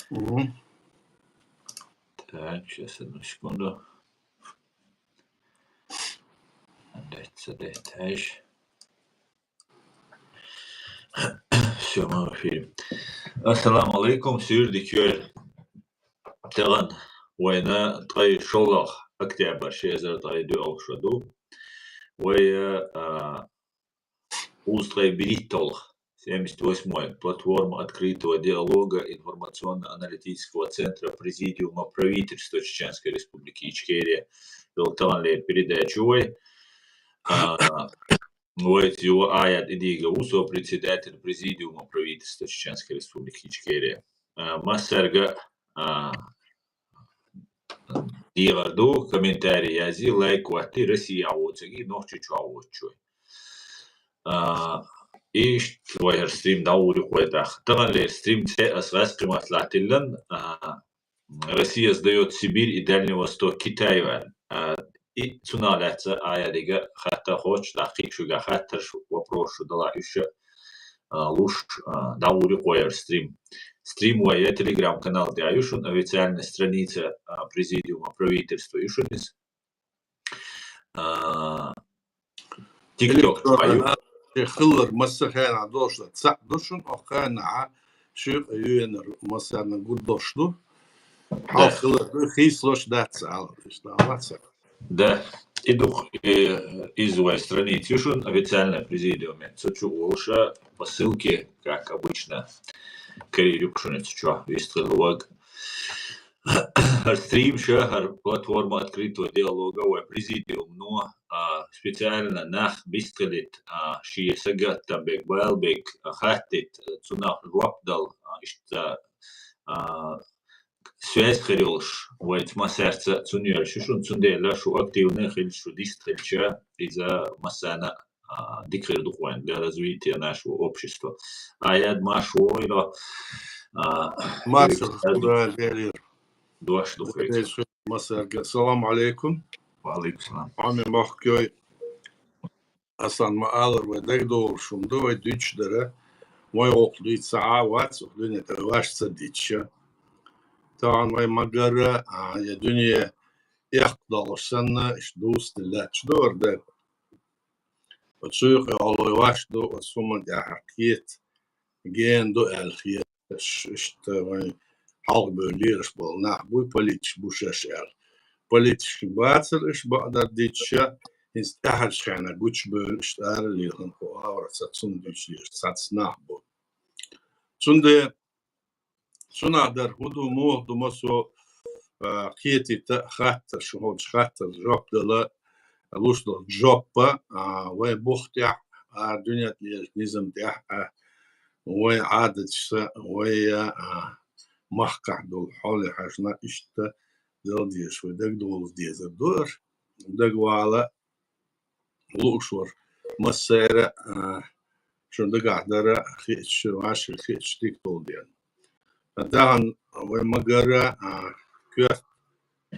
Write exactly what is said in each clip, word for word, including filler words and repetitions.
Мгм. Так, сейчас одну секунду. Дайте, дайте. Все, мы в эфире. Ассаламу алейкум, сийрдиг йола. Тахан вайна ткъе шоллагӀа октябрь, ши эзар ткъе доьалгӀа шо ду. Вай, а, укхаза ткъе берхӀитталгӀа, семьдесят восьмой, платформа открытого диалога информационно-аналитического центра Президиума правительства Чеченской Республики Ичкерия. Йола тахан ле передача вай. А, вайца ю Аяд Идигов, сопредседатель Президиума правительства Чеченской Республики Ичкерия. А, массаьрга, а, дехар ду, комментарий язъе, лайк хӀотте, Россе воцчарга, Нохчийчоа воцчарга. А, иштта вай хӀара стрим дӀалур ю-кх вай тӀаккха. Тахан ле стрим цӀи ас гӀаскхи маттала латтийлла, а, «Россия сдаёт Сибирь и Дальний Восток Китаю», аьлла. А, и цунах лаьцна Аядига хаттар хотташ, дӀахо кхы а шуга хаттараш, вопросаш шу далахь, уьш а, а, луш, а, дӀалур ю-кх вай хӀара стрим. Стрим вай я Telegram-канал тӀа ю шун, официальная страница, а, Президиума правительства ю шун иза. А, TikTok чу а ю. Электронно ши хилар масса хенахь долуш дар. ЦаӀ ду шуна, оха хенахь ши къа юьйцур массарна гур долуш ду. Хьалха хилар ду, хийцалуш дац ала, иштта ала ца. Да, и ду-кх, э, иза вай страница ю шуна, официальная Президиума. Цу чу волуш а по ссылке, как обычно, карийр ю-кх шуна цу чохь, вистхила ваг. ХӀара стрим ша, хӀара платформа открытого диалога вай Президиумо, а, специально нах бистхилийта, а, шен сагатдан берг, бала берг, а, хаттийта, цунах жоп дала, а, иштта, а, связь хир йолуш, вайца массаьрца цунна йолуш ю шуна, цундела шу активный хилча, шу дистхилча, иза массарна а, дика хир ду-кх вайн для развития нашего общества. Аяд, марша вогӀийла, а, марша вогӀийла, Дела лерира. Дош ду хьоьца. Массаьрга. Салам алейкум. Ва алейкум салам. Хьоме махкой. Асан ма аллара, вай дагадогӀуш хӀума ду, вай дуьйцуш дара. Вай гӀуллакх дуьйцуш а вац, укх дуьнен тӀе вай ваьш ца дитча. Тахана вай ма-гарра, а, я дуьне эккха долуш санна, иштта дустина лаьтташ ду хӀара даг. Оцу юкъа йолу вай ваьш ду, оцу хӀуманна тӀехь кхета гена ду аьлла хеташ, иштта вайн хьалхабевлла лелаш болу нах буй, политикаш бу шаьш аьлла. Политикаш бацара уьш бакъдар дитча, хӀинца тӀаьхьарчу хенахь гучубевлла иштта ара а лелхина кху агӀор цхьа цунна дуьйцуш лелаш цхьацца нах бу. Цундела цунах дар хӀун ду, муха ду массо а, кхетийта хаттар, шу хӀокху хаттарна жоп дала, луш долу жоппа, а, вайн бух тӀехь, а, дуьнен тӀе лелачу низам тӀехь, а, вайн Ӏадаташца, вайн, а, махкахь долу хьоле хьаьжна, иштта дала дезаш вай дагадовла дезар ду ара. Дагавала лууш вара массеран а, шун дагахь дара хиъча, шун ваьшшара хиъча дика долу дела. Тахана вай ма-гарра, а, коьрта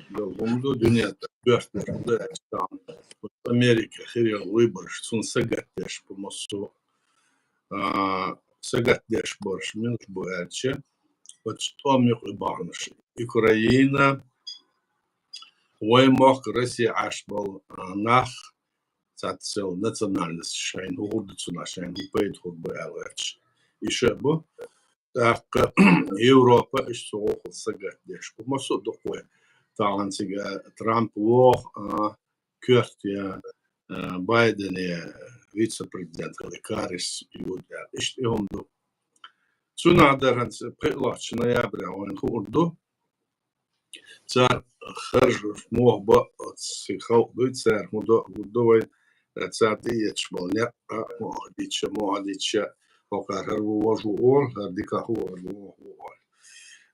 долу хӀума ду, дуьнен тӀе коьрта долу хӀума ду аьлча, тахана Америка хир йолу выбораш, цунна сагатдеш бу массо а, а, сагатдеш барш муьлш бу аьлча, оцу тӀом юкъа баханаш. Украина, вайн мохк Россия Ӏаш болу, а, нах, цхьацца национальность шайна хӀун хир ду цунах, шайна хӀун пайда хир бу аьлла гӀерташ. И ша бу. ТӀаккха Европа иштта цу гӀуллакхах сагатдеш бу. Массо а ду-кх вай. Тахана цига Трамп вогӀу, а, коьрта я, а, Байден я вице-президент хилла Харрис ю аьлла. Иштта и хӀума ду. Цунах дара хӀинца пхиълагӀчу ноябрехь вайна хуур ду. Цара харжаш муха бо оцу цига халкъ дуй, цара хӀун до а гур ду вай, цара тӀеэцаш болу некъ а, муха дитча, муха дитча, хӀокхара хӀара ву вожа ву олу, хӀара дикахь ву, хӀара ву ву олу.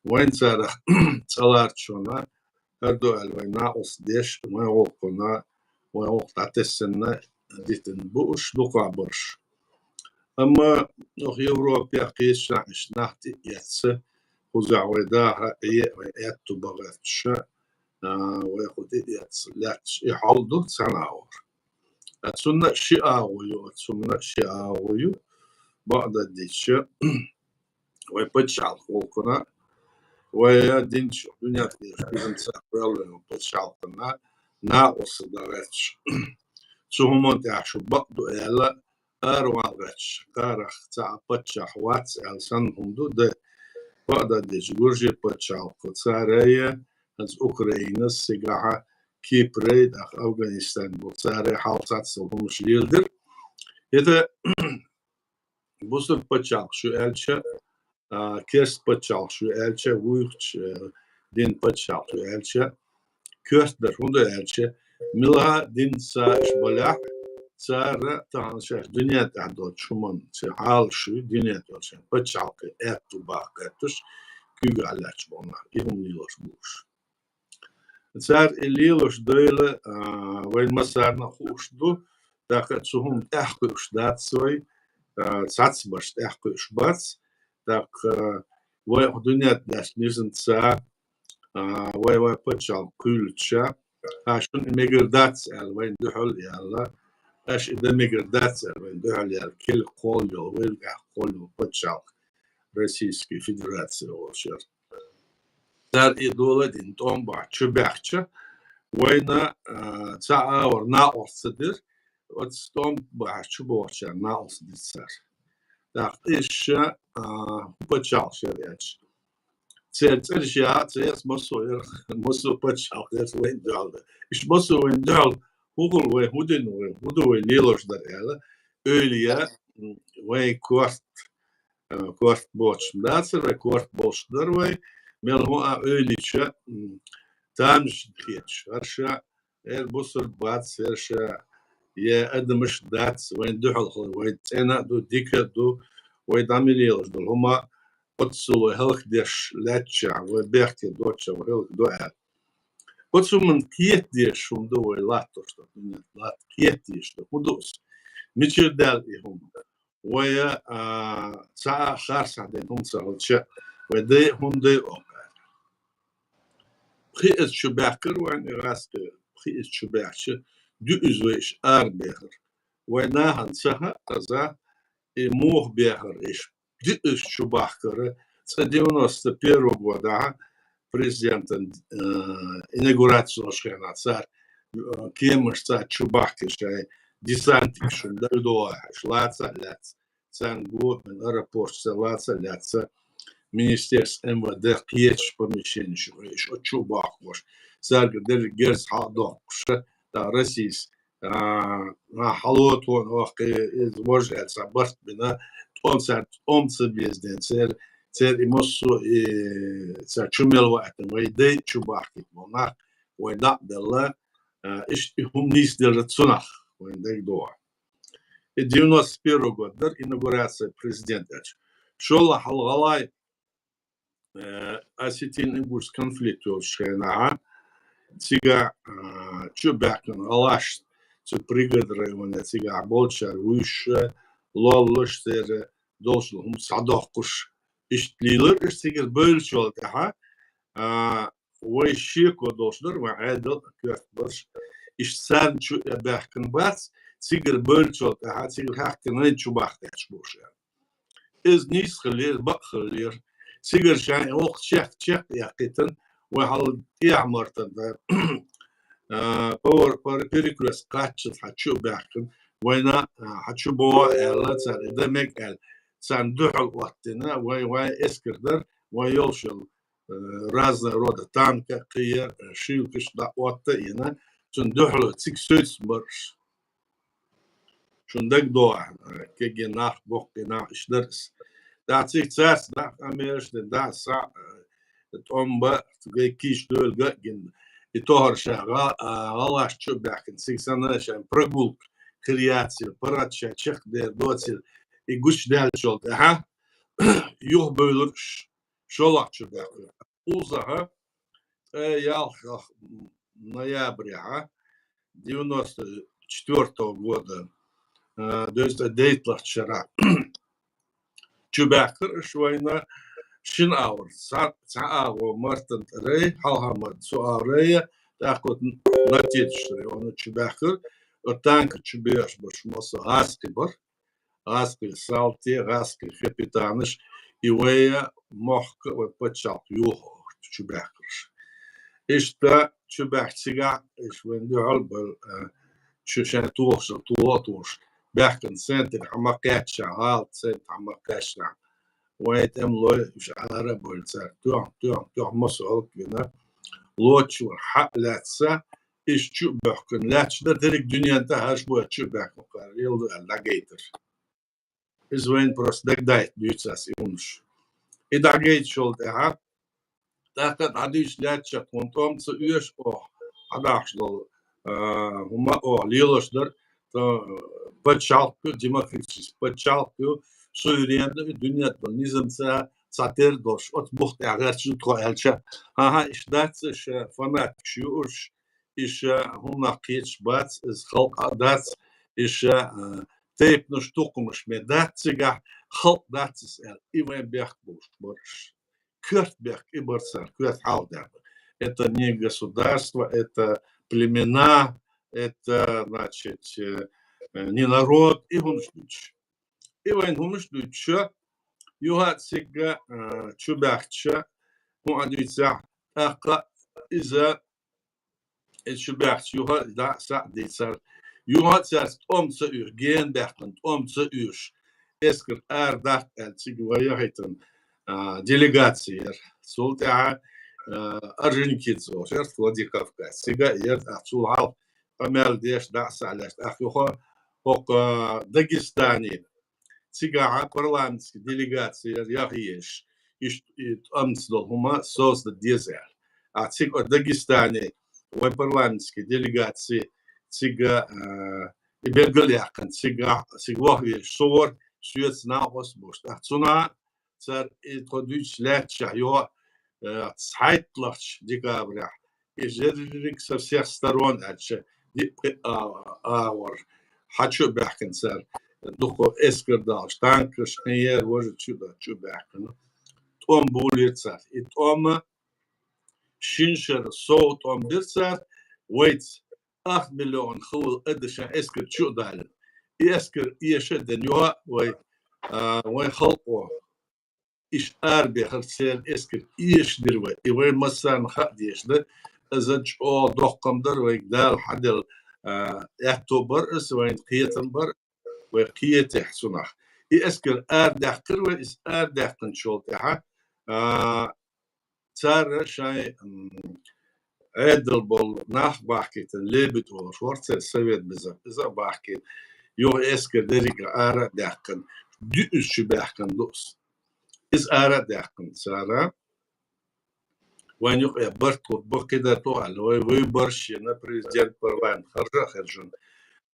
Вайн царах цӀа ларчунна, хӀара ду аьлла вайн накъосташ, вайн гӀуллакхна, вайн гӀуллакх дӀатесна дитина бу уьш дукхахберш. Амма оха Европехь кхечанхьа иштта нах тӀеэцна, кхузахь вай даха Ӏе а, вайн аьтту бан гӀерташ а, а, вай кху тӀеэцна лаьтташ и хьал ду цхьана агӀор. Ткъа цунна ши агӀо ю, оцу хӀуманна ши агӀо ю, бакъдерг дийцича, вай пачхьалкхан гӀуллакхна, вай динчу дуьненна тӀехь иза ца хьоьллина пачхьалкхана накъост дан гӀерташ. Цу хӀуманна тӀехь шу бакъ ду аьлла, ара ван гӀерташ, кхарах цхьа а паччахь вац аьлла санна хӀума ду, дай бакъда дечу Гуржий пачхьалкхо цара я, хӀанз Украинас, цигахьа Кипрей, тӀаккха Афганистан бу цара хьал цхьацца хӀумаш леладира. ХӀета бусург пачхьалкх шу аьлча, а, керст пачхьалкх шу аьлча, вуьйхучу, э, дин пачхьалкх шу аьлча, коьртанаш хӀун ду аьлча, мила дин ца аш балехь, цара тахана шаьш дуьнен тӀехь долчу хӀуманна, церан хьалаш шу дуьнен тӀехь шайн пачхьалкх аьтту баккха гӀерташ, куьйгахь лаьтташ болу нах, и хӀума лелош бу уьш. Цара и лелош дойла, а, вайн массарна а хууш ду, тӀаккха цу хӀума тӀаьхьакхуьуш дац вай, а, цхьацбарш тӀаьхьакхуьуш бац, тӀаккха вай хӀу дуьнен тӀехь лаьцна низамца, а, вай, вай пачхьалкх кхуьйлуча, а, шуна и мегар дац аьлла вайна дуьхьал яьлла, аша и дан мегар дац аьлла вайна дуьхьал яьлла, кхелла кхолла йолу, вайна тӀехь кхолла йолу пачхьалкх Российский Федерация волуш яра. Цара и дола а дина, тӀом бахьа чу баьхча, вайна, а, цхьа а агӀор накъост ца дира, оцу тӀом бахьа чу бохучарна накъост дира цара. ТӀаккха иза ша, а, хӀун пачхьалкх шера аьлча, церан цӀераш яа ца яц, массо а яра, массо а пачхьалкх яра вайна дуьхьал дан. Иштта массо а вайна дуьхьал хӀун хуьлу, вай хӀун дина, вай хӀун ду, вай лелош дара аьлла, ойла я, м, вайн корта, э, корта боцуш дацара вай, корта болуш дара вай, мел хӀун а ойла йича, м, тамашийна хеташ, хӀара ша, хӀара бусург бац, хӀара ша, я адамаш дац, вайн дуьхьал хила, вай цӀена а ду, дика а ду, вай дӀа мел лелаш долу хӀума, оццул вай хӀаллакдеш лаьттачохь, вай бехке доцучохь вай хӀаллакдо аьлла. Оцу хӀуманна кхета дезаш хӀума ду вай латтош долу дуьнен, латта кхета дезаш ду. ХӀун ду иза? Мичара даьлла и хӀума? Вай, а, цхьа а харцахь дина хӀума ца хилча, вай дай а хӀума дай оха аьлла. Пхи эзар чу баьхкира вайна и гӀазкхи, пхи эзар чу баьхча, дуьззина вай иша арабехира. Вай нахана ца хаьа, аза и муха бехира иша. Диъаза чу бахкара, цкъа девяносто первого годахь президентан, э, инаугураци йолуш хенахь цара, э, кеманаш цара чу бахкира шайн десантикаш, шуна дагадогӀу, лаца а лаьцна, царна го бина аэропорташца лаца а лаьцна, министерство МВД кхечу помещенеш, иша чу бахкош, цаьрга дерриг герз хьалдоккхуш, тӀаккха Россис а, а, хьало тхуна вахкхи, иза важа аьлла, цхьа барт бина, тӀом цаьрца, тӀом ца беза ден, церан, церан и массо а, и, цара чу мел ваийтина, вай дай чу бахкийта болу нах, вай дӀа а белла, а, иштта и хӀума нийса делира цунах, вайн дагадогӀу. И девяносто первый год дара инаугурация президента аьлча. ШолгӀа хьалха гӀалгӀай э, осетин-ингушский конфликт йолчу хенахь, цигахь, а, чу баьхкина гӀалгӀаш, цу Пригородный районе цигахь болчара вуьйш, лоллуш, церан долчу хӀума схьадоккхуш, иштта лелира, иштта цигара бевллачул тӀаьхьа, а, вай шеко долуш дара, вайн Ӏедал а коьрта барш, иштта царна чу а баьхкина бац, цигара бевллачул тӀаьхьа, цигара хьаьхкина вайна чу бахкаьча бохуш аьлла. Иза нийса хилира, бакъ хилира. Цигара шайн воккха чехка, чехка яьккхийтина, вай хьал тӀехьа мартан, а, повар-, пар-, перекрёстка кхаччалц хьан чу а баьхкина, вайна, а, хьан чу богӀа аьлла, царна и дан мега аьлла, царна дуьхьал оттина, вай, вайн эскар дара, вайн йолуш йолу, э, разного рода танка, кхин, э, шилкаш дӀа отта а йина, цунна дуьхьало цига соьцуш бара уьш. Шуна дагадогӀу, кегий нах, боккхий нах, иштта дара иза. ТӀаккха цига цаьрца дӀа а къамелаш дина, дӀа а схьа а, тӀом бан, гай кийча доьлга а гина, и тохара ша гӀа-, а, гӀалгӀаш чу а баьхкина, цига санна шайн прогулка хир яцара, парад шайн чекхдер доцара, и гучудаьллачул тӀаьхьа юхабевлира уьш, шолгӀа чу баьхкира. Кхузахь, ткъе ялх ноябрехь девяносто четвёртого года, э, дезткъе дейтталгӀачу шарахь чу баьхкира уьш вайна шина агӀор, цхьа, цхьа агӀо Мартан тӀарай, хьалха Мартан цу агӀорай, тӀаккха оцу Нартедаш района чу баьхкира, оцу танка чу бехаш барш массо а гӀазкхий бара. ГӀазкхийн салти, гӀазкхийн капитанаш, и вай мохк а, вай пачхьалкх йоху. чу баьхкараш. Иштта чу баьхка цигахь, иштта вайн дуьхьал бал, а, чу шайн тохаш, тоха а тохаш, баьхкан центр хьа ма кхаьчча, гӀалат центр хьа ма кхаьчча, вайн тӀемалой уьш ара а бовлу цара, тоьхна, тоьхна, тоьхна массо а хӀаллаквина, лоцуш вара хьа а лаьцна, иштта чу а боьхкина лаьтташ дара, дерриг дуьнен тӀехь хӀара боху чу а баьхкина кхара лела ду аьлла дӀагайтар. Иза вайна просто дагадайта дуьйцу ас и хӀуманаш. И дӀагайташ йолу тӀаьхьа, тӀаккха а дӀадуьйцуш лаьтташ тхуна тӀом ца оьшу оха, хьадахьаш долу, а, хӀума оха лелош дара, тхо пачхьалкх ю, демократический пачхьалкх ю, суверенна ю, дуьнен тӀехь долу низамца цхьатерра долуш, оцу бух тӀехь гӀерташ ду тхо аьлча, хӀан-хӀа, иштта дац, иштта фанатикаш ю уьш, иштта хӀуманах кхеташ бац, иза халкъ а дац, иштта, а, тайпанаш, тукхамаш ме дац цигахь, халкъ дац иза аьлла, и вайн бехк болуш бара уьш. Коьрта бехк и бара цара, коьрта хьалха даьхна. Это не государство, это племена, это, значит, э, не народ, и хӀуманаш дуьйцуш. И вайн хӀуманаш дуьйцуш, юха а цига, а, чу баьхча, хӀун а дуьйцахь, тӀаккха иза, иза чу баьхча, юха а дӀа а схьа а дийцар. Юха а цаьрца тӀом ца оьшу, гена баьхкина тӀом ца оьшу, эскар ара даккха аьлла, цига вай яхийтина, а, делегаци яра. Цул тӀаьхьа, а, Орджоникидзе волуш яра, Владикавказ. Цига а яра, а, цул хьалха къамел деш, дӀа а схьа а лаьцна, тӀаккха юха хӀокху Дагестане. Цигахь парламентский делегаци яра яхъеш, иштта и тӀамца долу хӀума создать деза аьлла. А цига Дагестане вайн парламентский делегаци цига, а, и билгал а яьккхина, цига, цига ваха везаш со вара, соьца накъост а болуш. ТӀаккха цунах цара и тхо дуьйцуш лаьтташехь, йо, э, цхьайтталгӀачу декабрехь, и жерриг со всех сторон аьлча, диъ-пхиъ а, агӀор хьа чу а баьхкина цара, дукха эскар далуш, танкаш, хьиер, важа чу а, чу а баьхкина. ТӀом болийра цара. И тӀом шина шарахь сов тӀом бира цара, вайца ах миллион хала адам шайн эскар чу а далийна. И эскар эша а дина, юха а вай, а, вайн халкъо иштта арабехара церан эскар эшаш дира вай. И вай массарна хаа дезаш дара, иза чӀогӀа доккха хӀума дара, вайга Дала хьаделла, а, аьтто бара иза, вайна кхетам бара, вай кхетахь цунах. И эскар арадаьккхира вай, иза арадаьккхинчул тӀаьхьа, а, цара шайн, м, Ӏедал болу нах бахкийтина, Лебедь волуш вара церан совет безам, иза а бахкийна. Юха эскар дерриг а ара а даьккхина, дуьззина чу баьхкина ду иза. Иза ара а даьккхина цара. Вайн юкъе барт хӀума бан кхидӀа тӀе аьлла, вай выбораш йина, президент, парламент харжа а хаьржина.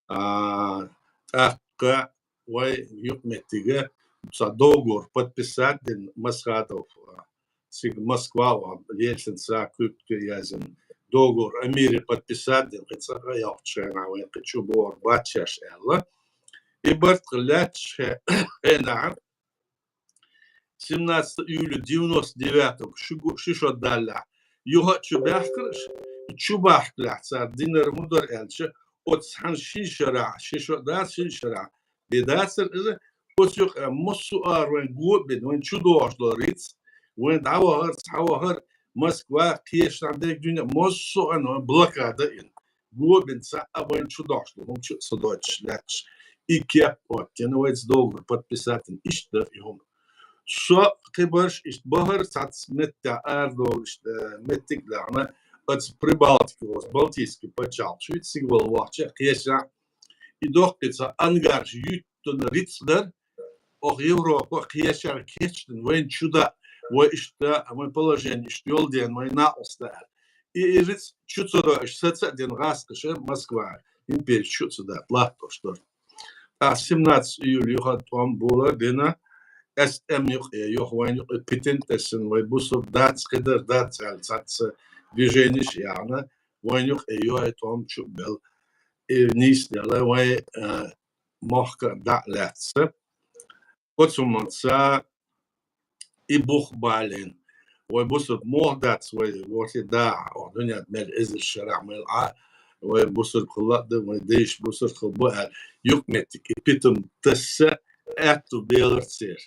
А, тӀаккха вай юкъаметтиге цхьа договор подписать дина Масхадов, а, цига Москва ван, Ельцинца куьпка яздина договор о мире подписать дина, кхин цкъа а йоккхучу хенахь вайн кхин чу богӀур бац шаьш аьлла. И барт хила лаьтташ хе-, хенахь, семнадцатого июля девяносто девятого, ши го-, ши шо даллехь, юха а чу баьхкира уьш, чу бахкалехь цара динар хӀун дара аьлча, оцу цхьана шина шарахь, ши шо дац шина шарахь, бен дацара иза, оцу юкъа массо а ара вайн го а бина, вайн чу догӀуш долу рицкъ, вайн дӀавахар, цхьавахар, Москва, кхечанхьа дерг дуьйна, массо а вайн блокада а йина. Го а бина, цхьа а вайн чу догӀуш долу хӀума чу а ца дойтуш лаьтташ. И кеп оттина, вайца договор подписать дина, иштта дара и хӀума. Со кхибарш иштта бахара цхьацца меттехь арадолуш, э, меттиг а лаьхна, оцу Прибалтике, оцу Балтийский пачхьалкхаш ю, цига вала вахча а, кхечахь, и доккхий цхьа ангарш юьттина рицкъ дара, оха Европа кхечара кечдина, вайн чу дан, вай иштта, вайн положение иштта йолу дена, вайн накъост дан аьлла. И, и рицкъ чу ца дойтуш, саца а дина гӀазкхаша Москва, импери чу а ца датта, латтош дара. ТӀаккха семнадцатого июля юха тӀом бола бина, эс эм юкъе, юха вайн юкъе питана тесна, вай бусург дац, кхидӀар дац аьлла, цхьацца движенеш а яьхна, вайн юкъе юха тӀом чу а белла, и нийса делла, вайн, э, мохк а дӀа а лаьцна. Оцу хӀуманца и бух балийна. Вай бусург муха дац, вай ворхӀе дахьа, оха дуьнен тӀа мел эзар шарахь мел Ӏа, вай бусург хила а ду, вай дайша бусург хила бу аьлла, юкъаметтиг и питана тесса аьтту белара церан.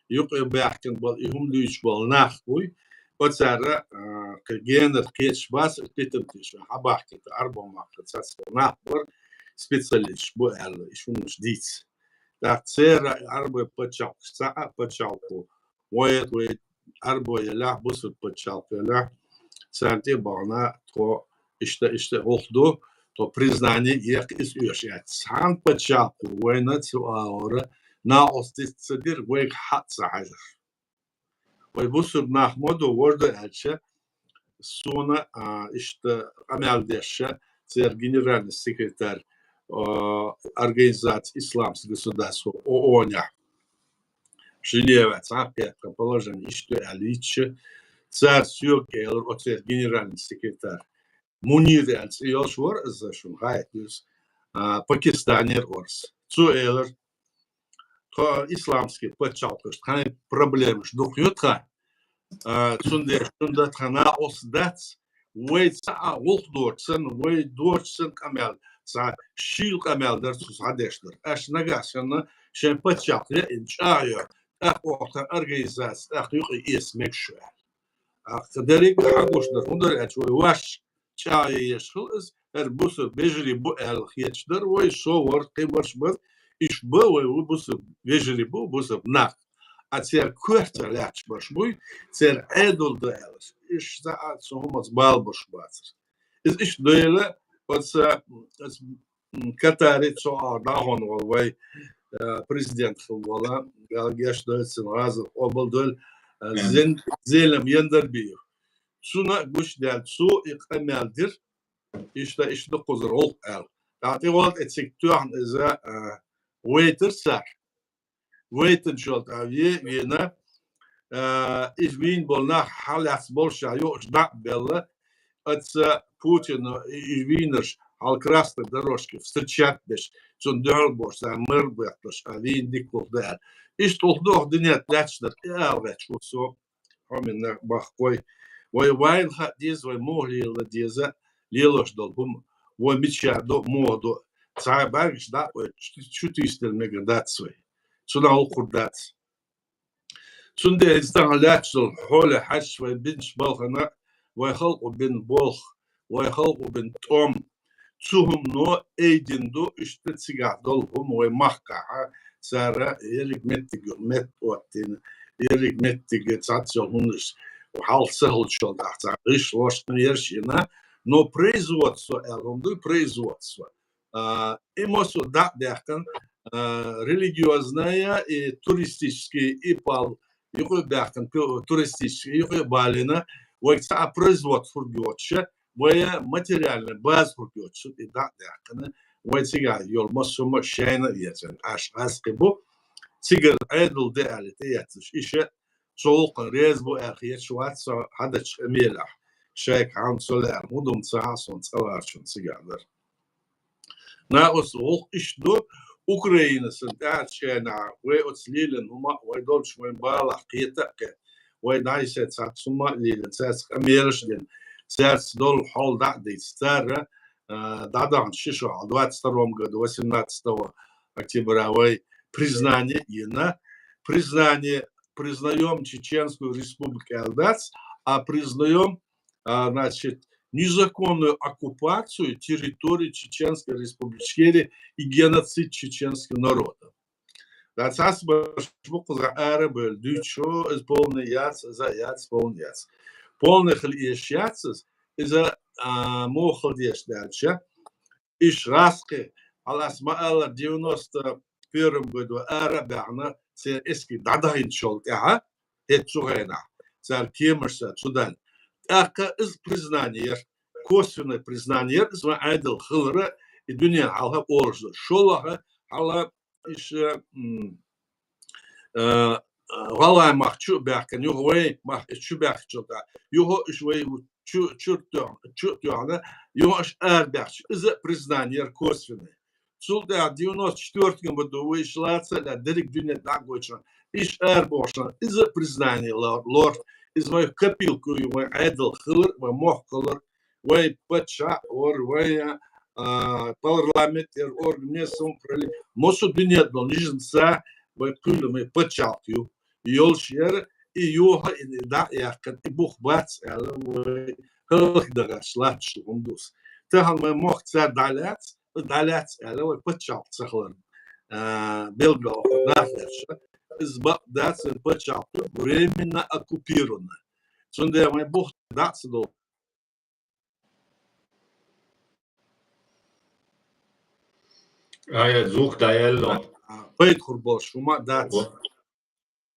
Юкъе баьхкина болу, и хӀума дуьйцуш болу нах буй, Оцара, а, кхы генара кхеташ бац, титам тиша, хьабахкита, Ӏарбо махка цац нах бар, специалисташ бу аьлла, и шунаш дийца. ТӀаккха церан Ӏарбой паччахьалкхаш цхьа а паччахьалкхо, вай, вай Ӏарбой елахь, бусург паччахьалкхе елахь, царна тӀе а бахана, тхо иштта, иштта гӀуллакх ду, тхо признание ехка из оьшуш яц. Цхьан паччахьалкхо вайна цу агӀора накъост диц ца дир, вайга хьа ца хьажар. Вай бусург нах ма ду, вар ду аьлча, суна, а, иштта къамел деш, церан генеральный секретарь, а, организации Исламского государства, ООН-ехь, Женеве цхьа а кхетта положение иштта аьлла йитча, цара соьга элар, оцеран генеральный секретарь Мунир аьлла цӀи йолаш вар из, шуна хаийта деза, а, Пакистанера вар из. Цо элар, тхо исламский паччахьалкхашца тхьайн проблемаш дукха ю тха. А, цундела шуна тха накъост дац, вай цхьа а гӀуллакх доацаш санна, вай доацаш санна къамел, цхьа шийла къамел дар цу схьадеш дар. Аш нагахь санна шайн паччахьалкхе яйна чӀагӀйо, тӀаккха оаха тхан организаци, тӀаккха юкъе эца мегаш ю аьлла. ТӀаккха деррига хьагуш дар, хӀунда аьлча вай вайш чӀагӀъеш хила из, хӀара бусург вежарий бу аьлла хеташ дар вай, со вар, кхы варш бар, иш ба вай, ву бусург вежарий бу, бусург нах. А церан коьрта лаьтташ барш буй, церан Ӏедал да аьлла. Иш за а цу хӀумаца бала барш бацар. Из иштта дойла, оца, оца, м, Катаре цу агӀор дӀахьон вол вай, э, президент хила вола, Дала гешт дойла цун, гӀазот къоабал дойла, э, Зен-, Зелимхан Яндарбиев. Цунна гучадаьлла цо и къамел дир, иштта, иштта ду кхузара гӀуллакх аьлла. ТӀаккха тӀехула тӀе цига тоьхна иза, а, вайтар цар. Вайтанчул тӀехьа ве-, вена, а, и вийна бола нах хьалаьцна болаш а юкъаш дӀа а белла, оца Путина и, и вийнарш хьал красной дорожке встречать беш, цунна дуьхьал болаш, царна мар бетталуш, а, вийна дика гӀуллакх да аьлла. Иштта гӀуллакх ду оаха дунен тӀа лаьтташ дар, и ала гӀерташ ву со. Хьо мина бахкой. Вай вайна хаа деза, вай муха лела деза, лелош долу хӀума, вай мича до, муха до. Цхьа бӀаьргаш дӀа а вай чу-, чу тийсдина мегар дац вай. Цунах гӀуллакх дац. Цундела иза тахана лаьтташ долу хьоле хьаьжча, вай бинчу балхана, вай халкъо бина болх, вай халкъо бина тӀом, цу хӀумано айдина ду, иштта цигахь долу хӀума вай махкахь, цара ерриг меттиг, метта оттийна, ерриг меттиг цхьацца йолу хӀуманаш хьалха ца хилчул тӀаьхьа цхьа гӀишлош, ерш йина, но производство аьлла хӀума дуй, производство. А, и массо а дӀа а даьккхина, а, религиозная и туристический и пал юкъа а баьккхина, пи-, туристический юкъа а балийна, вайга цхьа а производство хӀума йоцуша, вай материальная база хӀума йоцуша, и дӀа а даьккхина, вай цигахь йолу массо а хӀума шайна а эцна, аш хазкхи бу, цигара Ӏедал де аьлла тӀеэцнаш, иша цу гӀуллакхана реза бу аьлла хеташ вац со хьадачу къамелехь, шайга хьан ца лаьа, хӀун ду ца хьан сон цкъа ларчун цигахь дара. Накъост гӀуллакх иштта ду, Украинас тӀаьхьарчу хенахь вай оцу лелийна хӀума, вай долчу вайн балах кхета а кхета, вай дӀайисай цхьацца хӀума а лелийна, цаьрца къамелаш а дина, цаьрца долу хьал дӀа а дийца, цара, а, дӀадаханчу ши шо хьалха, двадцать втором году, восемнадцатого октября вай признание йина. Признание, признаём Чеченскую Республику аьлла дац, а признаём, а, значит, незаконную оккупацию территории Чеченской Республики Ичкерия и геноцид чеченского народа. Да, цхьацца баш бу кхузахь ара а бевлла дуьйцуш, иза полный яц, иза яц, полный яц. Полный хила эшаш яц иза, иза, а, муха хила дезаш даьлча, иша гӀазкхи, хьалас ма-аллара, девяносто первом году ара а баьхна, церан эский дӀадаханчул тӀаьхьа, хӀетта цу хенахь, цара кеманаш цара цу дан. ТӀаккха иза признание яра, косвенное признание яра, иза вайн Ӏедал хилара, и дуьненна хьалха олуш ду. ШолгӀа хьалха иша, м, а, а, гӀалгӀай мах чу а баьхкина, юха вай мах иза чу баьхкинчул тӀаьхьа, юха иша вай чу, чу а тоьхна, чу а тоьхна, юха иша арабаьхча, иза а признание яра косвенное. Цул тӀаьхьа девяносто четвёртом году вай иша лаца а лаьа, дерриг дуьне дӀагойчу, иша арабохуш, иза а признание лор-, лору, иза вай копилка ю, вайн Ӏедал хилар, вайн мохк хилар, вай паччахь а вара, вай, а, парламент яра, орган местного самоуправления, массо а дуьненна долу нижинца вай кхуьллу, вай паччахьалкх ю, йолуш яра, и юха и дӀа а яьккхина, и бух бац аьлла, вай хӀаллакдахаш латташ хӀума дус. Тахан вай мохк цар дӀалаьц, дӀалаьц аьлла, вай паччахьалкх ца хилар, а, белгал дахлерша, из бакъ дац, вай паччахьалкх временно оккупирована. Цундела вай бух дӀа а ца долу. Ай, звук дӀаелло. А, пайда хур болуш хӀума дац. Во.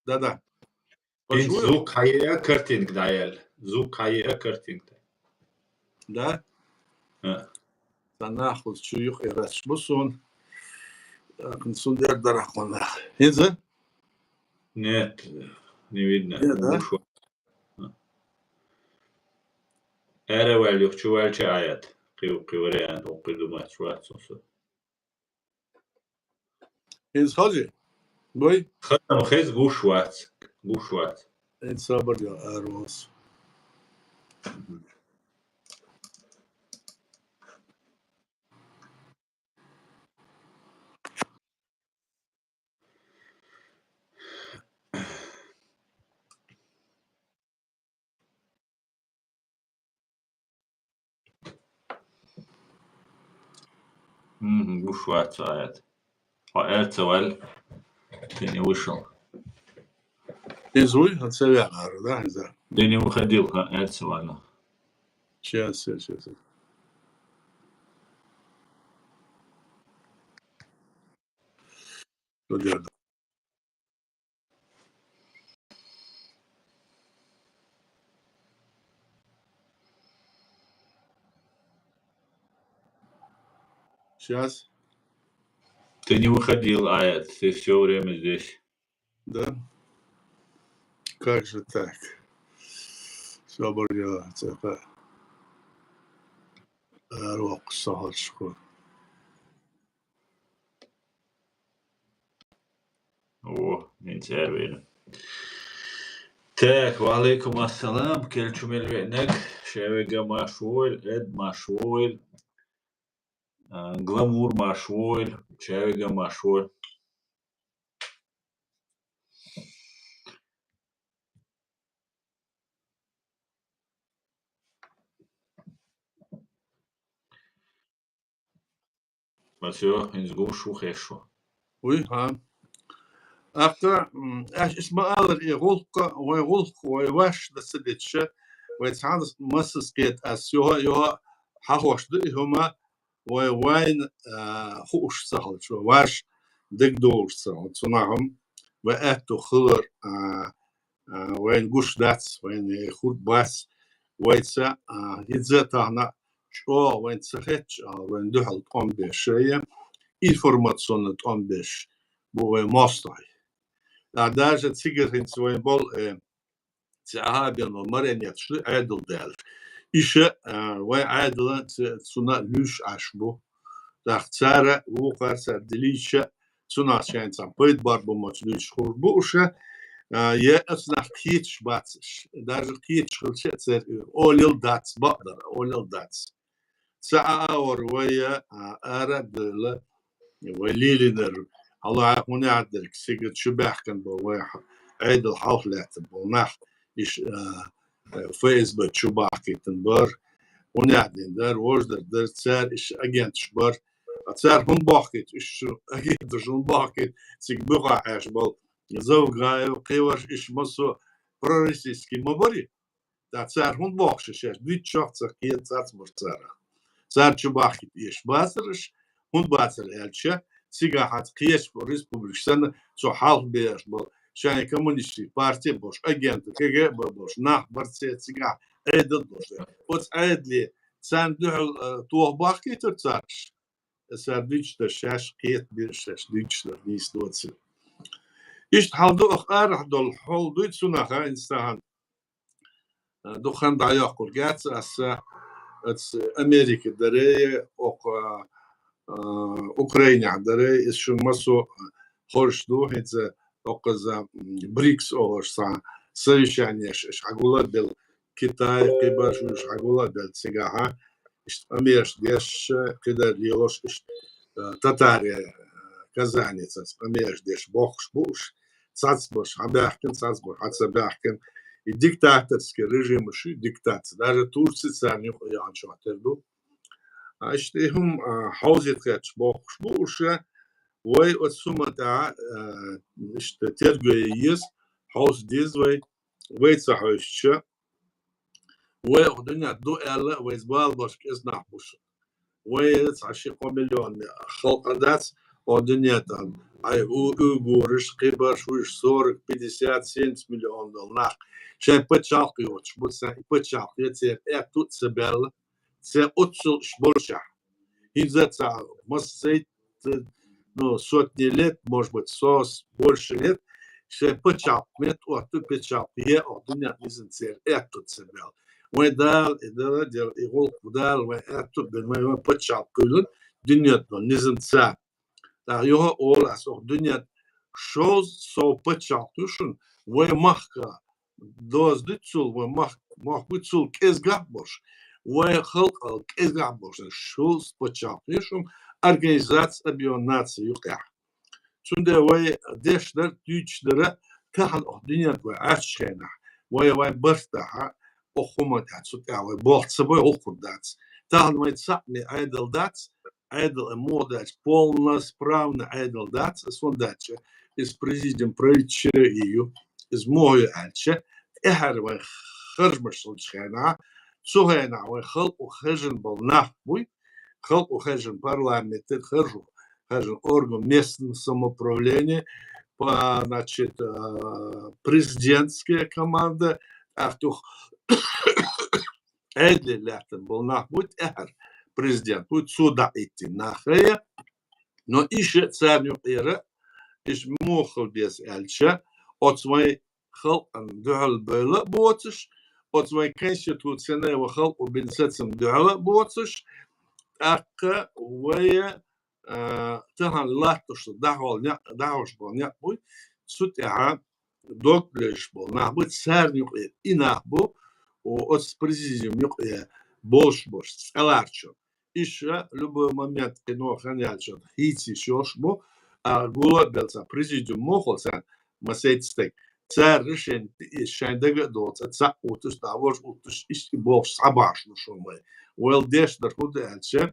Да-да. ХӀинца звук хьаеа, картинка дӀаелла. Звук хьаеа, картинка. Да? А. Сан нахуз чу юкъа ирас бу суна. Акхын сун дер дарахь хьуна. ХӀинца? Нет, не видно. Нет, да? Ара ваьлла юха чу ваьлча а Ӏаят. Кхи-, кхи вариант, кхи ду мац вац со. ХӀинца хаза? Гой? Хаза хеза гуш вац. Гуш вац. ХӀинца сабар йо, ара вос. Мгм, гуш вац Ӏаят. Хьо аьрца ваьлла, дини вышел. Иза вуй, хьан ца вегӀара, да, иза? Дини выходил, хьо аьрца ваьлла. Сейчас, сейчас, сейчас. Подожди. Сейчас. Ты не выходил, Ая, ты всё время здесь. Да? Как же так? Всё, баргала, цепа. Ар воккхуш ца хьожуш хӀу. О, хӀинца аьрвина. Так, ва алейкум ассалам, кел чу мел веанарг, шаьвега марш войла, Эд марш войла, а, Гламур марш войла, шаьвега марш войла. Ма всё, хӀинца гуш ву хезаш ву. Уй, хьа. Аккха, м, аш иш ма аллара, и гӀуллакх, вай гӀуллакх, вай ваш да ца деча, вай цхьана массас кхета ас, юха, юха хьахош ду и хӀума, вай вайна, а, хууш ца хилча, ваш дегдолуш ца хилча, цунахьа вай аьтту хилар, а, а, вайна гуш дац, вайна хург бац, вайца, а, хӀинца тахана чӀогӀа вайна ца хетча, а, вайна дуьхьал тӀом беш, я информационный тӀом беш бу вай мостагӀий. А, даже цигара хӀинца вайн бол, э, цигахьа а бен вай марионеткаш ду Ӏедал даьлла. Иша, а, вай Ӏедала ц-, цуна луьйш Ӏаш бу. ТӀаккха цара вукхара цара дилийча, цунах шайна цхьа пайда бар бу моцу дуьйцуш хууш бу уьш, а, я оцунах кхеташ бац уьш. Даже кхеташ хилча а церан олалла дац, бакъдара, олалла дац. Ца а авара вай, а, ара а девлла, вай лелийнарг, хьала хӀунда аьлла дерг, цига чу баьхкина болу вай хьа-, Ӏедал хьалха лаьттина болу нах, иш, а, ФСБ чу бахкийтина бара, хӀунда аьлла дина дара, вождар дара, цара иш агенташ бара, а цара хӀунда бохкийта, уьш шу агенташ хӀунда бохкийта, цига буьха хьаьжна болу Завгаев, кхиорш, иш массо пророссийский ма барий? Ткъа цара хӀунда бохуш шаьш? Дуьйцучохь ца кхета цац бара цара. Цара чу бахкийта эш бацара аш, хӀунда бацара аьлча, цигахь хьаца кхечу республикаш санна, цу хьалха бехаш болу, шайн коммунистический парти а болуш, агент, КГБ болуш, нах бара церан цигахь Ӏедал долуш. Оцу Ӏедале царна дуьхьал, а, тоха бахкийтара цара аш? Цара дуьйцуш дара шаьш, кхета бира шаьш, дуьйцуш дара нийса доцийла. Иштта хьал ду, ах арахь долу хьол дуй цунах, а, инстагьан. Дукха хан дӀайоккхур яц аса, оцу Америка даре, окху, а, Украинехь даре, иза шун массо а хоржуш ду, хӀинца окхаза, м, БРИКС олуш цхьа совещанеш, иш хьагула а белла, Китай, кхибарш уьш хьагула а белла цигахьа, иштта къамелаш деш, кхидар лелош, иштта, а, татаре, а, Казанецаца къамелаш деш бохуш бу уьш. цацбаш, хьабаьхкин, цацбаш, хьа ца баьхкин. И диктаторский режим ши, диктация. Даже Турция царна юкъе яханчохь тера ду. А иштта и хӀума, а, хьовзийта кхеташ бохуш бу уьш, вай оцу хӀума тӀехь, а, иштта терго е еза, хьовса деза вай, вай ца хьовсча, вай оха дуьнен ду аьлла, вайца бала беш кӀезиг нах бу шуна. Вай цхьа ши-кхо миллион халкъ дац оха дуьнен тӀехь. Ай, у-, уйгураш, кхибарш, уьш сорок, пятьдесят, семьдесят миллион долу нах. Шайн пачхьалкх йоцуш бу, цхьа и пачхьалкх е церан аьтту а ца баьлла, церан оццул иш болчехь. ХӀинца цхьа массайт, ну, сотни лет, может быть, сос больше лет, шайн пачхьалкх меттаотту, пачхьалкх е оха дуьнен низам церан аьтту ца баьлла. Вай Дала и дала дела, и гӀуллакх Дала вай аьтту бина, вай, вай пачхьалкх кхуьйлина дуьнен тӀехь низам ца. ТӀаккха юха олу ас оха дуьнен тӀехь шовзткъа сов пачхьалкх ю шуна, вай махка доза ду цул, вай мах-, мах бу цул кӀезгахь а болуш, вай халкъал кӀезгахь а болуш, шовзткъа пачхьалкх ю шуна, Организация Объединённых Наций юкъехь. Цундела вай деш дара, дуьйцуш дара, тахана оха дуьнен тӀехь вай Ӏаьржачу хенахь, вай, вайн барт дахь, оха хӀума тӀехь, цу тӀехь вай болх ца бой, гӀуллакх дац. Тахана вай цхьаъ ме Ӏедал дац, Ӏедал а муха дац, полноправный Ӏедал дац, ас ван дац, иза президиум правительства и ю, иза муха ю аьлча, тӀаьхьара вайн харжамаш хилчу хенахь, цу хенахь вайн халкъо хержина болу нах буй, халкъо хержина парламент, харжо, хержина орган местного самоуправления, па-, значит, а, президентская команда, тӀаккха Ӏедале лаьттина болу нах буй, тӀаьхьара президент буй, цо дӀахӀиттина нах я. Но иша царна юкъера, иша муха хила беза аьлча, оцу вайн халкъана дуьхьал бевлла а боцуш, оцу вайн конституцина вайн халкъо бина сацам дуьхьал а боцуш, тӀаккха вай, а, тахана латтош дӀахьол некъ-, дӀахьош болу некъ буй, цу тӀехь дог лезаш болу нах бу, царна юкъера и нах бу, о, оцу президиум юкъе болуш болуш, цӀе ларчо. Иша любой момент кхин хан яьлча хӀийца йиш йолуш бу, а гула а белла цхьа президиум мохула царна масейтта стаг. Цара решение тӀеэца шайн дага а долу цӀа цхьаъ уттуш, дӀа вож уттуш, иштта бохуш схьабахьаш ду шуна вай. Вайл деш дар хӀун ду аьлча,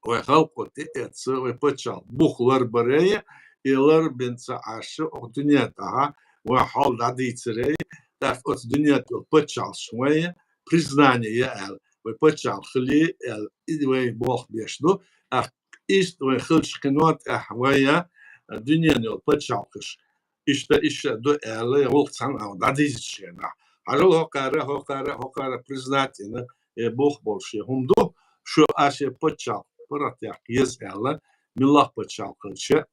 вай халкъо тӀеэца, вай пачхьалкх бух ларбарай, и ларбина ца Ӏаш, оха дуьнен тӀехь вай хьал дӀадийцарай, тӀаккха оцу дуьнен тӀехь пачхьалкхаш вай признание я аьлла, вай пачхьалкх хили аьлла, и вай болх беш ду. ТӀаккха иштта вай хилча кхин тӀехь вай дуьнен йолу пачхьалкхаш иштта, иштта ду аьлла, я гӀуллакх цхьаьна а дӀадийзича шена. Хьажал хӀокхара, хӀокхара, хӀокхара признать йина, э, бух болуш я хӀума ду, шу аш я пачхьалкх паргӀат яккха еза аьлла, милла пачхьалкх хилча,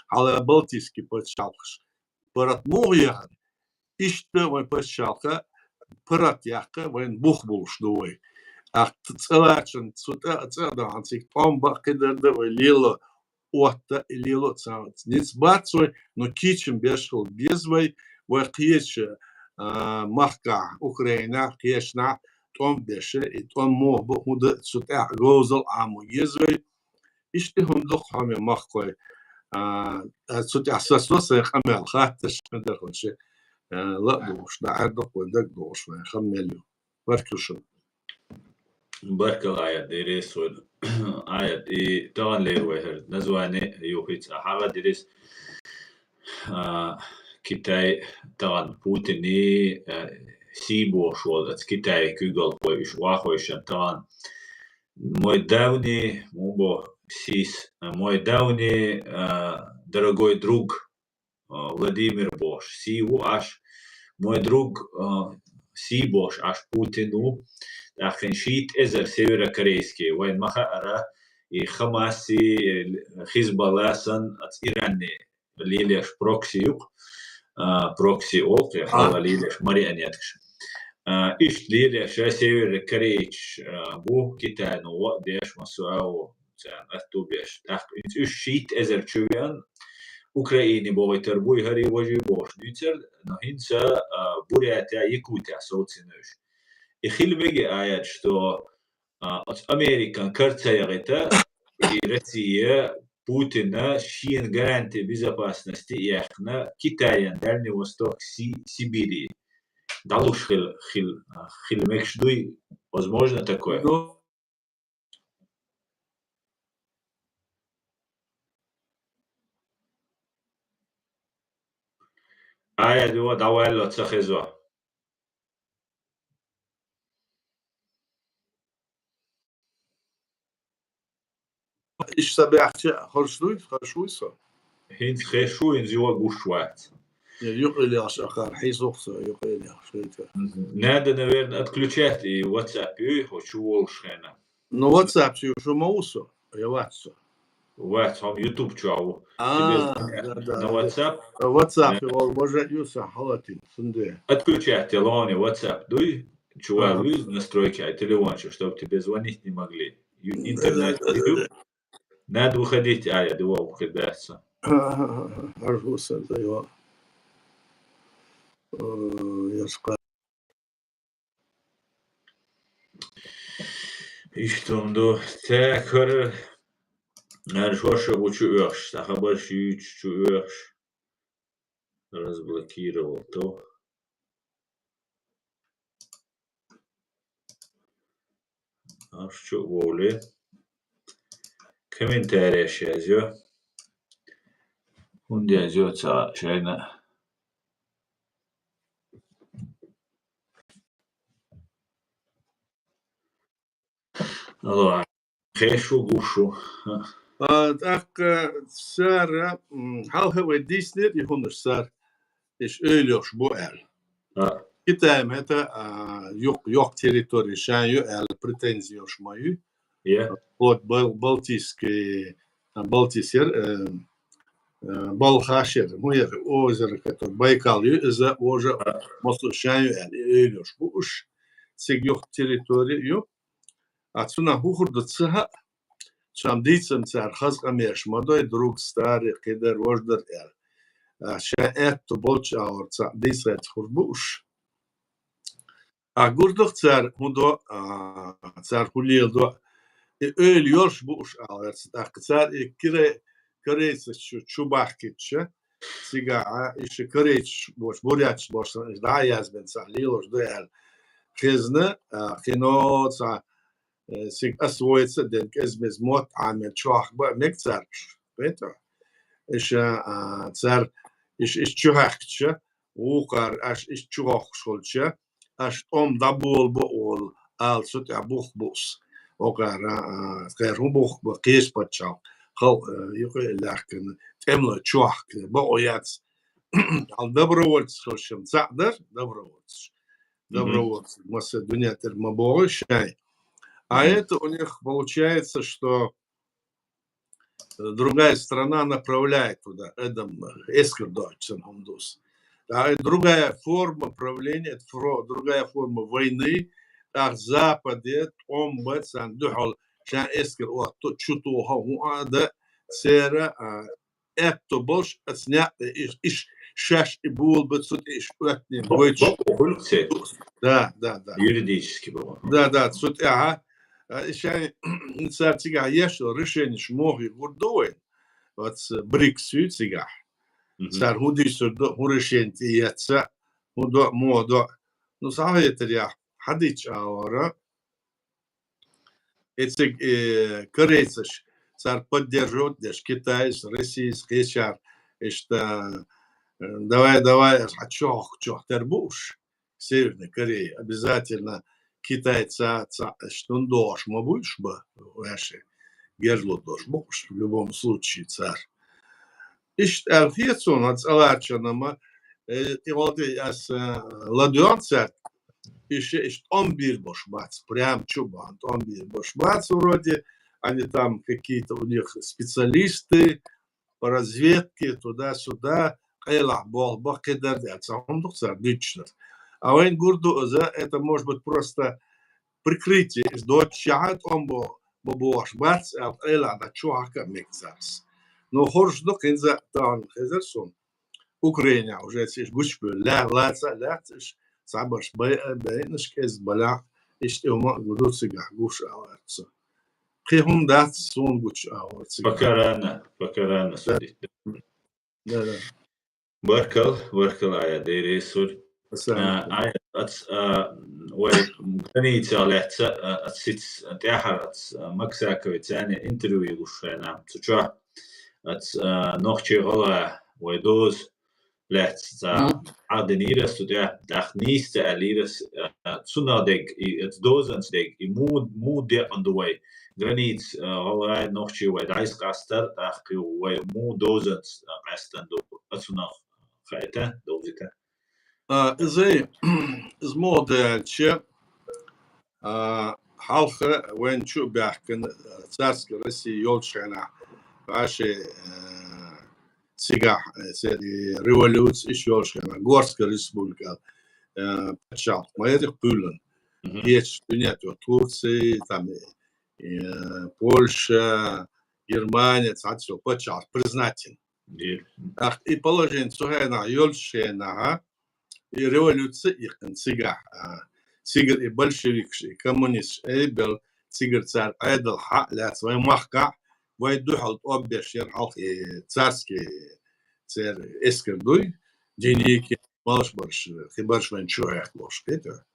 хьала Балтийский пачхьалкхаш паргӀат муха яхара? Иштта вайн пачхьалкха паргӀат яккха вайн бух болуш ду вай. ТӀаккха цӀа ларчан цу тӀа, цӀа а дахьан цига тӀом баккхидар дан вай лело, отта и лело цхьа ницкъ бац вай, но кийчам беш хила беза вай, вай кхечу, а, махкахь, Украинахь, кхечанахь тӀом беш, и тӀом муха бу, хӀун ду, цу тӀехь говзал Ӏамо еза вай. Иштта хӀума ду-кх хьо, мехкахой. А, цу тӀехь сацо сайн къамел хаттарш ма дар хӀунча, а, ла а духуш, дӀа а дукха вайн даг духуш вайн хан мел ю. Баркалла шуна. Баркалла, Ӏаят, деррис вай. Ӏаят, и тахана лер вай хӀара название юхица, а, хьагӀа деррис. А, Китай тахана Путини, а, сий бохуш волу, аца Китай куьйгалхой, уьш охьахойшан тахана. Мой давний, мун бо, сийс, а, мой давний, а, дорогой друг, а, Владимир бохуш, сий ву аш, мой друг, а, сий бохуш аш Путин ву. ТӀаккха шийтта эзар северокорейский, вайн ма хаара, и Хамаси, Хизбалла санна, аца Иранни лелеш прокси юкъ, а, прокси олу кхин, хьала лелеш марионеткаш. А, иштта лелеш Северный Кореяч, а, бу, Китайна гӀо а деш, массо а ву, царна атту беш. ТӀаккха уьш шийтта эзар чу веана, Украине бохуьйтар буй, хӀарий важий бохуш дуьйцар, но хӀинца, а, Бурятия, Якутия совцина уьш. И хила мега, Ӏаят, что, а, оцу Американ кара ца яхийта, и Россия Путина шен гаранти безопасности яхна Китаян Дальний Восток, Си-, Сибири. Далуш хил, хил, хил мекш дуй, возможно такое? Ну, Ая дува давайло ца хезва. Иш са бяхча харш дуй, харш вуй со? ХӀинца хеш ву, хӀинца юха гуш вац. Я юкъе леш ахар, хьисух со, юкъе леш, шайта. Надо, наверное, отключать и WhatsApp, и хоть чу волш хена. Ну, WhatsApp чу шу ма ву со, я вац со. Вац, хьом YouTube чу ву. А, тебе да, да, на да. WhatsApp? WhatsApp, да. Его, может, ю са халатин, сунде. Отключать телефоне WhatsApp дуй, чу ва, ага, вуй настройки, а телефон чу, чтобы тебе звонить не могли. Ю-, интернет. Да, да, да, да. Надо выходить, а я диву кидаться. Аргуса дайва. Э, я ска- Иштунду, так, хар, ар шоша бу чу уьхш, саха баш ю чу уьхш. Разблокировал то. Аш чу воле. Комментарияш язё. ХӀунда язё ца шайна. Алло, хеш ву, гуш ву. А, тӀаккха цара, м, хьалха вай дийцинера и хӀунаш цара, иш эйлеш бу аьлла. А. Китай-м хӀета, а, юкъ, йоккха территори шайн ю аьлла, претензи йолуш ма ю. Я. Вот Бал-, Балтийский, а, Балтийсер, э, э, Балхашер, хӀун яра, озеро, который Байкал ю, иза уже, а, массо шайн ю аьлла, и эйлеш бу уж. Цига йоккха территори ю. А цунах хӀу хир ду ца хаьа, цхьа дийцам цара хаза къамелаш ма дой, друг старый, кхидар, вождар аьлла. А, шайн аьтту болчу агӀор цхьа дийцарца хур бу уш. А гур ду-кх цара хӀун до, а, цара хӀун леладо, и эйла йолуш бу уш аьлла, тӀаккха цара и кире-, корейцаш чу, чу бахкийтча, цигахь а, иша корейцаш бош, буряташ бош, иша дӀа а язбина цхьа лелош ду аьлла. Хезна, а, кхино цхьа, э, цига ас войца ден кӀезмеза мотт Ӏамел чохь бан мега цара. Вето? Иша, а, цара, иш, иш чу хьаькхча, вукхара аш иш чу хохкуш хилча, аш тӀом дӀаболабо олу, ала цу тӀехь бух буус. Окхара, а, кхеран бух бу, кхечу паччахь хал, а, юкъе а лаьхкина, тӀемло чохь бакъо яц. Хьал добровольцаш хилча цхьаъ дара, добровольцаш. Мгм. Добровольцаш, масса дуьнен тӀера ма богӀу шайн. А это у них получается, что другая страна направляет туда, эдам, эскар доцчун хӀума дус. Да, и другая форма правления, это фро-, другая форма войны, тӀаккха Западе тӀом бан царна дуьхьал шайн эскар отту, чу тоха хӀун а дан, церан, а, аьтто болуш, ас некъ, иш, иш шаьш и болабан цу тӀе иш оьттина гойтуш. Бакъо хуьлу-кх церан. Да, да, да. Юридически бакъо. Да, да, цу тӀехь, а, и шайн, цара цигахь еш йолу решенеш мохе гур ду вайн. Оцу БРИКС ю цигахь. Мгм. Цара хӀун дуьйцур ду, хӀун решени тӀеэцна, хӀун до, муха до. Ну, схьахетарехь, хьадича агӀора. Эциг, э, корейцаш, цара поддерживать деш, Китайс, Россис, кхечара, иштта, э, давай, давай, ас хьан чохь, чохь тера бу уш, Северная Корея. Обязательно Китайца, ца, иштта догӀуш ма буй уш бан, ваьши, герзало долуш бу уш, в любом случае, цара. Иштта аьлла хета суна, цӀа ларчанна ма, э, и гӀолди ас, э, ладоьгӀна цаьрга, и ше иштта тӀом бийр болуш бац, прям чу бахьана тӀом бийр болуш бац, вроде, они там какие-то у них специалисты по разведке, туда-сюда, къайлахь болх бан кхидар, цхьа хӀума ду-кх цара дуьйцуш дерг. А вайна гур ду иза, это может быть просто прикрытие, иза доццушехь а тӀом бо-, бан бохуш бац аьлла, къайлаха дӀа чу хьаьхка а мега цара. Ну, хӀорш ду-кх хӀинца а тахана хезар суна. Украинехь уже цига гучубевлла, ла-, лаца а лаьцна, цхьаберш бай-, байинарш кӀезиг балахь, иштта хӀума а гур ду цигахь гуш а вац со. кхин хӀума дац суна гуча агӀор цига. Покарана, покарана, судить. Да, да. Баркал, баркал, Ӏая, Дела реза хуьлда. Аса. А, Ӏая, ац, а, вай границах лаьцна, а, ац сиц тӀаьхьара ац, а, Максаковаца интервью йолуш хенахь, цу чохь ац, а, нохчий-гӀалгӀай вай доза лаьцна цхьа Мгм. хьахдинера ас цу тӀехь, тӀаккха нийса ца аьллера ас, а, цунах дерг, и, ац дозанца дерг, и муха, муха декъна ду вай? Граница, а, гӀалгӀай, нохчий вай дӀасакъастар, тӀаккха вай муха дозанца, а, къаьстина ду, а, цунах хаийта, довзийта? А, иза, иза муха ду аьлча, а, хьалха вайна чу а баьхкина, а, царская Россия йолчу хенахь, вӀаши, а, цигахь, а, церан революция иштта йолчу хенахь, Горская республика, а, пачхьалкх ма яра кхоьллина. Мгм. Кхечу дуьнен тӀе Турция, там, э, Польша, Германия, цхьацца йолу пачхьалкх признать йина. Дера. ТӀаккха и положение цу хенахь йолчу хенахь, и революция а иккхина цигахь, а, цигара и большевикаш, и коммунисташ айбелла, цигара цара Ӏедал хьа а лаьцна вайн махкахь, вай дуьхьал тӀом беш яра хьалха и царский церан эскар дуй, Деникин, малаш бараш, кхин бараш вайн чу хьехна луш, кхета.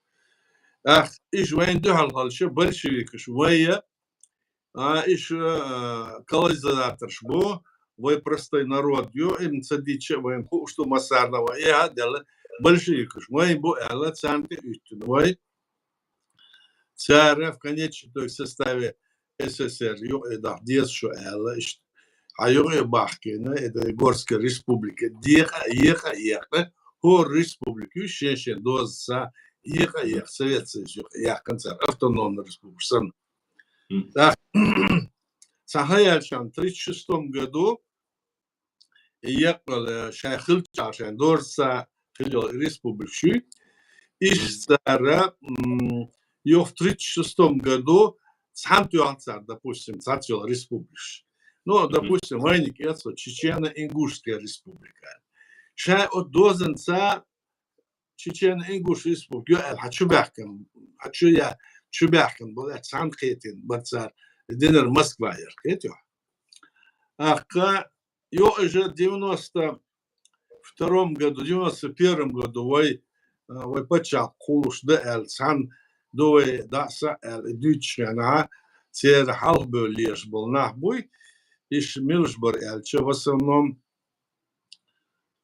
ТӀаккха иштта вайн дуьхьал хилча большевикаш вай, а, иштта, а, колонизаторш бу, вай простой народ ю, им ца дича а вайн хууш ду массарна вай, э, а, делла, большевикаш вайн бу аьлла, царна тӀе уьттина вай. Цара в конечном итоге составе С С С Р юкъа даха деза шу аьлла, иштта. Хьан юкъа бахкийна, это Горская республика, декъа, екъа, екъа, хӀора республика ю, шен-шен доза ца, екъа, екъа, Совет Союз юкъа яьккхина цара, автономная республика санна. Мгм. ТӀаккха, цхьа хьан яьлча, тридцать шестом году, и екъал, э, шайн хилча, шайн доза ца хилла республика шу, иштта цара, м, юха в тридцать шестом году цхьаьна тоьхна цара, допустим, цхьацца йолу республикаш. Ну, допустим, вайниг эцо Чечено-Ингушская республика. Шайн оцу дозанца Чечено-Ингуш республика ю аьлла, хьан чу баьхкина, хьан чу я, чу баьхкина бу аьлла, цхьаьна кхетийна бара цара, динар Москва яра, кхетий хьо? ТӀаккха юха уже девяносто втором году, девяносто первом году вай, а, вай пачхьалкх кхуллуш дан аьлла, цхьаьна ду вай дӀа а, схьа а аьлла, и дуьйцучу хенахь, церан хьалхабевлла лелаш болу нах буй, иштта милаш бара аьлча, в основном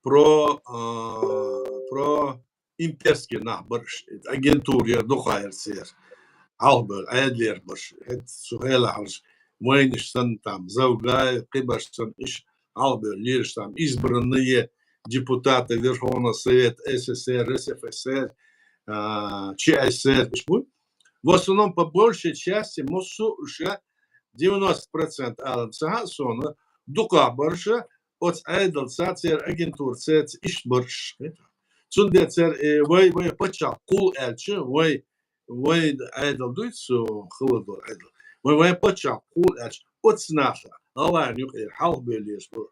про, а, про имперский нах бара уьш, агентура яра, дукха яра церан. Хьалхабевлла Ӏедалера бара уьш. ХӀета цу хенахь хьалха вайнаш санна, там, Завгаев, кхиберш санна, иштта хьалхабевлла лелаш, там, избранные депутаты Верховного Совета С С С Р, С Ф С Р, а, Ч С С Р, иштта бу. В основном, по большей части, массо а уьш, девяносто процентов алам ца хаьа суна, дукхахберш оцу Ӏедалца, церан агентураца иштта бара уьш. Цундела церан, э, вай, вай пачхьалкх кхуллу аьлча, вай, вай Ӏедал дуй цу хилла долу Ӏедал. Вай, вай пачхьалкх кхуллу аьлча, оцу наха, гӀалгӀайна юкъера хьалхабевлла лелаш бу,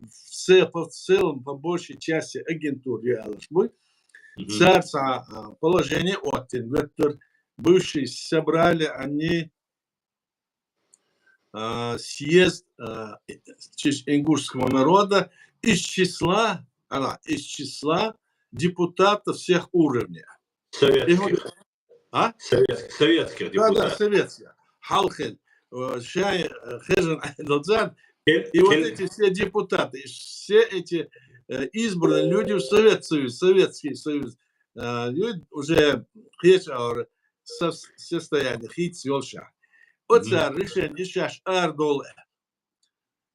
все, по, в целом, по большей части агентура ю аьлларш буй. Мгм. Цара цхьа, а, положение оттина готтара, бывшие собрали они, а, съезд, а, чис-, ингушского народа из числа, ана, из числа депутатов всех уровней. Советских. И хӀун-, а? Совет-, советских депутатов. Да, да, советских. Хьалхин, э, шайн, э, хержан Ӏедал царна. Кел-, и вот кел- эти все депутаты, и все эти, э, избранные люди в Совет Союз, Советский Союз, э, ю-, уже кхечу агӀор со-, состояние хийца йолуш. Мгм. Оцара решение шаьш арадолу аьлла.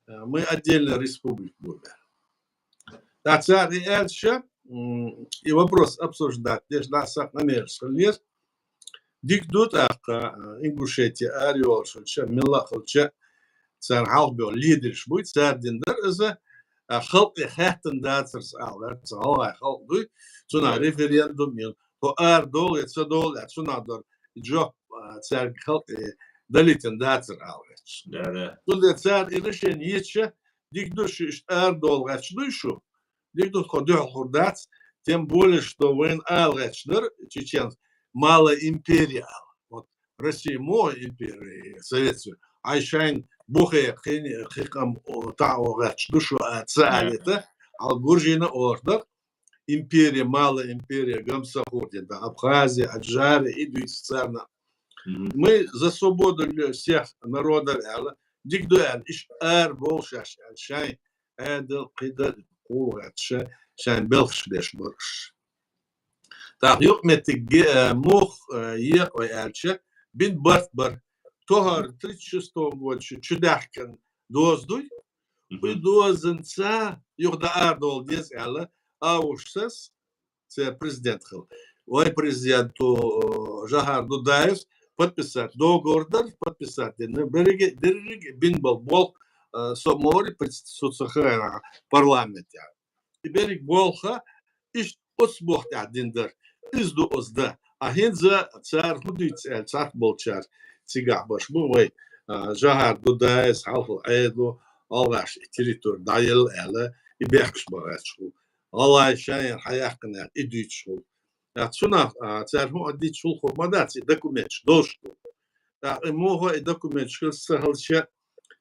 Э, мы отдельная республика будем. ТӀаккха цара и аьлча, м, и вопрос обсуждать деш, дӀа сакъ намераш хилла. Дика ду тӀаккха, э, Ингушетия ара йолуш хилча, милла а хилча, царна хьалхабевлла лидерш буй, цара дина дара иза, а, халкъе хаьттина дацара ала, цхьа гӀалгӀай халкъ дуй, цунах Мгм. референдум йина, тхо арадолу я ца долу, я цунах дара жоп, а, цаьрга халкъе далийтина дацара ала гӀерташ. Да, да. Цундела цара и решение йича, дика ду шу иштта арадолу гӀерташ дуй шу? Дика ду, тхо дуьхьал хир дац, тем более, что вайна ала гӀерташ дара чеченцаш, малая империя ала. Вот Россия муха империя, Совет Союз, Ай шайн бухе кхин хикъам таъо гъач душу а ца алета, ал Гуржина ордах, империя, мала империя, гамса хурдин, да, Абхазия, Аджари, и дуйц царна. Мы за свободу всех народов, ала, дик ду, ала, иш ар болшаш, ала, шайн, эдел, кида, кулгача, шайн белхш деш борш. Так, юкъ метиг, э, мух, э, ек ой алча, бин барт бар. Тохар тридцать шестом году чудахкан доздуй. Бы дозан ца, юх да ар дол дез, ала, а уж сас, ца президент хыл. Ой президенту, э, Жахар Дудаев подписать договор дар, подписать ден. Береги, дерриги бин бал бол, э, со мори, пред-, со цахана парламент, я. И берег болха, иш оц бохт а дин дар. Из ду оз да. А хин за цар худуй цар, цар болчар. Цигах баш бу, вай, а, Жахар Дудаев, халху айду, алгаш территор дайел, ала, и бехш багачу. Алай шайер хаяхкана, и дуйчу. А цуна, а, цар ху адичул ху мадаци документ дош. Так, и муха и документ шкал сахалча,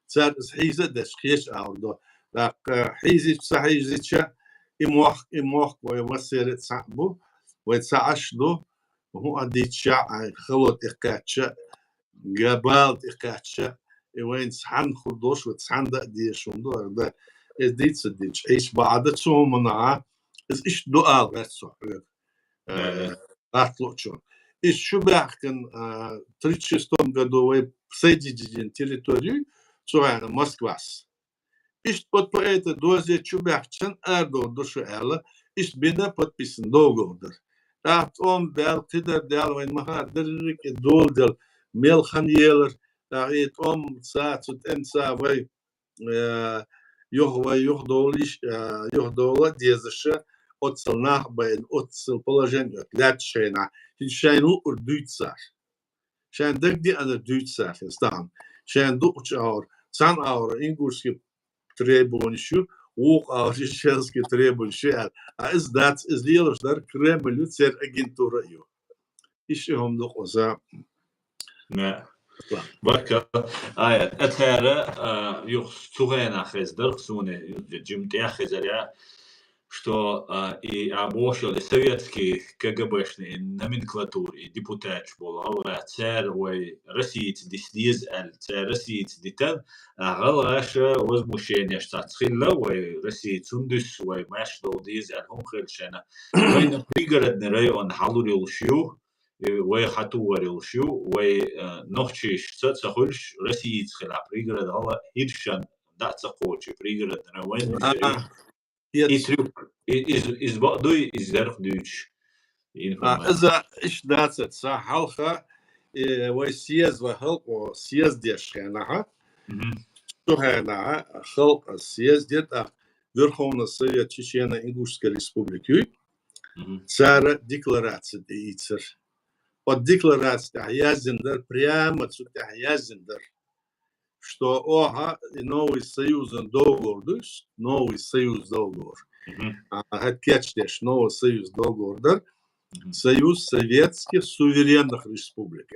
цар из хиза деш хеш аурдо. Так, э, хизич, ца хизича, и мох, и мох, вай васере ца бу, вай ца аш ду, ху адича, ай, халот и кача, габалт и кача, и вайн цан худош, вай цан да дешун до, да. Из дица дич, иш баада цумана, из иш дуал гацо. Э, атлучу. Иш чубяхкан, э, тридцать шестом году вай присоединен территорию, цугана Москвас. Иш от поэта дозе чубяхчан ардо душу, ала, иш бина подписан договор дар. Так, том бял, кидар дял, вайн маха дыррик и дол дял, мел хан елар, так, и том ца, цу тем ца вай, э, юх вай, юх долиш, э, юх дола дезаша, отсыл нах байн, отсыл положение, от лят шайна, хин шайну ур дуйцар. Шайн дагди ана дуйцар, стан. Шайн ду уч аур, цан аур, ингушский требованишу, ух аур, чеченский требованишу, а, а из дац, из лелаш дар Кремль цер агентура ю. Иш и хом дук оза. Не. Барка. Ай, этхара, а, юх цугена хездар, суне, юх джим тя хезаря, что, а, и обошёл и советский КГБшный номенклатур и депутат был, алра цер вай Россиец дис диз ал, цер Россиец дитан, а, галгаша возмущение, что цхилла вай Россиец ундис, вай маш дол диз ал, хум хелшена. Вай на пригородный район халурил шью, э, вай хатуарил шью, вай, э, нохчиш ца, ца хулш, Россиец хила пригород гала хиршан, да ца кочи пригородный район. А, и трюк, и, из, из бадуй, из дерх дюч. А, информация. Иза иш даца ца халха, э, вай съезд, вай халкъо съезд деш хенаха. Мгм. Что хенаха, халкъ съезд дет, а, Верховный Совет Чечено-Ингушской Республики. Мгм. Цара декларация дейцер. От декларация тя яздин дар, прямо цу тя яздин дар, что оха и новый союзный договор, то есть новый союз договор. Мгм. А, хат кечдеш, новый союз договор дар. Мгм. Союз советских суверенных республик.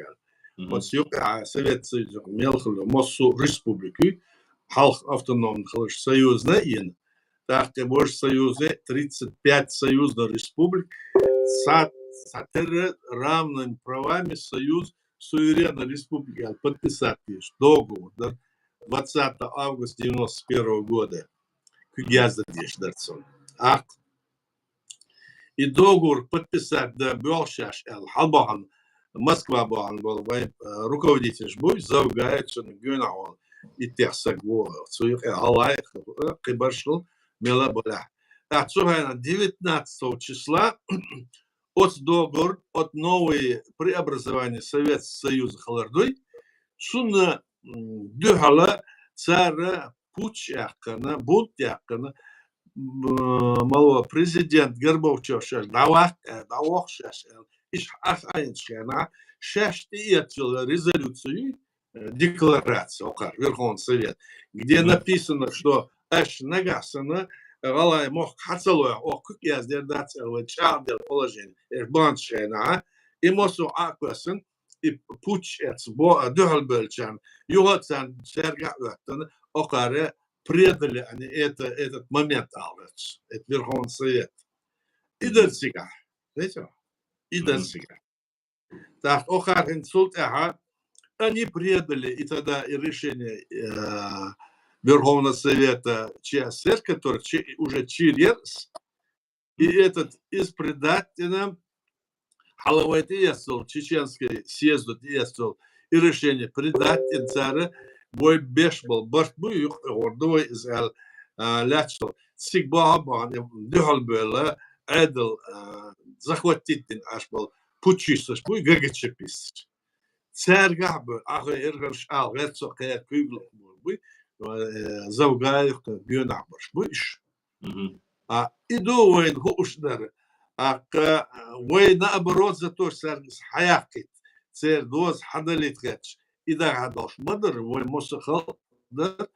Мгм. Вот сюк, а, Совет Союз мелхло, мосу республики, халх автономных лишь союзный ин. Так и больше союзный, тридцать пять союзных республик, са-, сатыра равными правами союз суверенной республики подписать пишет договор, да, двадцатого августа девяносто первого года. Кугязда деш дарцон. Ах. И договор подписать да бёлшаш эл халбахан, Москва бахан бол вай, э, руководитель буй, завгаечен гюнавал. И техсаг во, цуйх, э, алай, э, кибаршыл, мела боля. А цугайна девятнадцатого числа от договор, от новый преобразование Советского Союза халардуй, цуна, м, дюхала цара пуч яккана, бунт яккана, м, мало президент Горбачёв шаш, давах, э, давах шаш, э, иш ах айнчана, шаш ти ецел резолюцию, э, декларация, окар, Верховный Совет, где написано, что аш нагасана, э, валай мох хацалой, ох, кук яздер дацел, чардер положение, э, баншена, и мосу аквасын, и путч эцна бо-, а, дуьхьал бевллачарна, юха царна цаьргахь а оьттина, окхара предали они это, этот момент ала гӀерташ, это Верховный Совет. И дара цигахь. Знаете? И дара цигахь. ТӀаккха окхара хӀинца цул тӀаьхьа они предали и тогда и решение, э, Верховного Совета Ч С С Р, который чи-, уже чийра яр из. И этот из предать дина, хьалха вай тӀаэцна йолу Чеченский съезда тӀаэцна йолу и решение предать дина цара, вай беш болу барт буй, юкъа гӀур ду вай иза аьлла, а, лаьтташ долу. Цига бахьа а бахьана, дуьхьал бевлла, Ӏедал, а, захватить дина Ӏаш болу путчисташ буй, ГГЧПисташ. Цаьргахь а бевлла, ахьа эрхарш ала гӀерта со кхеран куьйгалла буй, э, Завгаев, кхин гоьнахь барш буй уьш. А и ду вайна хууш дара. ТӀаккха вай, наоборот, за то, что цаьрга иза хьаяккхийта, церан доза хьадалийта гӀерташ, и дагахь долуш ма дара, вай массо а халкъ дара,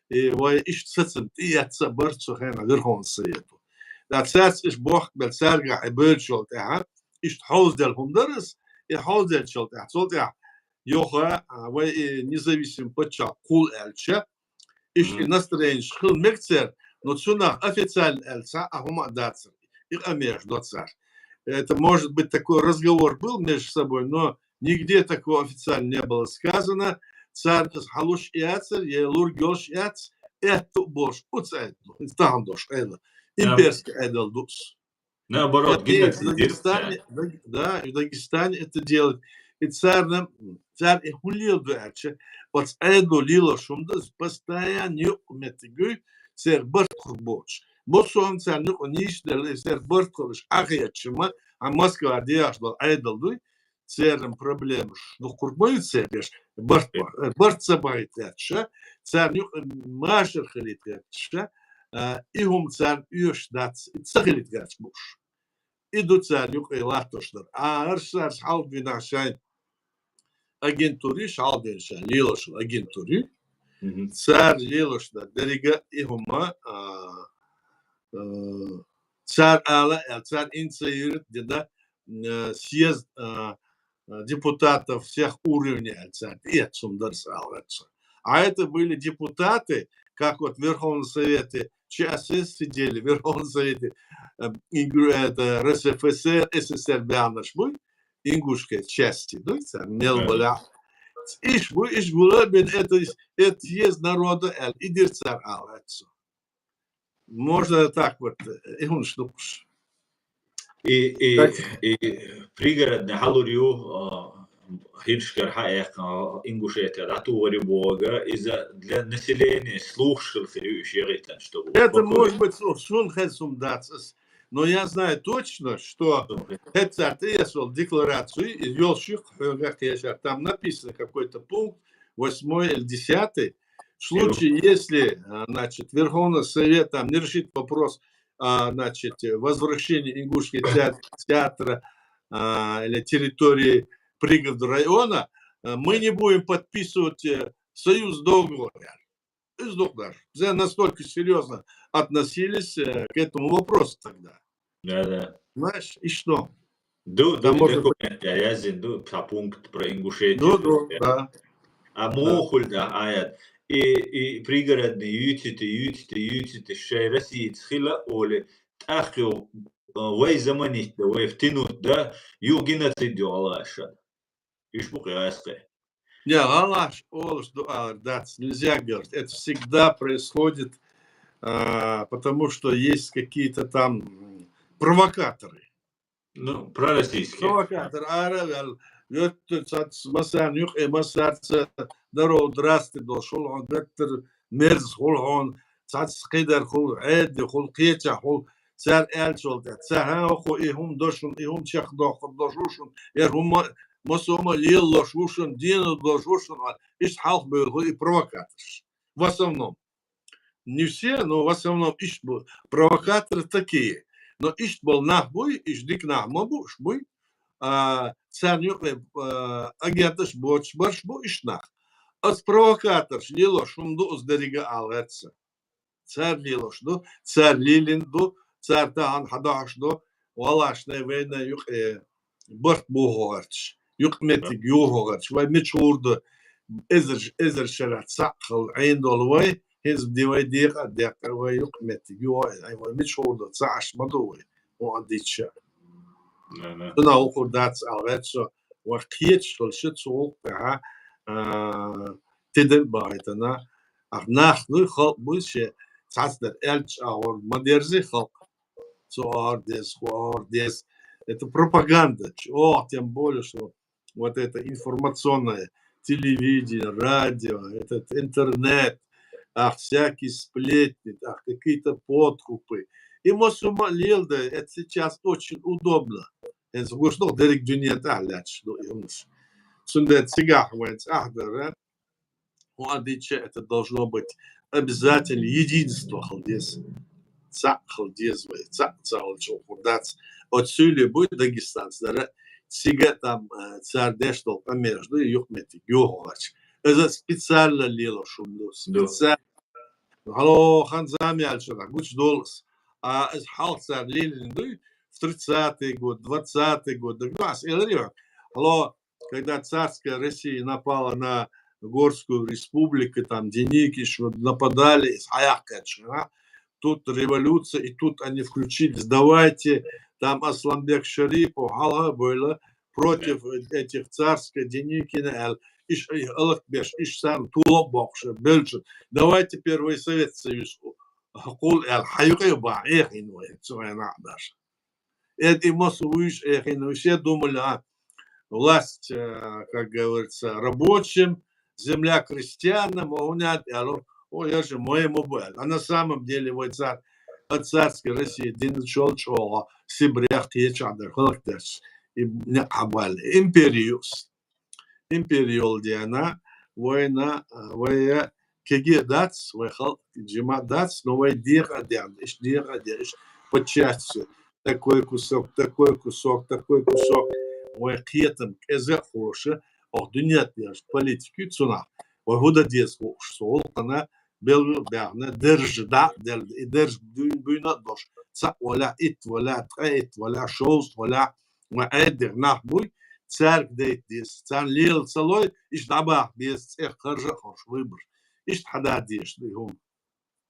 и вай иштта сацам тӀеэцна а бара цу хенахь Верховный Совето. ТӀаккха цаьрца иштта бохкабелла, цаьргахь и бевллачул тӀаьхьа, иштта хьовзаделла хӀума дара иза, и хьовзаделлачул тӀаьхьа, цул тӀаьхьа юха, а, вай и независимый пачхьалкх хуьлу аьлча, иштта и настроенеш хила мега церан, но цунах официально аьлла цхьа а хӀума а дацара. И къамелаш до цара. Это, может быть, такой разговор был между собой, но нигде такого официально не было сказано. Царна иза хьалуш а яцара, я лург йолуш а яц, аьтту а болуш, оцу Ӏедало, тахана долуш Ӏедал, имперский Ӏедал ду иза. Наоборот, это и в геноцид дира цара. Дагестане, Даг-, да, и в Дагестане это делают. И царна, цара и хӀун леладо аьлча, оцу Ӏедало лелош хӀума ду иза, постоянно юкъаметтиг юй, церан барт хург боцуш. Массо а хӀума царна юкъа нийса делла, и церан барт хуьлуш Ӏахеташ ма, а Москва дехаш долу Ӏедал дуй, церан проблемаш дуккхург ма ю церан, барт, барт ца бахийта гӀерташ, царна юкъа машар хилийта гӀерташ, а, и хӀума царна оьшуш дац, и ца хилийта гӀерташ бууш. И ду царна юкъе латтош дара. А, хӀара цаьрца хьалха дуьйна шайн агентури, хьалха дуьйна шайн лелош йолу агентури. Цара лелош дара деррига а и хӀума, а, а, цара ала аьлла, цара инициировать дина, а, съезд, а, а, депутатов всех уровней аьлла цара, и оццул дара ала гӀерташ. А это были депутаты, как вот в Верховном Совете Ч С С сидели, в Верховном Совете, э, Ингу-, это, Р С Ф С Р, С С С Р баьхнарш буй, ингушской части, ну, цара мел балахь. Иш буй, иш гула бен это, это съезд народа аьлла, и дира цара ала гӀерташ. Можно так вот, э, и хӀунаш дукхуш. И, и, и Пригородный хьалур ю, а, хӀиршкара хьаэккха, а, Ингушетия дӀатухур ю бохург, иза для населения слухаш хила хир ю, уьш яхийтанаш ду. Это, может быть, шун хезна хӀума дац ас. Но я знаю точно, что хӀетта цара тӀеэцна йолу декларацию, и йолуш ю хьоьга кхечара. Там написано какой-то пункт, восьмой или десятый. В случае, если, а, значит, Верховный Совет там не решит вопрос, а, значит, возвращения ингушского теат-, театра, а, или территории пригорода района, а, мы не будем подписывать, э, союз договор. Из дух даже. Уже настолько серьёзно относились, э, к этому вопросу тогда. Да, да. Знаешь, и что? Ду, ду, там можно документ, я, я зин, ду, цхьа пункт про Ингушетию. Ду, ду, да. А муха хуьлу, да, аят. И, и Пригородный юьйцуьйту, юьйцуьйту, юьйцуьйту, шайн Россица хила олий, тӀаккха, а, вай заманить да, вай втянуть да, ю геноцид ю гӀалгӀаша. Уьш бу кхин аскъе. Не, гӀалгӀаш олуш ду алар дац, нельзя говорить. Это всегда происходит, а, потому что есть какие-то там, м, провокаторы. Ну, пророссийские. Провокатор ара а ваьлла, гӀоьттина цхьацца массарна юкъе, массаьрца даро, здрасте долуш хуьлу хьуна, гӀоьттина мерза хуьлу хьуна, цхьацца кхидерг хуьлу, Ӏедалехь хуьлу, кхечахь хуьлу, цара аьллачул тӀаьхьа, ца хӀан, хӀокхо и хӀума до шуна, и хӀума чекхдоккхур до шу шуна, я хӀума массо а хӀума лелош ву шуна, денал долуш ву шуна, иштта хьалха бевлла хуьлу и провокаторш. В основном. Не все, но в основном иштта бу-, провокаторы такие. Но иштта болу нах буй, иштта дика нах ма бу уьш буй. А, царна юкъе, а, агенташ боцуш барш бу иштта нах. Ас провокаторш лелош хӀума ду, ас деррига а ала гӀерта сан. Цара лелош ду, цара лелийна ду, цара тахана хьадохьуш ду, гӀалгӀашна вайна юкъе барт бохо гӀерташ. Юкъаметтиг юхагӀарч вай мича хӀурда эзар, эзар шера цаӀ хила Ӏийна дола вай, хӀинца ди вай декъа а декъа вай юкъаметтиг юхагӀа, вай мича хӀурда цаӀ аш ма ду вай, хӀун а дича. Цунах ухур дац аьлла гӀерт со, вай кхеташ хила ши цу гӀулакх тӀехьа, а, тидам бахийтана. Ах нах ну халкъ буй ше цхьацдар аьлча агӀор ма дерзи халкъ. Цу агӀор деза, ху агӀор деза. Это пропаганда. О, тем более, что вот это информационное телевидение, радио, этот интернет, ах, всякие сплетни, ах, какие-то подкупы. И мосума лелда, это сейчас очень удобно. ХӀинца гуш ду дерриг дуьне тӀехь лаьтташ ду юмаш. Цундела цигахь вайн цӀахь дара, хӀун а дича, это должно быть обязательно единство хила деза. ЦаӀ хила деза вай, цаӀ ца хилча хӀур дац. Оцу суьйле буй дагестанцаш дара, цига там, э, цара деш долу къамелаш ду, юкъаметтиг юхагӀарч. Иза специально лелош хӀума ду, специально. Хьало, хан зама яьлча гучудолу ас. А иза хьалха цара лелийна дуй, в тридцатый год, двадцатый год, даг ас элар ю. Хьало, когда царская Россия напала на Горскую республику, там Деникин, вот нападали, иза хьаяьккхинчу хенахь, тут революция, и тут они включились. Давайте, там Асланбек Шарипов, хьалха а бевлла, против этих царских Деникина аьлла, иш алакбеш, иш санна тоба боккхуш бевлча, давайте первый Совет Союз кхул аьлла, хьан юкъе бан, эхийна вай, цу хенахь а баьш. Эд и массо вуьйш эхийна, все думали, а, власть, э, как говорится, рабочим, земля крестьянам, а у меня аьлла, о, я же моему бы, а на самом деле вай цар, от царской России дина чол чӀогӀа Сибрех кхечахь дара, халкъ дерш, и некъ хьабалли. Империус. Империол дена, вайна, а, вай кеге дац, вай халкъ жима дац, но вай декъа а ден, иш декъа а ден, иш по части такой кусок, такой кусок, такой кусок. Вай кхетам кӀеза а хууш, ох, дуьнен тӀехь политики цунах. Вай хӀун дан деза хууш, со гӀуллакхана белла баьхна, держа дӀа а делла, и держа буьйна а долуш, цхьаъ валахь, итт валахь, ткъе итт валахь, шовзткъа валахь, вай Ӏеддигна нах буй, цаьрга дайта деза, царна лела ца лой, иштта дӀабаха беза, цӀех харжа а хоржуш выбор. Иштта хьада дезаш ду и хӀума.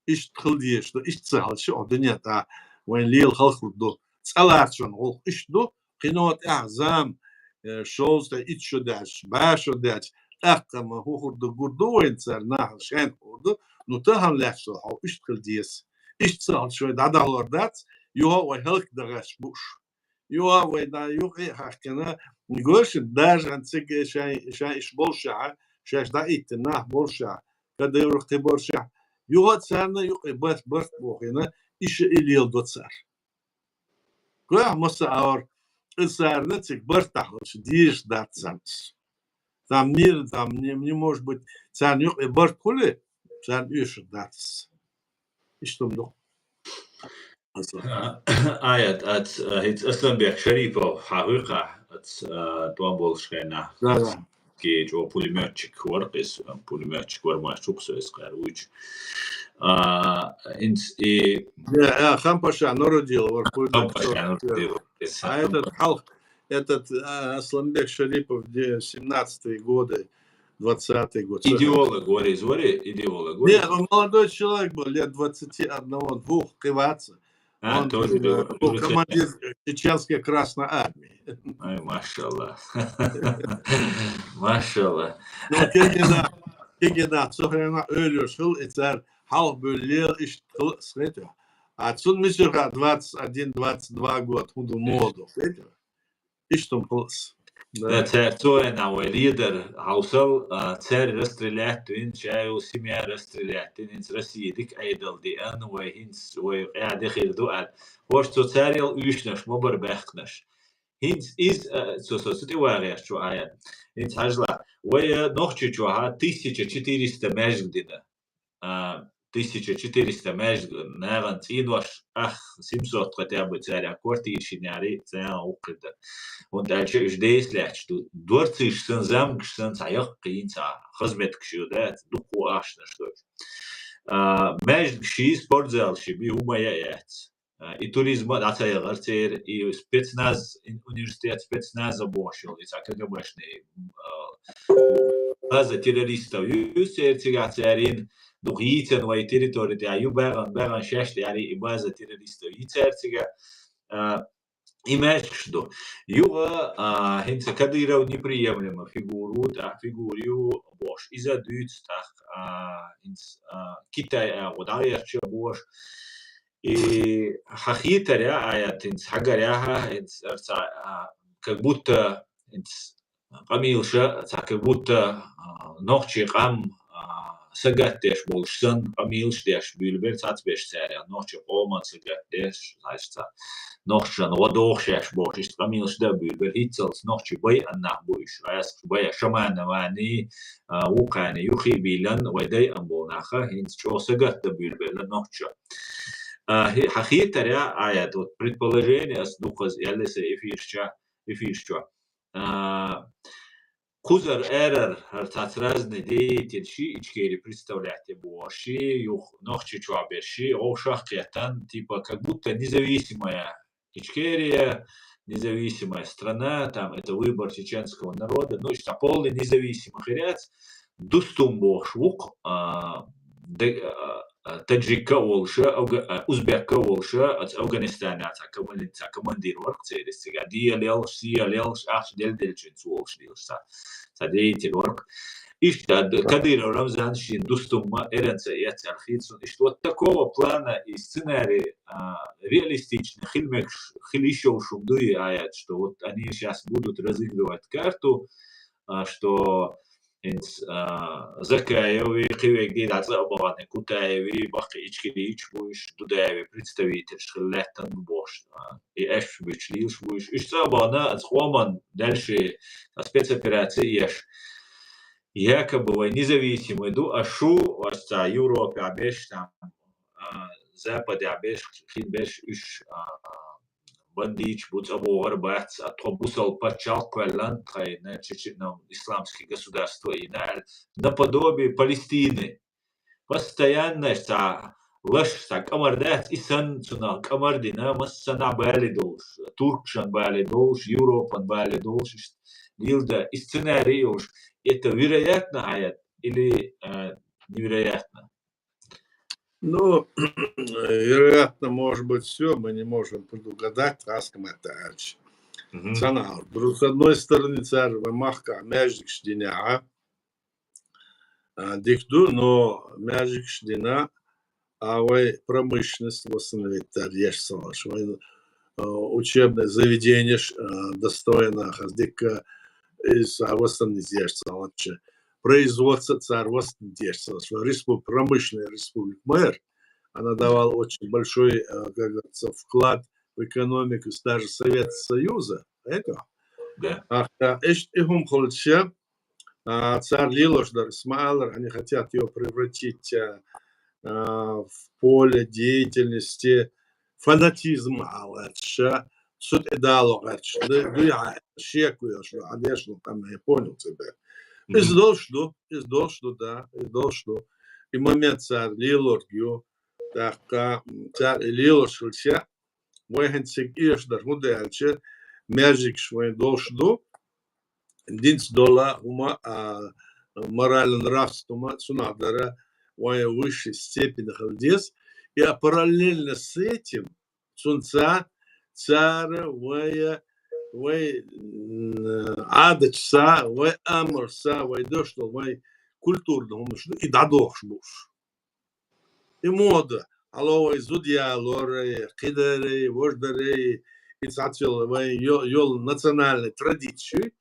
Иштта хила дезаш ду, иштта ца хилча, оха дуьнен тӀа вайн лела халхур ду. ЦӀа ларчун гӀуллакх иштта ду, кхино тӀехь зама, э, шовзткъе итт шо даьлча, бӀе шо даьлча, тӀаккха ма хӀун хир ду гур ду вайна цара нахана шайна хир ду, ну тахана лаьтташ долу хьо иштта хила деза. Иштта ца хилча вай дӀадахьалур дац, юха а вай хӀаллакдан гӀерташ бу уьш. Юха а вай дӀа юкъе а хьаьхкина, гойша, даже хӀинца цига шайн, шайн иш болушехь, шаьш дӀаиттина нах болушехь, Кадыров кхин болушехь, юха а царна юкъе барт, барт бохийна, иша и леладо цара. Гой ахь, масса а агӀор, и царна цига барт дахьалуш дезаш дац царна. Там мир, там не, не может быть, царна юкъе барт хуьлий, царна оьшур дац. Иштта хӀума ду. Аса. Аят, ац, а, хӀинца Асланбек Шарипов хьан хӀуьйхахь, ац, а, тӀом болуш хенахь. Да, да. Кхечо пулемётчик вара, кхес, а, пулемётчик вара, ма чукх со эс кхаьра вуьйчу. А, хӀинца и Не, а, Хампаша Нурудилов вара, Хампаша Нурудилов. А этот хьалха, этот, а, Асланбек Шарипов, где семнадцатые годы, двадцатый год. Идеолог вара иза, вара, идеолог вара. Нет, он молодой человек был, лет двадцати одного, двух, киваться. А, он тоже, э, был тоже командир чеченской Красной Армии. Ай, машалла. Машалла. Ну, кегина, кегина, цу хенахь Ӏуьллуш хила, и цара хьалха буьллу лела иштта хила, схетя. А цунна мичара хаьа двадцать один, двадцать два год, хӀун ду моду, схетя. Иштта хӀума хилас. Да. Да, цаьрца вайна вай лидар хьовсал, а, цаьрга расстрелять вина, шайо семья расстрелять вина, хӀинца Россия дика Ӏедал деана, вай хӀинца, вай къаьхьа де хир ду аьлла. ХӀорш цо царел уьйшнаш ма бара баьхкинарш. ХӀинца иза, а, цо, со цу тӀе вагӀеш чу Ӏа ян. ХӀинца хьажал, вай, а, Нохчийчохь тысяча четыреста маьждиг дина. А, тысяча четыреста маьждиг нахана цӀийнош, ах, семьсот кхетта бу цаьрга квартираш йина яри, царна вукхуьйтур. ХӀунда аьлча уьш деза лаьтташ ду. Дворцаш санна, замгаш санна, цхьа яккхий, цхьа хазметтигаш ю, да, дукха ахчанаш дойш. А, маьждигаш йий, спортзалаш йий, хӀума а яц. А, и туризма дӀа ца яхар церан, и спецназ, ин-, университет спецназа бохуш йолу, и цхьа КГБшный, а, база террористов ю церан цигахь церан, дукха йийцина вай территори тӀехь ю баьгӀан, баьгӀан шаьш тӀехь и база террористов йийцира цигахь. А, и маьждигаш ду. Юха, а, хӀинца Кадыров неприемлема фигура ву, тӀаккха фигура ю бохуш, иза дуьйцу тӀаккха, а, хӀинца, а, Китай агӀо дӀагӀерташ бохуш. И хьан хетарехь, Аят, хӀинца хьагарехь, хӀинца, а, как будто хӀинца къамелаша, цхьа как будто, а, нохчийн къам, а, сагатдеш болуш санна, къамелаш деш буьйлабелла цхьацца берш цара, нохчийн къоман сагатдеш, значит, цхьа нохчашна гӀо дохуш еш бохуш, иштта къамелаш дан буьйлабелла, хӀинццалц нохчийн байъина нах бу уьш, гӀаьскхаш байъина, Шамановани, а, вукхарна юххе а бийлина, вай дайъина болу нах, хӀинца чӀогӀа сагатдан буьйлабелла нохчаша. А, хи-, хьан хетарехь, Аят, вот предположение ас дукхаза аьлла сайн эфираш чохь, эфираш чохь. А, кхузара, арара, хӀара цхьацца разный деятель ши Ичкери представлять бохуш, ши юха Нохчийчохь берш ши, вовшах а кхеттан, типа, как будто независимая Ичкерия, независимая страна, там, это выбор чеченского народа, ну, иштта полный независимый хир яц, Дустум бохуш ву-кх, а, де-, а, а, таджикка а волуша, афга-, а, узбекка а волуша, оцу Афганистанехь цхьа коман-, цхьа командир вара-кх церан цигахь. Дела лелхаш, сиха лелхаш, ахча делла-деллачуьнца волуш лелаш цхьа, цхьа деятель вара-кх. Иштта д-, Кадыров Рамзан шен Дустумма эрна ца эцна аьлла хета суна. Иштта вот такого плана и сценарий, а, реалистичный хила мегаш, хила йиш йолуш хӀума дуй, Аят, что вот они щас будут разыгрывать карту, а, что хӀинца, а, Закаеви, кхин верг дӀа цӀа а бахана, Кутаеви, баккхий ичкерийча бу уьш, Дудаеви представительш хила лаьттина бу бохуш, а, и аьшпаш буьтуш лелаш бу уьш. Уьш цӀа а бахана, аса къоман дальше, а, спецопераци еш. Якобы вай независимый ду, а шу, аса цхьа Европехь берш, там, а, Западехь берш, хин берш, уьш, а, бандиташ бу, цӀа богӀур бац, а тхо бусалба пачхьалкх кхоьллина тхайна, чечено-, исламский государство йина аьлла, наподобие Палестины. Постоянно цхьа лаш, цхьа кӀамар дац, и санна цунах кӀамар дина, массанхьа бале долуш, туркашан бале долуш, Европан бале долуш, иштта лелда, и сценарий йолуш, это вероятно, Аят, или, э, невероятно? Ну, вероятно, может быть, всё, мы не можем предугадать, хастам это аьлча. Мгм. Цхьана а, с одной стороны, цара вай махкахь маьждигаш динехь, а, дика ду, но маьждигаш дина, а вай промышленность восстановить дар еш ца луш, вай, а, учебные заведенияш, а, достойно хаза дика, иза восстановить еш ца луш, производство цара восстановить еш ца луш. Респу-, промышленная республика ма яра, она давала очень большой, а, как говорится, вклад в экономику даже Совета Союза. Это. Да. А, а, иштта и хӀума хилча, а, цара лелош дар, ас ма аллара, они хотят его превратить, а, а, в поле деятельности фанатизма, а, гӀерташ, цу тӀе дало гӀерташ. Ду-, дуй хьан шеко йолуш, хьан дешна, там, я понял тебя. Иза Мгм. долуш ду, иза долуш ду, да, иза долуш ду. И момент цара лелорг ю, тӀаккха, м, цара и лелош хилча, вай хӀинца цига эшаш дар, хӀунда аьлча, маьждигаш вайн долуш ду, динца дола хӀума, а, морально-нравственно хӀума, цунах дара вайн высшей степени хила деза. И а параллельно с этим, цунца цара вай, вай, м, Ӏадаташца, вай амалшца, вай деш долу, вай культуран хӀуманаш ду, и дӀадохуш бу уьш. И мода, хьало вай зуда ялорай, кхидарай, важдарай, и цхьацца йолу вайн йо-, йолу национальный традиций,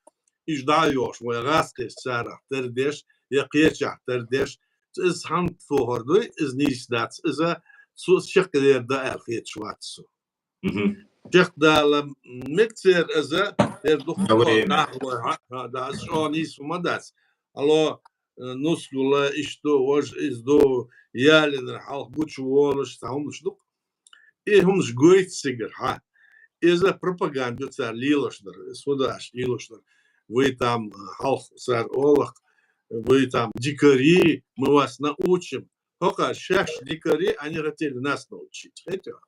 уьш дӀа а йохуш, вай гӀазкхаша царах тардеш, я кхечахь тардеш, иза хьанна тохар дуй, иза нийса дац, иза цо чекхдер дан аьлла хеташ вац со. Мгм. Чекхдала мега церан иза, дера ду-, Дан время. Да, да, иза чӀогӀа нийса ма дац. Хьало, э, нускал, иштта, важа иза ду, ялийнарг хьалха гучуволуш, цхьа хӀуманаш ду-кх. И хӀуманаш гойту цигара, хьа. Иза пропаганда ю цара лелош дар, судаш лелош дар. Вы там, э, хьалха цара олу-кх, вы там дикари, мы вас научим. ХӀокхара шаьш дикари, они хотели нас научить. Хетий хьо?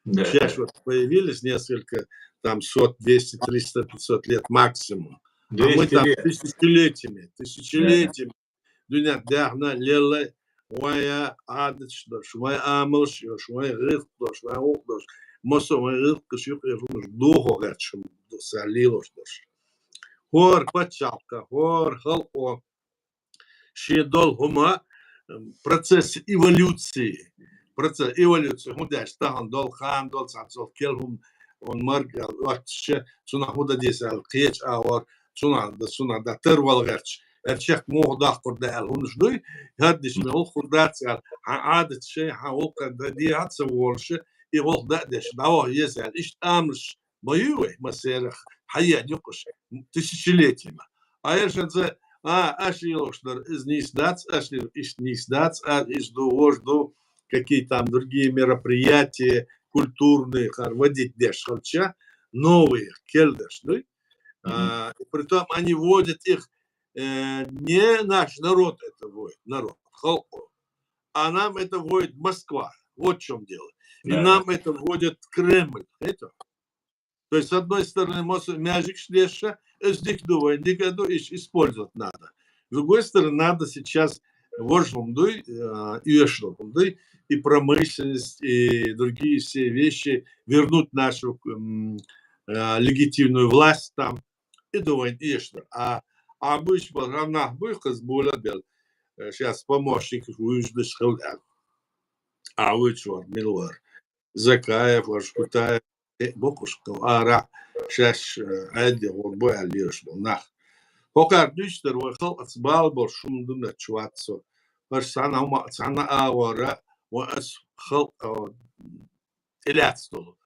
Да. Сейчас вот появились несколько, там, сот, двести, триста, пятьсот лет максимум. А мы там тысячелетиями, тысячелетиями. Да. Дуьненна даьхна лелла вайн Ӏадаташ долаш, вайн амалаш йолаш, вайн гӀиллакх долаш, вайн гӀулакх долаш. Массо а вайн гӀиллакхаш юкъера хӀуманаш дохо гӀерташ, хӀума ду са лелош долаш. ХӀора паччахьалкхе, хӀора халкъо шен дола хӀума, м, процесс эволюции. Процесс эволюции хӀун деш тахан дола, хан дола, цхьацца дола кел хӀума, он марг аьлла оттача, цунах хӀун дан деза аьлла кхеча агӀор, цунах да, цунах да тарвала гӀерташ. Эр чехка муха даккхар да аьлла хӀунаш дуй, хӀара диш мел гӀулакх хургдац аьлла, хьан Ӏадат шай, хьан гӀулакх да дехьа ца волаш, и гӀулакх да а деш, дӀаваха еза аьлла, иштта амалаш ма ю вай, массерах, хьаен юкъаш, тысячелетиями. А ешанца, а, аш лелош дар, из нийса дац, аш лел, иштта нийса дац, а, из ду, вож ду, какие там другие мероприятия культурные, хар водить деш хилча, новые, кел деш, ну, а, и притом они вводят их, э, не наш народ это вводит, народ, халкъо. А нам это вводит Москва. Вот в чём дело. И нам это вводит Кремль. Это. То есть, с одной стороны, мос-, маьждигаш деша, из дика ду вайна, дика ду, иш использовать надо. С другой стороны, надо сейчас вож хӀума дуй, э, оьшург хӀума дуй, и промышленность, и другие все вещи вернуть нашу, м, э, легитимную власть там, и ду вайна оьшург. А, а буйш бал, равнах буй, хаз бола бел, э, сейчас помощник вуйждаш хил аьлла. А вуйчур, милвар. Закаев, вож Кутаев, э, бокъушка, ара, шаш, э, Ӏаьдде гӀур бу аьлла лелаш бу нах. ХӀокхар дуьйцу дар вай халкъаца бала болаш хӀума ду метташ вац со. Аш цхьана хӀума, цхьана агӀора, вай ас халкъ, а, тӀелаьцна долу,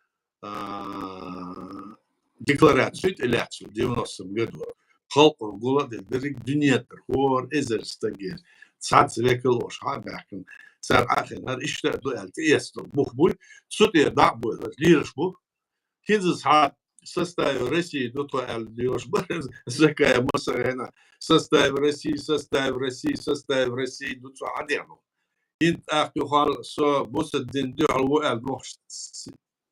а, декларацию тӀелаьцна девяностом году. Халкъо гула а дерг дуьнен тӀара, хӀора эзар стагера, цхьацца векал ош хьа а баьхкина, цара Ӏахина, хӀара иштта а ду аьлла, тӀеэцна долу бух буй, цу тӀера дӀа а буй, хӀара лелаш бу. ХӀинца схьа составе России ду тхо аьлла лелаш бара, Закаев масса гӀена, составе России, составе России, составе России ду цо хьадеана. ХӀинца тӀаккха юхал со бусалба дина дуьхьал ву аьлла мохуш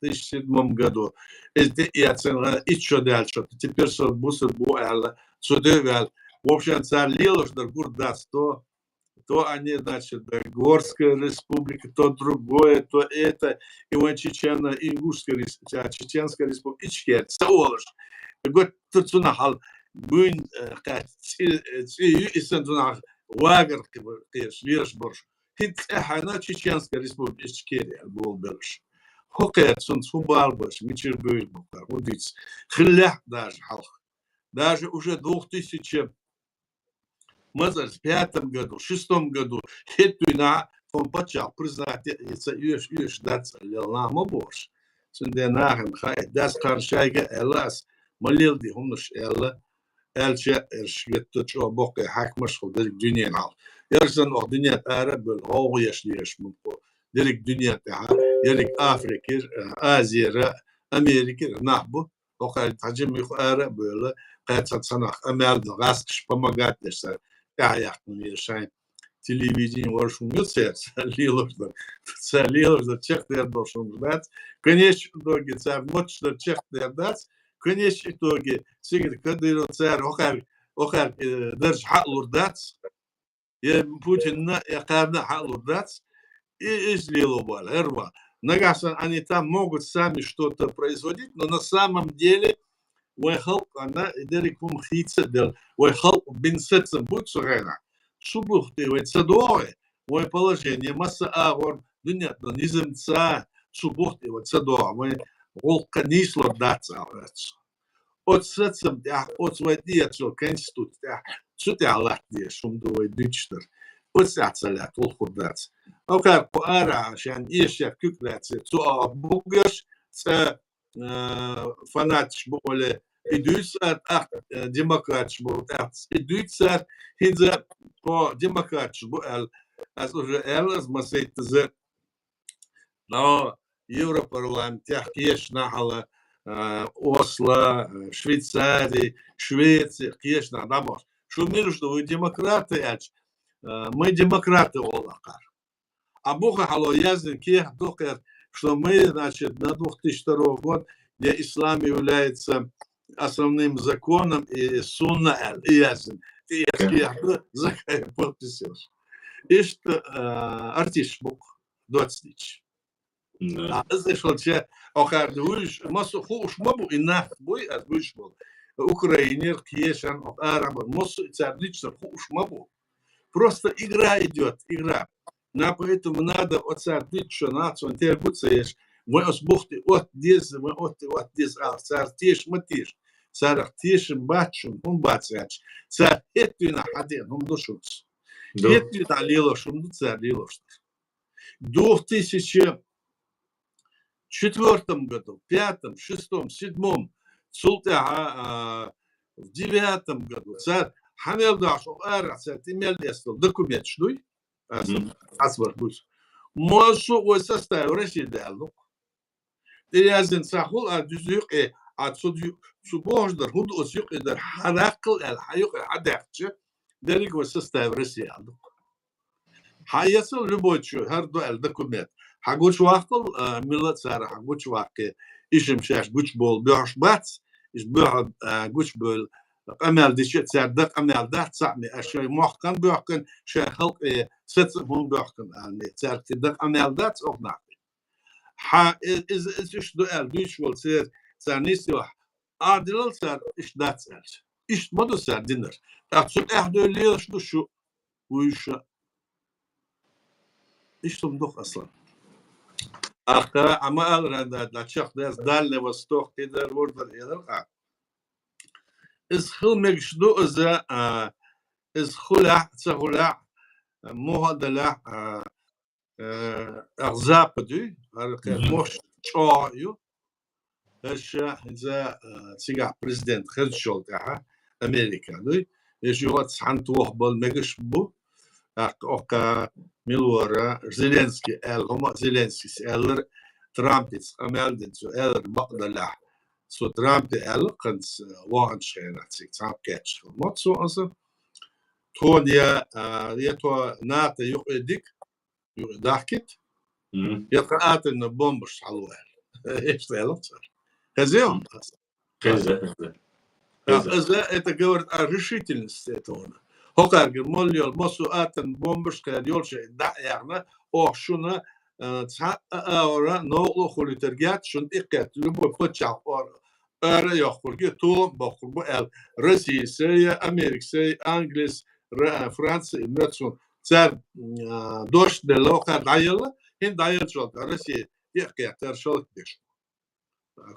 тысяча седьмом году. Иза тӀеэцна, итт шо даьлча, теперь со бусалба ву аьлла, цу де а ваьлла. В общем, цара лелаш дар гур дац то, то они, значит, да, Горская республика, то другое, то это, и вон Чечено-Ингушская рес-, а, Чеченская республика, Ичкерия, ца олуш. Гуттар цунах хьал буйн, э, кхаьчча, цӀи, э, цӀи ю, и сан цунах вагар кхи-, кхераш, лелаш бараш. ХӀинца тӀаьхьана Чеченская республика Ичкерия аьлла болабелаш. ХӀокхерчунца хӀун бала беш, мичара буьйлу бу кхара, хӀун дийца? Хиллехь а даже хьалха. Даже уже двух тысячи, мазарца, пятом году, шестом году, хӀетта дуьйна тхуна паччахь признать е, и ца оьшу, оьшу дац аьлла, лела нах ма бохуш. Цундела нахана хаийта дац, кхарна шайга а аьлла ас, ма леладе хӀуманаш аьлла, аьлча а, эрш ветта чӀогӀа боккхий хьаькамаш хила дерриг дуьненахь. Эрсанна оха дуьнен тӀара а бевлла, гӀовгӀа еш лелаш муьлхха дерриг дуьнен тӀехь, ерриг Африкера, Азера, Америкера нах бу, хӀокхаьрга цхьа жимма юха ара а бевлла, кхаьчча цхьа нах къамел дан, гӀаскхаш помогать деш цара тӀаьхьаяьккхина веза шайн телевидение вара шуна ю церан, цара лелаш дар, цара лелаш дар чекхдер долуш хӀумаш дац. Конечном итоге цара мотташ дар чекхдер дац. Конечном итоге Сигит Кадыров цара хӀокхаьрга, хӀокхаьрга, э, дарж хьа а лур дац. Я Путинна, я кхарна а хьа а лур дац. И иза лело бала, хӀара ван. Нагахь санна они там могут сами что-то производить, но на самом деле вайн халкъана и дерриг хӀума хийца а делла, вайн халкъ бина сацам бу цу хенахь. Цу бух тӀе вай ца догӀий, вайн положение масса агӀор дуьнен тӀа низамца, цу бух тӀе вай ца догӀий, вайн гӀуллакх нийслур дац аьлла. Оцу сацам тӀехь, оцу вай тӀеэцна йолу конституци тӀехь, цу тӀехь латта дезаш хӀума ду вай дуьйцуш дар. Оцу тӀехь ца лаьтта, гӀуллакх хир дац. Амма кхара кху ара шайна эшар куьг лаьцна, цу а бугаш цӀа, а, фанаташ бу оле, и дуьйцу цара, тӀаккха, а, демократаш бу, тӀаккха и дуьйцу цара, хӀинца кхо демократаш бу аьлла. Ас уже аьлла, ас масийтта за Но Европарламентехь кхечанхьа хьала, а, Осло, а, Швейцари, Швеци, кхечанхьа дӀабахча. Шу мила ду, вай демократы аьлча, а, мы демократы олу кхара. А буха хьало яздина кехат ду кхара, что мы, значит, на двух тысячи второй год, где ислам является основным законом и сунна, и ясно, и я подписываюсь. Иштта, а, артист бук, доцнич. А из шолча, охар дуйш, масу хуш ма бу, и нах буй, аз буйш бу. Украинер, кешан, араб, масу цар лично хуш ма бу. Просто игра идёт, игра. На, поэтому надо оцар дичо нацон тергуцеш, вай ос бухти от диз, вай от, от диз ал, цар теш ма теш. Цар теш бачун, хун бацач. Цар хеттуна хаден, хун душуц. Хеттуна лило шун ду цар лило шун. Двух тысячи четвёртом году, пятом, шестом, седьмом, цултяха, а, в девятом году, цар хамел даш, ара, цар тимел дестал, документ шнуй, а, Мгм. Асвар буш. Мон шу ой составе России дал. Тирязин сахул, а, дуз юкъе, а, цу ю-, цу бождар, худ ос юкъе дар, харакл эл, ха юкъе, ха дахче, дерик ой составе России алдук. Хьа ясал любой чу, хӀара дуьхьал документ. Хьа гучуваккхал, а, мила цара хьа гучуваккхе, ишим шаьш гучуболу боьхьуш бац, иш боьхьа, а, гучубевлла къамел дича, цара дан къамел дац, цхьаъ ме, а шайн мохкан боьхкан, шайн халкъе саца хӀун боьхкан, а, ме, цара кхин дан къамел дац, оха нах. Хьа, э, иза, иза иштта ду аьлла, дуьйцуш волу церан, царна нийса йохь, Ӏадилал цара иштта дац аьлча. Иштта ма ду цара динар. ТӀаккха цу тӀаьхьа дуьйлалаш ду шу, вуьйша. Иштта хӀума ду-кх, Аслан. Ахка, Ӏама аларан даьлла, чекхдеш Дальний Восток, кхидар, вурдар, элар къа. Иза хила мегаш ду, иза, а, иза хулехь, ца хулехь, муха а далехь, а, э, ах Запад ю, хӀара кхе Мгм. Мощ чӀогӀа ю. Аша иза, э, цигахь президент хезачул тӀаьхьа Америка дуй. Аша юха цхьаьна тохабала мегаш бу. ТӀаккха оккха мила вара Зеленский аьлла, хӀума Зеленскийс аьллар, Трампица къамел дина цо аьллар бакъдалехь. Цо Трампе аьлла, кханца ваханчу хенахь цига цхьаьна кхетча хила ма цо аса. Тхуна я, а, я тхо НАТО юкъе дика, юкъе дахкийта, Мгм. я тхан атомный бомбаш хьало аьлла. Иштта аьлла цара. Хезий хьуна? Хеза, хеза. Да, Хеза. Хеза, это говорит о решительности этого. ХӀокхаьрга молла йолу массо атомный бомбаш кхаьра йолчу дӀа а яьхна, оха шуна, э, цхьа а аура новкъа хуьлуьйтург яц, шуна тӀекхетта, любой паччахь ара а йоккхург, тулам а боккхург бу аьлла, Россия сай, Америка сай, Англис, Ра-, Франция, Мецун, цара, м, а, дош делла, кхара дӀаелла, хӀинца дӀаеллачул тӀаьхьа Россия тӀекхеттара шалатдеш.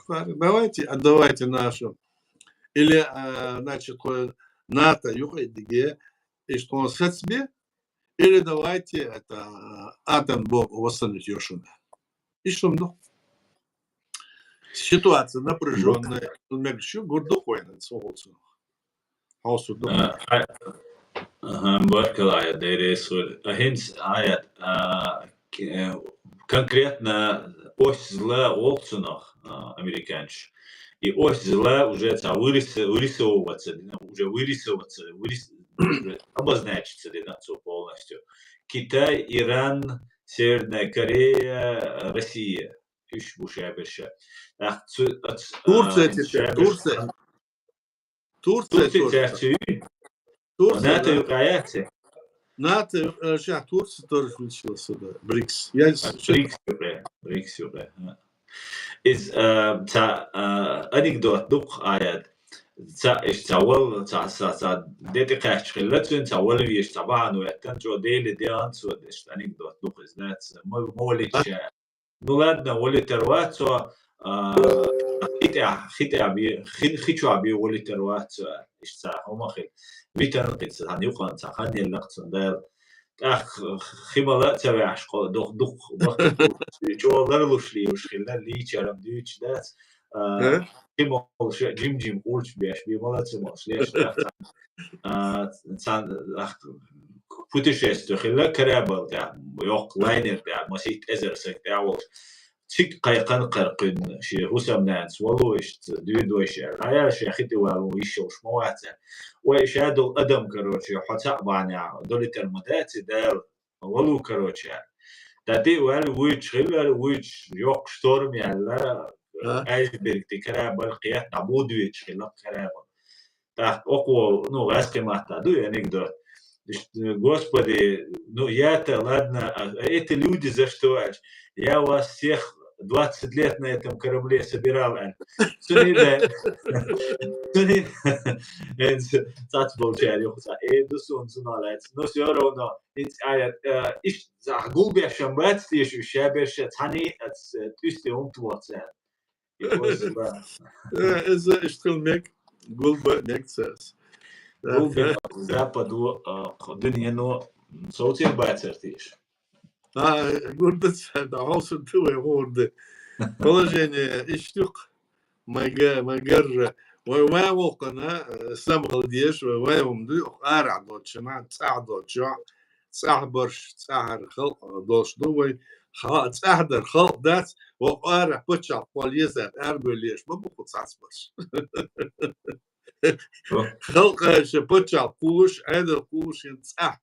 Давайте, отдавайте нашу. Или, а, значит, тхо НАТО юкъе диге, иштта тхуна сацбе, или давайте это, а, атом бомбу восстановить йо шуна. Иштта хӀума ду. Ситуация напряжённая, мегаш ю, гур ду кхойнан, со хӀуцунах. Хьовсур ду. А, а, аха, баркалла, Айят, Дела реза хуьлда. А хӀинца, Айат, а, к-, э, конкретно ось зла волчунах, а, американцаш. И ось зла уже ца вырис-, вырисовываться дина, уже вырисовываться, вырис-, уже обозначиться дина цо полностью. Китай, Иран, Северная Корея, Россия. Уьш бу шаберш. Ах, цу, ац-, Турция а, теперь, шаберш Турция. Турция Турция тоже. Цаьрца ю? Турция, НАТО да. Юкъа яц? НАТО, э, ща Турция тоже включилась сюда. БРИКС. Я А, с-, БРИКС юкъа, БРИКС юкъа, а. Иза, а, ца, а, анекдот ду-кх, Айат. Ца, иш ца вал, ца, ца, ца де тӀекхаьчча хилла цуьнан, ца вала везаш, ца бахьана веттан, чӀо Дела де ан цо деш, анекдот ду-кх иза, дац? Ма, ма валийта ша. Ну ладно, валийтар вац цо, а, хи тӀехь, хи тӀехь бе-, хи, хи чохь бе валийтар вац цо, иштта цхьа хӀума хила. Витан кхин цхьана юкъана цхьа хан елла-кх цунна Дала. ТӀаккха хи мала а ца ваьхьаш, кхо-, дох-, дукха баккхий, чӀогӀа ларлуш лелаш хилла, лийчарам дуьйцуш дац. А, Э? Хи молуш, жим-жим къурчаш беш, бе мала а ца молуш, леш дац. А, цхьана, ах, путешествие хилла корабль тӀехь, йоккха лайнер тӀехь, масийтта эзар саг тӀехь волуш. Цига кхайкхина кхаркхуьнна шен хӀусамнанас вало иштта дуьйна дойша аьлла. Хьаяра шен хи тӀе валло йиш йолуш ма вац аьлла. Вай ша долу адам, короче, хьо цхьаъ бахьанехь долуьйтар ма дац и Дала, вало, короче, аьлла. ТӀаккха тӀе а ваьлла вуьйцуш хилла, вуьйцуш йоккха шторм яьлла, айсберг тӀе корабль кхетта, дӀабодавеча хилла корабль. ТӀаккха оаха, ну, гӀазкхий маттахь ду и анекдот. Иштта, Господи, ну, я-то, ладно, а эти люди за что, аьлча, я вас всех двадцать лет на этом корабле собирал, аьлла. Цуьнан, цуьнан, цхьацца болчара юха цхьа, э, ду суна цунах лаьцна. Но всё равно, хӀинца аят, э, иштта, гулбеш ам бац теша уьш, шаберш цхьаьний а, э, тӀуьсте хӀунда вац аьлла. Э, иза иштта хила мега, гулбан мега цаьрца. Гулбан, западо, а, кху дуьнено совцийр бацар теша. А, гур ду цара, да, хьовсур ду вай, гур ду. Положение иштта ю-кх, ма га-, ма гарра. Вай ван воккхана, э, самхала дезаш, вай ван хӀума ду, арахь доцчунна, цӀахь доцчохь, цӀахь барш, цӀахьара халкъ долуш ду вай. Ха-, цӀахь дар халкъ дац, вокху арахь пачхьалкх кхолла езар, арабевлла езаш ма бу кху цхьацца барш. Халкъаша пачхьалкх кхуллуш, Ӏедал кхуллуш, хӀинца цӀахь,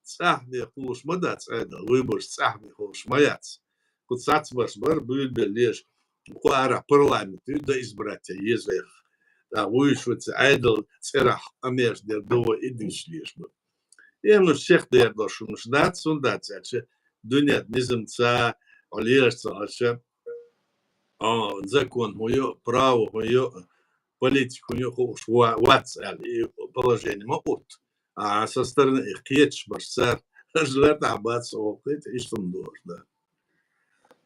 цӀахь бен кхуллуш ма дац Ӏедал, выбораш цӀахь бен хилуш ма яц. Кху цхьацца барш бара буьйлабелла езаш. Кху арахь парламент ю, до избрать еза вайх. ТӀаккха вуьйш вац Ӏедал цӀерахь къамелаш дер ду вай, и динчу леш бара. Эмнаш сехдер долуш хӀуманаш дац, хӀунда дац аьлча, дуьненан низамца, хьо лелаш ца хилча, а, закон хӀун ю, право хӀун ю, политика хӀун ю хууш ва-, вац аьлла, и положение ма утта. А со стороны их кхеташ барш цара, хӀара лартӀахь бац оха кхета, иштта хӀума дохуш дар.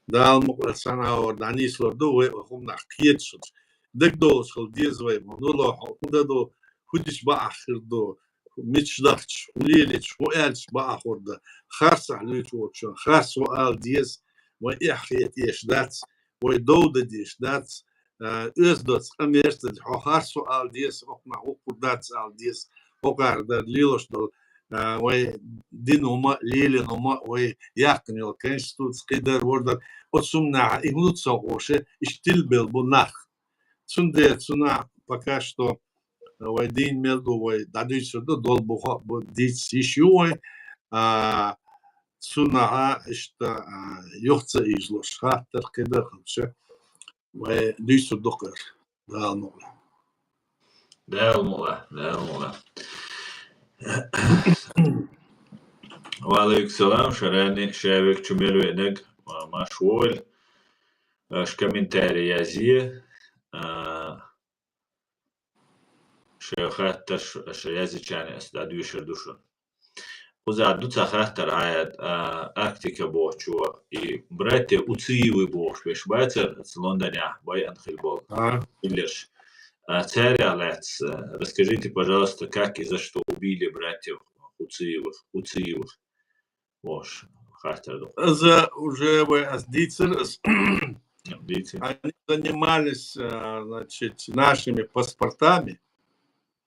Дала мукъалахь, цхьана агӀор дӀанислур ду вай, оха хӀуманах кхеташ хилча. Дагадовлуш хила деза вай, ма ну лохьа, хӀун дан ду, хӀун дича бакъахь хир ду, мича дахча, хӀун лелийча, хӀун аьлча бакъахь хир ду, харцахь луьйчу волчунна харц ву ала деза, вай эхь хета еш дац, вай дов дан деш дац, а, оьзда доцу къамелаш ца деш, хьо харц ву ала деза, хӀокхунах хӀуъа хир дац ала деза, хӀокхара дар лелош долу, а, вай дина хӀума, лелийна хӀума, вай яьккхина йолу конституци, кхидара, вордара, оцу хӀуманехь и хӀун ду ца хууш, иштта тилбелла бу нах. Цундела цунах пока что вай дийна мел ду, вай дӀадуьйцур ду, долу бухахь а бу, дийца йиш ю вай. А, цунах иштта, а, юха ца ийзалуш хаттар кхидара хилча, вай дуьйцур ду кхара. Дала мукъалахь. Дала мукъалахь, Дала мукъалахь. Ва алейкум салам, шарани, шаверг чу мел веанарг, а, марша вогӀийла. Аша комментарий язъе, а, шайн хаттарш аша язйича аса дӀадоьшур ду шуна. Кхузахь ду цхьа хаттар Ӏайад, а, Арктика бохучо, и братья Уциевы бохуш берш бацара, оцу Лондонехь байъина хилла болу. А. Хиллерш. А, царех лаьцна, а, расскажите, пожалуйста, как и за что убили братьев Уциевых, Уциевых? Бохуш хаттар ду. Иза уже вай ас дийцира ас. Дийцира. Они занимались, а, значит, нашими паспортами.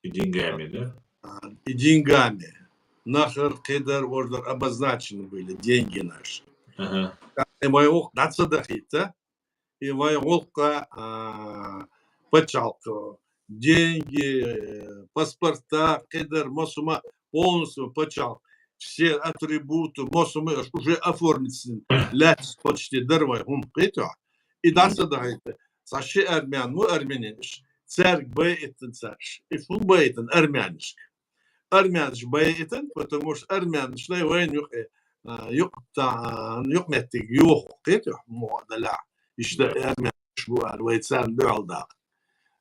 И деньгами, да? А, и деньгами. Нахар, кхидар, вордар обозначены были деньги наши. Ага. И вай гӀуллакх дӀа ца дахийта, и вай гӀуллакха, а, пачхьалкх, деньги, э, паспорта, кхидар, массо а полностью пачхьалкх, все атрибуты, массо а уже оформиться лаьцна почти дара вай хӀума, кхетахь. И дӀа ца дахийта, цхьа ши армян ву, армянин, цаьрга байъийтина цаьрш. И фу байъийтина армянашка? Армянаш байъийтина, потому что армянаш дай вайна юкъе, а, юкъ-, та-, юкъаметтиг йоху, кхетахь, муха далахь. Иштта армянаш бу аьлла, вай царна дуьхьал даккха.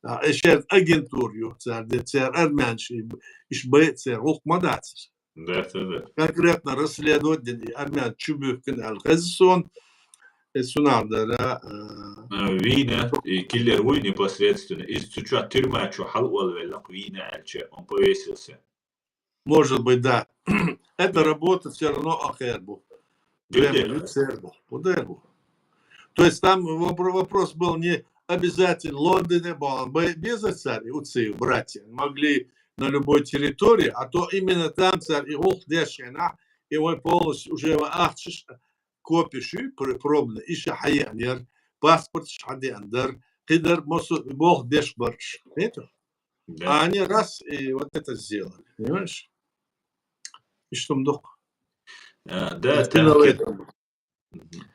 А, и шаьрда агентура ю, цара де, цара армянаш, и, иш байъа цара гӀуллакх ма дацара. Да, да, да. Конкретно расследовать дина, и армян чу буьхкина аьлла хеза суна, и цунах дара, а, А, вийна, и киллер вуй непосредственно, иза цу чохь тюрьма чу хьалаволавелла, вийна аьлча, он повесился. Может быть, да. Эта работа всё равно ахер бу. Дюдер. Цер бу. Куда бу? То есть там вопро-, вопрос был не обязательно Лондоне бу, бе-, беза цаьрга, и Уциев братья могли на любой территории, а то именно там цаьрга и гӀуллакх деш хенахь, и вай полностью уже вай ахчаш, копиш ю, пр-, пробный, иша хьаеана яра, паспорташ хьадеана дара, кхидар массо а болх деш бараш. Кхетахь? Да. А они раз и вот это сделали, понимаешь? И что м дукха? А, да, там кхе-,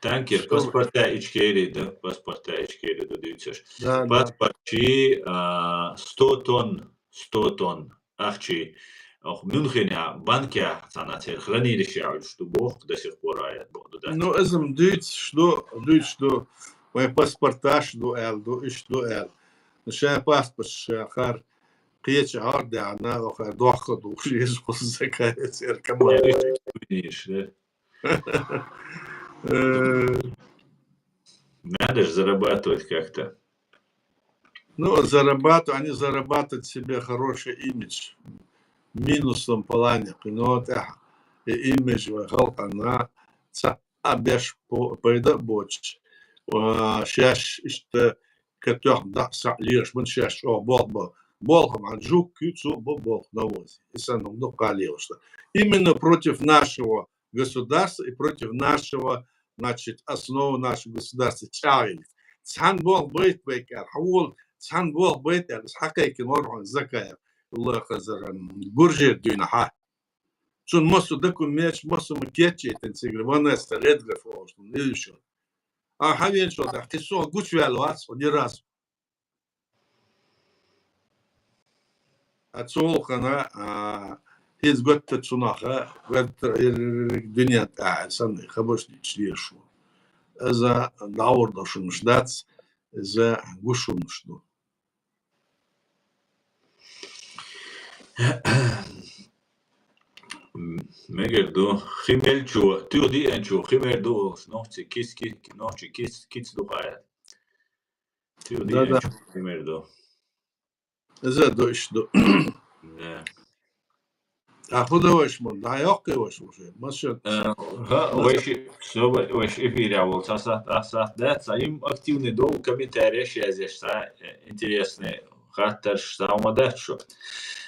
Танкер, паспорта Ичкери да, паспорта Ичкери да дуьйцуш. Да, да. Паспорт чи, а, сто тонн, сто тонн ахчи. Ох, Мюнхене банке цхьана церан хранилище Ӏуьллуш ду боху, до сих пор а яд боху ду дац. Ну, иза-м дуьйцуш ду, дуьйцуш ду. Вайн паспорташ ду аьлла ду, иштта ду аьлла. Ну, шайн паспорт ша хар кхеча хьор даьхьна, охар дохка ду, уж еза кхузза кайца церан команда. Э, надо же зарабатывать как-то. Ну, зарабатывать, они зарабатывают себе хороший имидж. В минусном плане, ну, вот, э, и имидж вай халкъана ца а беш по-, пайда а боцуш. А, шаьш иштта катоьхна дӀа а схьа а лелаш, ман шаьш чӀогӀа болх бо. Болх ма жугтий, цо бо болх навозе. И санна дуккха лелаш ду. Именно против нашего государства и против нашего, значит, основы нашего государства чӀагӀйилла. Цхьана болх байта вай кӀара, хьан волу, цхьана болх байта аьлла, хьакхайкина вара хьуна Закаев, Аллахазара, Гуржера дуьйна хьа. Цунна массо а документаш, массо а ма кечйитина цигара, Ванесса Редграф олуш, ма вевзаш. А хьан вен чӀогӀа тӀаккха, кхин со гучуваьлла вац, ни разу. А цу гӀуллакхана, а, хӀинца готта цунах, готта дуьнен тӀехь санна, хабарш дийцаш дезаш ву. Иза дӀагӀур долуш хӀуманаш дац, иза гуш хӀуманаш ду. Мегар ду, хи мелчо, туьха диъанчо, хи мер ду, нохчи киски, нохчи кис, киц ду къая. Туьха Да, да. диъанчо, хи мер ду. Иза ду, иштта ду. Да. А хӀун дан вайша ма, дӀа йоккхий вайша уже. Маша. Э, ха, вайши, всё, вай-, вайши эфире волу, ца сахт, а сахт дац, ца им активный долу, комментарий язъеш, ца, э, интересный хаттарш, ца ма дац шу.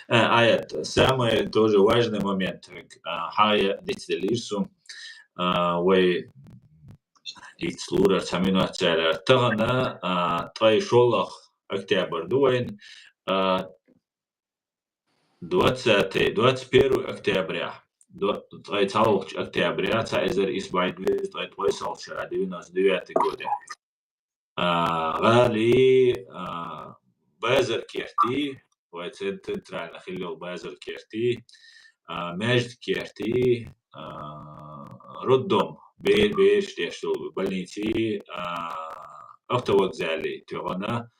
Э, аят, самый тоже важный момент, а, хьая дицделира су, а, вай иц лурар ца минут царар. Тахана, а, ткъе шолгӀа октябрь ду вайн, а, двадцатый, двадцать первое октября, дво-, ткъе цхьалгӀачу октября, цхьа эзар исс бӀе дезткъе ткъайоьсналгӀачу шарахь, девяносто девятый годе. А, гӀали, а, базар керти, вай цен-, центральна хилла йолу базар керти, а, маьждиг керти, а, роддом, бе-, бераш деш долу больници, а, автовокзали тоьхна,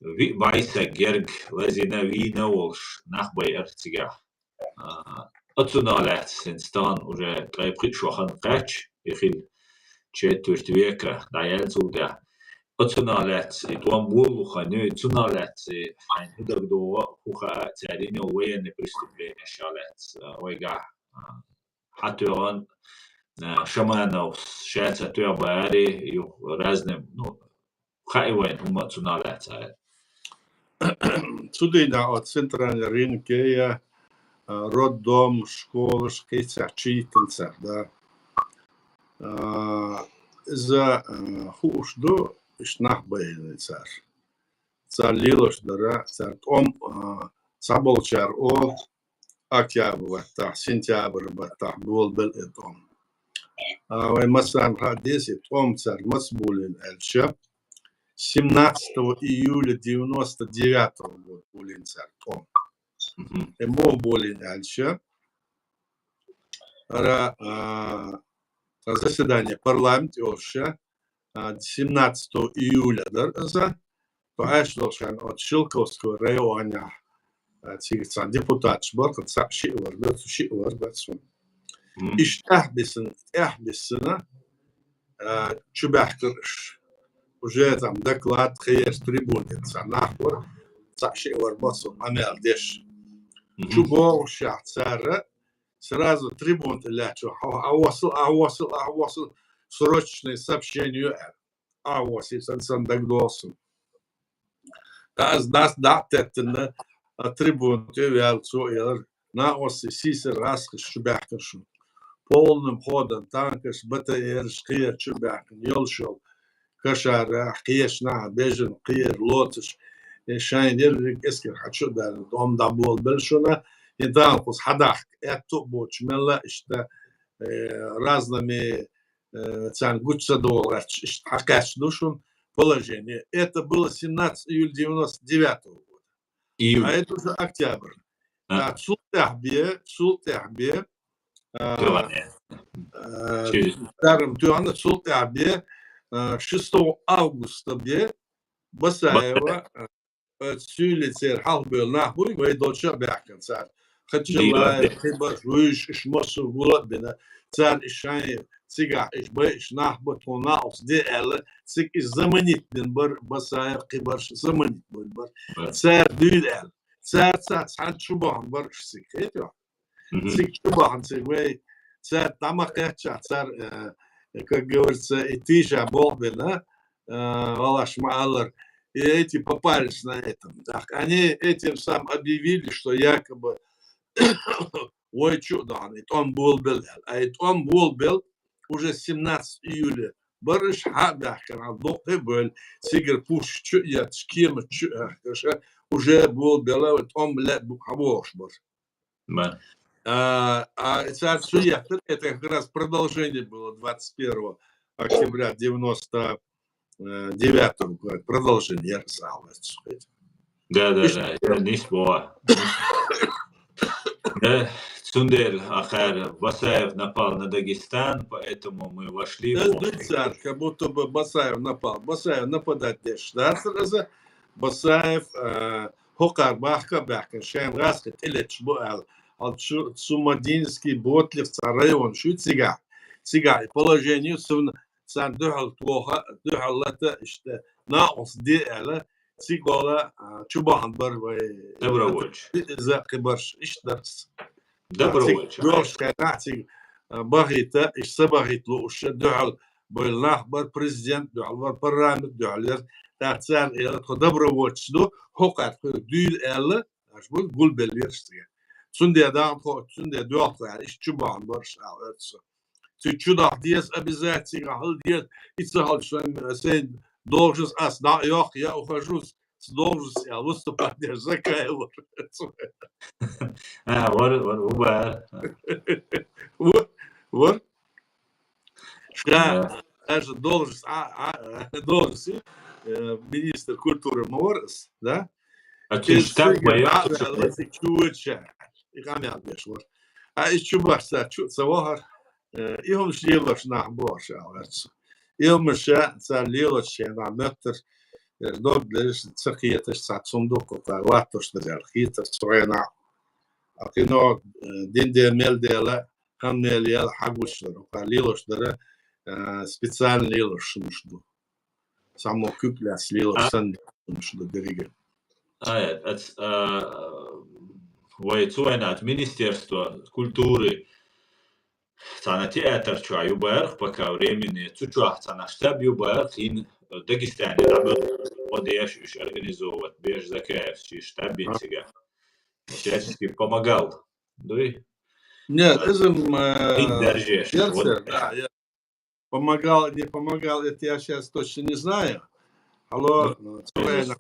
виъ бӀе са герга лазийна, вийна волуш нах байара цигахь. А, оцунах лаьцна хӀинца тахана уже ткъе пхиъ шо хан кхаьчча, и хилла четверть века дӀаяьлла цул тӀаьхьа. Оцунах лаьцна и тӀом болу хан ю, и цунах лаьцна и хьайна хӀун дагадогӀу, хӀун хаьа, цаьргахь йолу военный преступленеш лаьцна, а, вайгахь, а, хьатоьхна, а, Шамановс ша ца тоьхна баьхьара, юха разный, ну, хаьа вайна хӀума цунах лаьцна. Цу дийнахь оцу центральный рынке я, а, роддом, школаш кхийцахь чийтина цара, да. А, иза, а, хууш ду, иштта нах байина цара. Цара лелаш дара, цара тӀом, а, цхьаболчара олу, октябрь баттахь, сентябрь баттахь болабелла и тӀом. А, вай массарна хаа деза, и тӀом цара маца болийна аьлча, семнадцатого июля девяносто девятого года болийна цара тӀом. Мгм. И муха болийна аьлча, ара, а, заседание парламент йолуша, а, семнадцатого июля дара иза, тӀо аьшна долу шайна оцу Шелковского районехь, а, цига цхьа депутаташ бара, цхьаъ шиъ вара бара, цу шиъ вара бара цунна. Мгм. Иштта тӀаьхьа бисина, тӀаьхьа бисина, а, чубаьхкира уьш. Уже там доклад, кхерчу трибуна тӀе цхьа нах вара, цхьаъ шиъ вара бара цунна къамел деш. Мгм. Чу богӀушехь цара сразу трибуна тӀе лаьтташ, хьо-, ахьа воссал, ахьа воссал, ахьа воссал, срочное сообщение ю аьлла. Ахьа воссийла сан, сан дагадогӀу суна. Ткъа аса дас дӀа а теттина, а, трибуна тӀе а ваьлла, цо а елира, накъостий, сийсара гӀазкхаша чу баьхкина шуна. Полным ходом танкаш, БТРаш, кхера чу баьхкина, йолуш йолу кашара, кхечу наха бежана, кхера лоцуш, и шайна ерриг эскар хьа чу а даьлла, тӀом дӀаболабелла шуна, и танкаш хьадахка, аьтту а боцуш, мелла а иштта, э, разными, э, царна гуча ца догӀаргӀаьтташ, иштта хьакхаьчна ду шуна положение. Это было семнадцатого июля девяносто девятого года. А Июль. Это уже октябрь. А. А цул тӀехьа бе, цул тӀехьа бе, а, Тюгана. а, Чуз. Дарам тюгана, цул тӀехьа бе, а, шестого августа бе, Басаева, Басаева. А, цуьйли церан хьалхабевлла нах буй, вай долча а баьхкина цара. Хачаллаев, Дила. Кхибарш, вуьйш, иш массо а гула а бина. Цара иш шайн цигахь иш бай, иш нах ба, тхуна накъост де аьлла, цига иш заманит бина бар, Басаев, Кхибарш заманит бина бар. Бар. Цара дуьйла аьлла. Цара цхьа цхьана чу бахана бар иш цига, хетий? Мгм. Цига чу бахана цига вай, цара дӀа ма кхаьччахь, цара, э, как говорится, и тийша болх бина, э, гӀалаш ма аллара, и эти попались на этом. Так, они этим самым объявили, что якобы вай чу а дахана, и тӀом болабелла аьлла. А и тӀом болабелла уже семнадцатого июля бар иш, хьа а баьхкина, дукха а бевлла, цигара пушка чу а етташ, кема чу а хьехкаш, уже болабелла, тӀом лаьа бу-, хьабохуш бар. Ма. А, а цара цу еттар, это как раз продолжение было двадцать первого октября девяносто девятого года. Продолжение, я же сказал, это всё это. Да, да, Иш- да, я не спорю. Да, цундела, ахар, Басаев напал на Дагестан, поэтому мы вошли в Из ООН. Дуьйцу цара, как будто бы Басаев напал. Басаев нападать деш дацар иза. Басаев, э, хӀокхара бахка а баьхкина, шайна гӀазкхи тӀелеташ бу аьлла. Хьал цу, цу Мадинский, Ботлих цхьа район шу цигахь. Цигахь и положение ю, цунна, царна дуьхьал тоха, дуьхьал лата, иштта, накъост де аьлла, цига вала, а, чу бахана бар вай. Добровольцы. Иза кхибарш, иштта дарс. Добровольцы. Цига доьлхуш хенахь цига, а, бахийта, иштта са бахийта лууш, дуьхьал бевлла нах бар, президент дуьхьал вар, парламент дуьхьал яр. ТӀаккха цара элира, тхо добровольцы ду, хӀокхара тхоьга дуьйла аьлла, аш бу гулбелла верш цига. Цундела даха тхо, цундела доьлху аьлла, иштта чу бахана барш аьлла, оьрца. Цу чу даха деза обязательно, хьал деза, и ца хьалча, сайн, сайн должность ас дӀа а йоккху, я ухожу с должности аьлла, выступать деш Закаев вар. А, вар, вар, ву бара. Ву, вар. Ша, Да. Даже должность, а, а, должность, э, министр культуры ма вар ас, да? А цуьнан Из штаб цига ма яц дӀа а ваьлла, цу цига чу вача, и къамел беш вар. А из чу бахча ца чу ца вахар, э, и хӀумаш лелош нах бохуш аьлла цо. И хӀумаш ша цара лелош шен нах моьттар, э, дог лераш ца кхеташ, цхьа цун дуккха ваттош дар аьлла хетар цу хенахь. А кхино, э, дин де мел дела, хан мел яла хьагучдара, укхар лелош дара, э, специально лелош шумаш ду. Само куьг лаьцна лелош А. Санна шумаш ду деррига. Ай, ац, а, вай цу вайна ац Министерство культуры, цхьана театр чохь ю бара, пока времени, цу чохь цхьана штаб ю бара, хин Дагестане дӀабоьлху, деш уьш организовывать, беш Закаев ши штаб А. Цигахь. Всячески помогал. Дуй? Нет, А. Иза, м, Хин э, дерзеш, сердце, вот. Да, я помогал, не помогал, это я щас точно не знаю. Алло, Ну, э, конечно.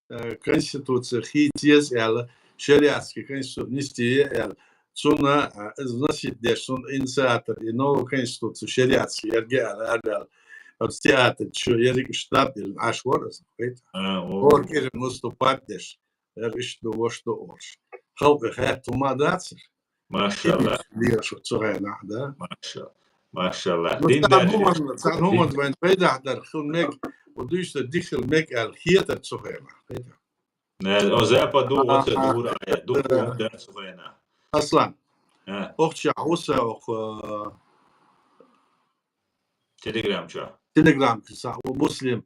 Э, конституция хийца еза аьлла, шариатский конституция нисде е аьлла. Цунна, э, из носить деш, цунна инициатор, и новая конституция шариатский ерге аьлла, аьлла, аьлла. Оцу театр чу ерриг штаб дина, Ӏаш вара иза, хета. А, о. Хор киран выступать деш. Яра иштта ду, вуьшта ду олуш. Халкъе хаьтту ма дацара. Машалла. Леша цу хенахь, да? Маша-, машалла. Ну, Дин цхьа даьржа хӀуманна, цхьа хӀуманна вайн пайдахь дар хила мега, ва дуьйцу дар дика хила мега аьлла хетар цу хенахь. Хета. Не, о, запад ду, оцу А, дура, а, я, ду, а, дар цу хенахь. Аслан. А. Охча хьуса, ох, а, Телеграм чу. Телеграм чу са, о, Муслим.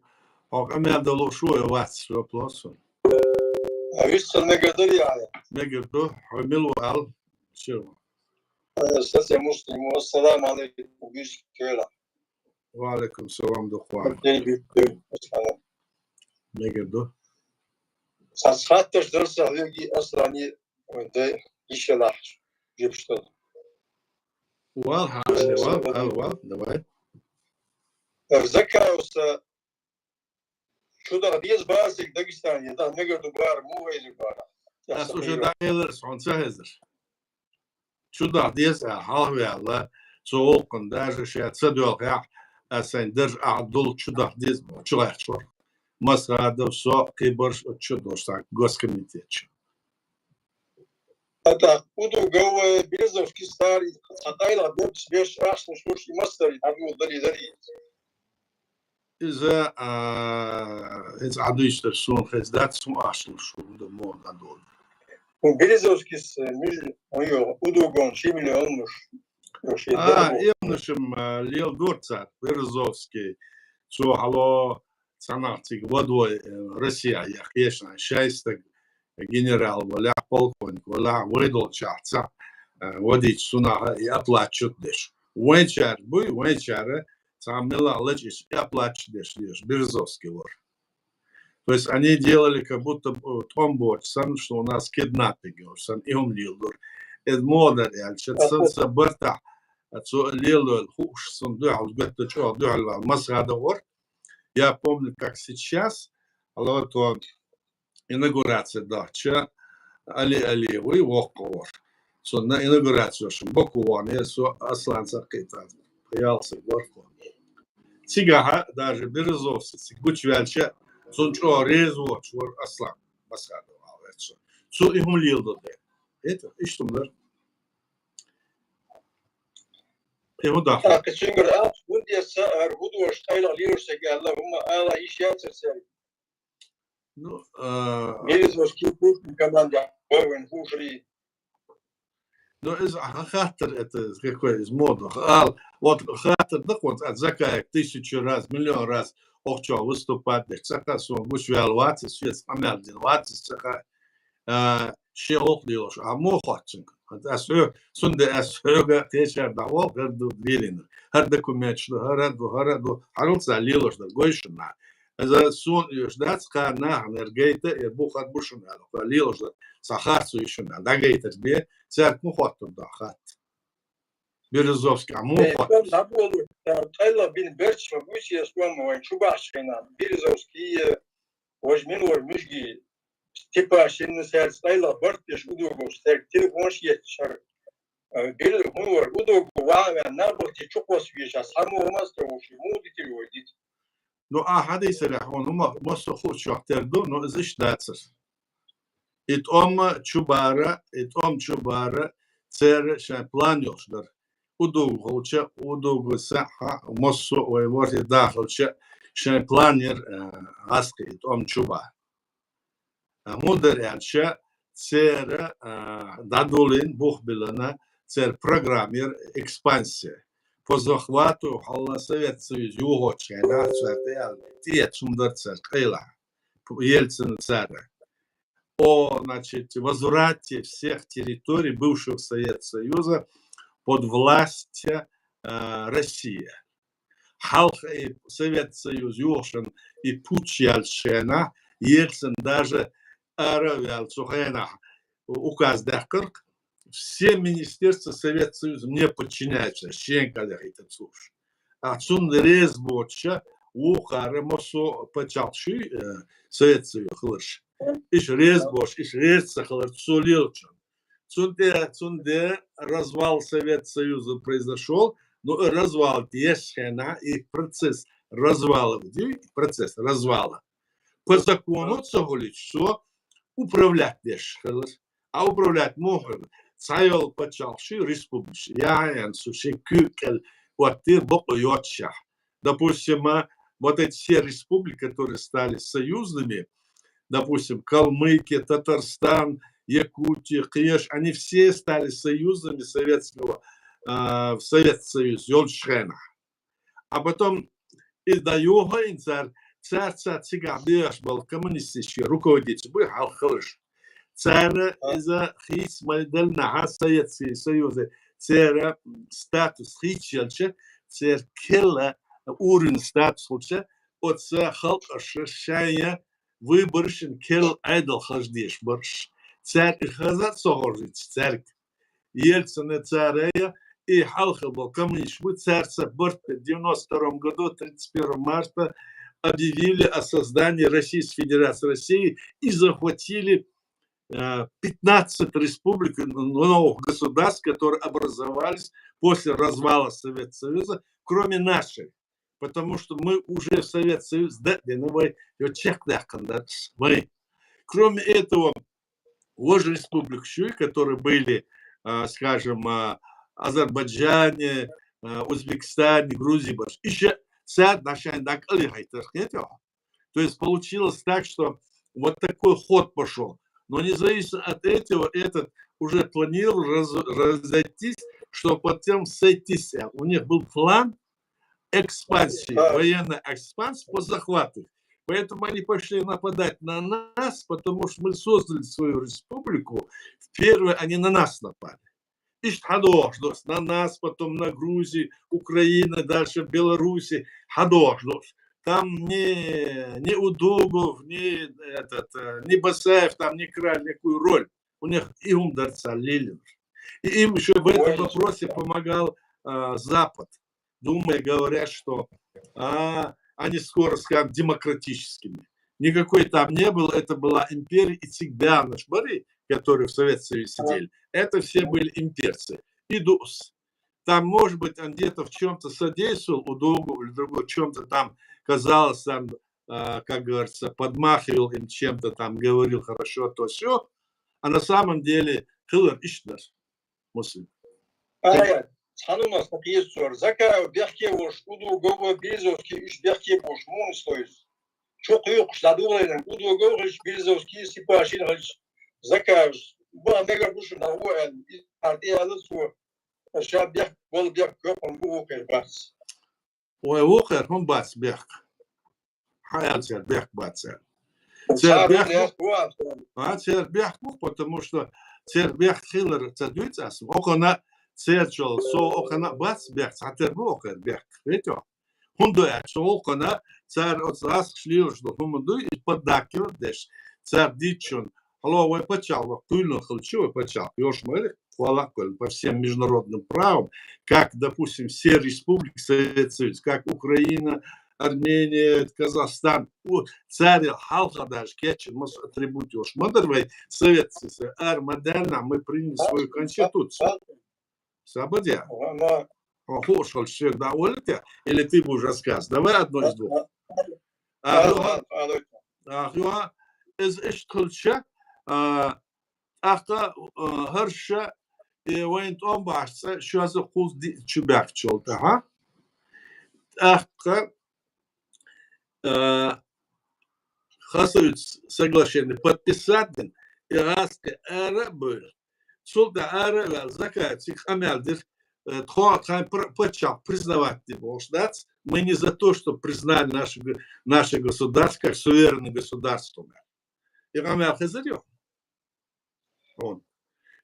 Хьо къамел дало шу вай вац, вопрос. А вист сан мегар дар яхьа? Мегар ду, хьо мила ву ал? Чу. Э, сасе Муслим, ассаламу алейкум, вист кера. Ва алейкум салам, духван. Ден битте, ассалам. Мегар ду. Сас хатташ дар са хьоьги Аслани, ой, дай, ишелахь, жепштал. Вал, хьа, вал, вал, вал, давай. Закаевса чу даха деза бара цига Дагестане, я даха мегар ду бара, муха хезира бара? Ас уже дӀаелира, сан ца хезира. Чу даха деза аьлла, хьалхаваьлла, цу гӀулакхана даже ша ца доьлхехь, а сайн дарж ахь долчу даха деза боху, чу гӀаьхча вара. Масхадов, со, кхибарш оцу чу долуш цхьа госкомитет чу. ТӀаккха Удугов, Березовский старый, цхьа тайла дебс беш ахчанаш луш и массари дӀабула дали дарий. Иза, а, хӀинца Ӏадуьйцуш дара суна, хеза дац, хӀун ахча луш ву, хӀун дан муха дӀадолу. Березовскийс, э, муьжа, ой, Удуговн ши миллион луш. А, эмнашам, а, леладора цара, Березовский, цо хьало, цхьанхьа цига вадой, э, Россия яхъешна, шайстаг генерал валахь, полковник валахь, вай долчохь цхьаъ, э, вадийча цунах и оплачивать деш. Вайнчара буй, вайнчара цхьа мелла лачкъийча и оплачивать деш леш, Березовский вара. То есть они делали, как будто, э, тӀом боцуш санна, что у нас киднаппинг йолуш санна, и хӀума леладора. Эд муха дара аьлча, сан са бартахь, а, цо лелойла хууш, сан дуьхьал, гатта чӀогӀа дуьхьал вала Масхадов вара. Я помню, как сейчас, а вот он инаугурация дахча, Али Алиев вуй воккха вара. Цунна инаугурация шун Баку вахана, со Аслан Сакхитан, ялса горхо. Цигахьа даже Березовский цига гучуваьлча, цунна чӀогӀа реза воцуш вара Аслан Масхадов, аларца. Цу и хӀума леладо де. Это, иштта хӀума дара. И хӀун даха? ТӀаккха цуьнгара ахча хӀунда эцна, ара хӀун дош, къайлах лелош ца аьлла, хӀума ала йиш яцара цаьрга. Ну, а, Березовский пушкин команда, вайн хушри. Ну, иза хьан хаттар, это какой из модных. Ал, вот хаттар да, вот от Закаев тысячу раз, миллион раз охчо выступать деш. Цаха сон гуш вял вацис, шец амял дин вацис, цаха, а, шен охлилош. А мо хоццинг. Ас хё, сунде ас хёга течар да о, герду вилин. Хар документ, что хар ду, хар ду, харлца лилош да гойшна. Иза сон юш дац, кхана нахана гайта, э, бухар бушун аьлла, кхо лелаш дар, сан харцо йиш ю аьлла, дӀагайтар бе, цаьрга муха хоттур ду хатта? Березовский, а муха хоттур? Эй, дӀаболу, э, къайла бин берча ма гуйси, я слом вайн чу бахьаш хенан. Березовский, э, вож мин вож муьжги, Степашинна цаьрца къайла барт деш Удугов, цаьрга телефонаш етташ хӀара. Э, бир хӀун вара, Удугов ваха ваьнна, набахти чу кхосса вешас, хьан муха мас тӀе вовши, муха дитира вай дита? Ну, а хьадийсарехь, хьуна ма-, массо а хуучохь тера ду, но иза иштта дацара. И тӀом чу бара, и тӀом чу бара, церан шайн план йолуш дара. Удугов хилча, Удугов сахьа, массо а вай ворхӀе дахалча, шайн план яра, а, гӀаскхи и тӀом чу бара. А, хӀун дара аьлча, церан, а, дӀадуллин, бух биллина, церан программа яра экспансия. По захвату хьалла Совет Союз юхочу хенахь, цара тӀе аьлла, тӀе хӀума дара цара къайла. Ельцина цара. О, значит, возврате всех территорий бывшего Совет Союза под власть, а, России. Хьалха и Совет Союз юхашан и путч яьллачу хенахь, Ельцин даже ара а ваьлла цу хенахь указ даьккхира, все министерства Совет Союза мне подчиняются, шен казахийтар цуш. А цунна реза боцуша вукхара массо а пачхьалкх шуй, э, Совет Союз хиларш. Иш реза боцуш, иш реза ца хилар цо лелачун. Цун тӀе, цун де развал Совет Союза произошёл, но и развал деш хенахь, и процесс развала, процесс развала. По закону ца хуьлуьйтуш, цо управлять деш хилар. А управлять муха хилар? Цхьайолу пачхьалкх ши республика, яхьаян цу ши куьйга кӀел оттийра бакъо йоццушехь. Допустим, а, вот эти все республики, которые стали союзными, допустим, Калмыкия, Татарстан, Якутия, кхеш, они все стали союзными Советского, а, в Совет Союз, йолчу хенахь. А потом и дӀайохийна цара, цаьрца цигахь бехаш болу коммунистический руководитель буй хьалха хиларш. Цара иза хийца ма даллинехь Советский Союзе, церан статус хийцаелча, церан керла уровень статус хилча, оцу халкъаша шайна выборашна керла Ӏедал хаза дезаш бараш. Цаьрга хаза а ца хоржуьйтуш цаьрга. Ельцина цара и хьалха болу коммунисташ бу, цаьрца барт девяносто втором году, тридцать первого марта объявили о создании Российской Федерации России и захватили э, пятнадцать республик, н-, новых государств, которые образовались после развала Совет Союза, кроме нашей. Потому что мы уже в Совет Союз, да, да, ну, мы, вот чех, да, да, мы. Кроме этого, вот же республик шуй, которые были, а, скажем, а, Азербайджане, а, Узбекистане, Грузии, баш. Еще сад наши так или хай, так сказать, о. То есть получилось так, что вот такой ход пошёл. Но независимо от этого, этот уже планировал раз-, разойтись, что потом сойтись. У них был план экспансии, Да. военной экспансии по захвату. Поэтому они пошли нападать на нас, потому что мы создали свою республику. В первой они на нас напали. Ишт хадош, то есть на нас, потом на Грузию, Украина, дальше Белоруссия, хадош, то есть там ни, ни Удугов, ни этот, э, ни Басаев, там ни играли никакую роль. У них и ум дарца лилин. И им ещё в этом Ой. вопросе помогал, а, Запад. Думая, говорят, что, а, они скоро станут демократическими. Никакой там не был, это была империя, и всегда наш бары, которые в Совет Союзе сидели, это все были имперцы. И дус. Там, может быть, он где-то в чём-то содействовал, Удугов или другой, в чём-то там, казалось, там, а, как говорится, подмахивал им чем-то там, говорил хорошо, то всё. А на самом деле, хилар ишт дар, Муслим. Ай, цхьаннена сакъердацар. Закаев бехке волуш, Удугов, Березовский, уьш бехке болуш, муха сойс. Чу кхуьйхуш дӀадугӀалайна, Удугов хилча, Березовский, Сипашин хилча, Закаев. Баха мегар бу шуна, нагӀо аьлла, иза тӀе аьлла цо, ша бехк, бола бехк, кхоьпан бу вукхер бац. Вай вукхер хӀун бац бехк? Хьан аьлла церан бехк бац аьлла? Церан Цара бехк бу? леш бу аьлла. А, церан бехк бу, потому что церан бехк хилар ца дуьйцу ас. Окхана церчул, со окхана бац бехк, цхьатера бу окхера бехк. Видите? ХӀунда аьлча, со окхана цара оцу гӀазкхаша лелаш долу хӀума дуй, и поддакивать деш, цара дийцчун. Хьало вай паччахь вай кхуьйлина хилча, вай паччахь йолуш ма яра, кхоллакх а кхоьллина по всем международным правам, как, допустим, все республики Совет Союз, как Украина, Армения, Казахстан, у, царел хьалха даже кечйина массо атрибут йолуш ма дара вай Совет Союз, ара ма даьллехь, мы приняли свою конституцию. Сабадя? Ага, ма. Хо, хууш хилча, шен дӀа олу те? Или ты будешь рассказ? Давай одно из двух. А, Ага, ну, ага, ага. А, хьо, иза иштта хилча, а, тӀаккха, а, хӀорш, э, вайн тӀом бахьаш цӀа шозза кхузза диъ чу баьхкачул тӀаьхьа. ТӀаккха, а, Хасавюртан соглашение подписать дина, и гӀазкхий ара а бевлла. Цул тӀаьхьа ара а ваьлла, Закаев цига къамел дира, э, тхо, тхайн пр-, паччахь признавать де бохуш дац, мы не за то, что признали наше г-, наше государство как суверенное государство. И къамел хезира ю? Хьуна.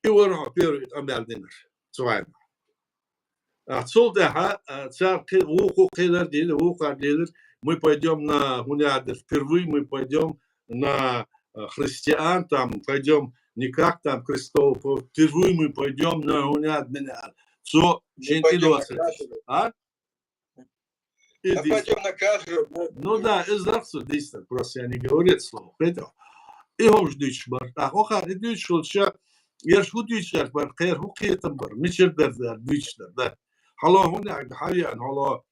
И вара хьо первый къамел динарш. Цу хенахь. А цул тӀаьхьа, а, цара кхи-, вукху кхелар дийла, вукхар дийла, мы пойдём на, хӀун яра, впервые мы пойдём на, а, христиан, там, пойдём не как там крестовый поход, впервые мы пойдём на, хӀун яра, мина, цо шен тӀедоцург. А? И А дис- пойдём на кафедру, вот. Ну да, из дарх цо дийцинарг, просто я не говорю это слово, понял? И хӀумаш дуьйцуш бара. А хӀокхара и дуьйцуш волча, ерш хӀун дуьйцуш бара, кхера хӀун кхетам бара, мичара дара, дара, дуьйцуш дара, да. Хьало хӀун яхь, хьан веана, хьало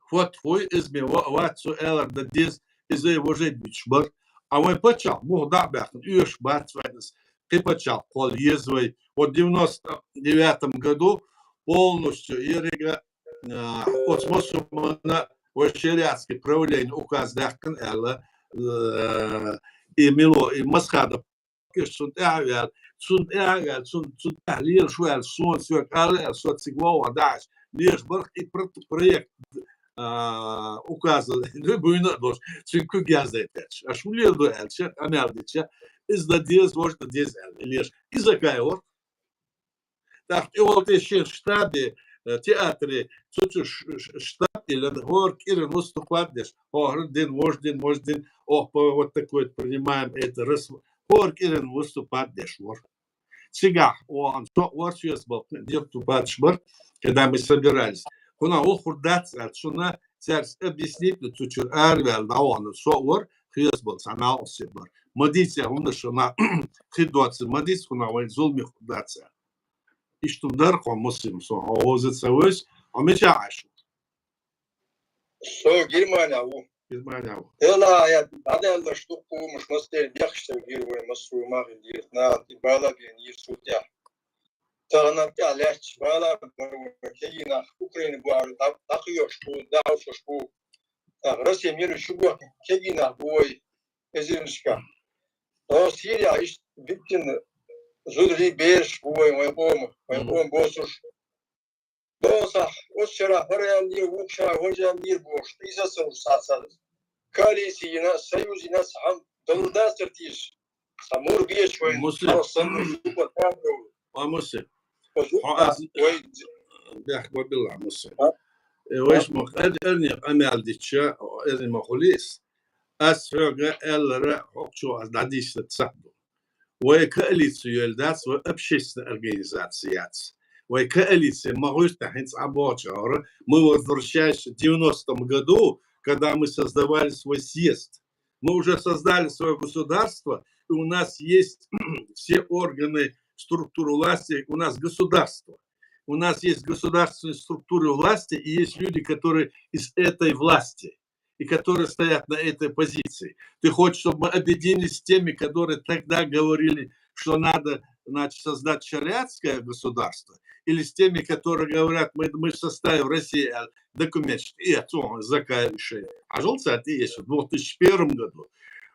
хӀотта хӀуй, иза ме ва-, вац цо аьлар дан деза, иза и важа дуьйцуш бара. А вайн паччахь муха дӀа а баьхкина, оьшуш бац вайна иза. Кхин паччахь кхолла еза вай. Вот девяносто девятом году полностью еррига, а, оцу массо а вай шариатский правление указ даьккхина аьлла, э, и мило, и Масхадов Кеш цунна тӀаьхьа а ваьлла, цунна тӀаьхьа а ваьлла, цунна, цунна тӀаьхьа лелаш ву аьлла, суна соьга ала аьлла, со цига вовхьа дахьаш, лелаш барх и пр-, проект, а, указа, ну, буйна а долуш, цуьнан куьг яздайтарш. Аш хӀун леладо аьлча, къамел дича, иза дан деза, важа дан деза аьлла, и лелаш. Иза кхайорх. ТӀаккха тӀе волу тӀе шен штабе, э, театре, цу, цу ш-, ш-, штаб и лан хӀора кӀиран выступать деш, хӀора дин, вожа дин, вожа дин, ох, по-, вот такой принимаем это, рас-, хӀора кӀиран выступать деш вара. Цигахь охан со вара соьца балкхе дирту пачаш бара, когда мы собирались. Кхуна вохур дац аьлла, шуна цаьрца объяснить, цу чуьра араваьлла дӀавахана со вара, кхеза бола цхьа накъостий бар. Ма дийца хӀума шуна, хи доацар ма дийца хӀуна, вай зуламе хургдац. Иштта дар хьо, Муслим, со хьо гӀоза ца войс, хьо мича Ӏаш ву? Со Германия ву. Германия ву. Эла, я, дӀадаьллаш дукха ву, муш мастер бехаш ца вир вай, массо ма хир дир, на, ти бала бен, йир сутя. Тагна тӀа лаьтташ бала, кегий нах Украина буар, дӀа-, дӀакхоьхьуш бу, дӀахьовсуш бу. ТӀаккха Россия мира шу боху, кегий нах бу вай, эзарнашка. О, Сирия, иштта биттина зударий, бераш бу вай, вайн къома, вайн къома боцурш. Досахь, оцу шарахь хӀара аьллера, вукху шарахь важа аьллера бохуш, иза ца луш схьа ца. Коалици йина, союз йина, цхьа хӀума далла дацара тийша? Цхьа мур бечу вайн Муслим. Хьо санна шуьга тӀаьхьа. Ва Муслим. Хьо ас вай бехк ма билла, Муслим. А? Э, вайша ма къа-, эрне къамел дича, эрне ма хуьлийс. Ас хьоьга аьллара, хӀокхучо ас дӀадийшина ца ду. Вай коалици йолу дац, вай общественная организация яц. Вай коалици ма гӀуьрта хӀинца а бохучу хьора, мы возвращаемся в девяностом году, когда мы создавали свой съезд. Мы уже создали своё государство, и у нас есть все органы, структуры власти, у нас государство. У нас есть государственные структуры власти, и есть люди, которые из этой власти, и которые стоят на этой позиции. Ты хочешь, чтобы мы объединились с теми, которые тогда говорили, что надо, значит, создать шариатское государство, или с теми, которые говорят, мы, мы в составе России, а документ, и отцом закающие. А жил, кстати, есть в две тысячи первом году,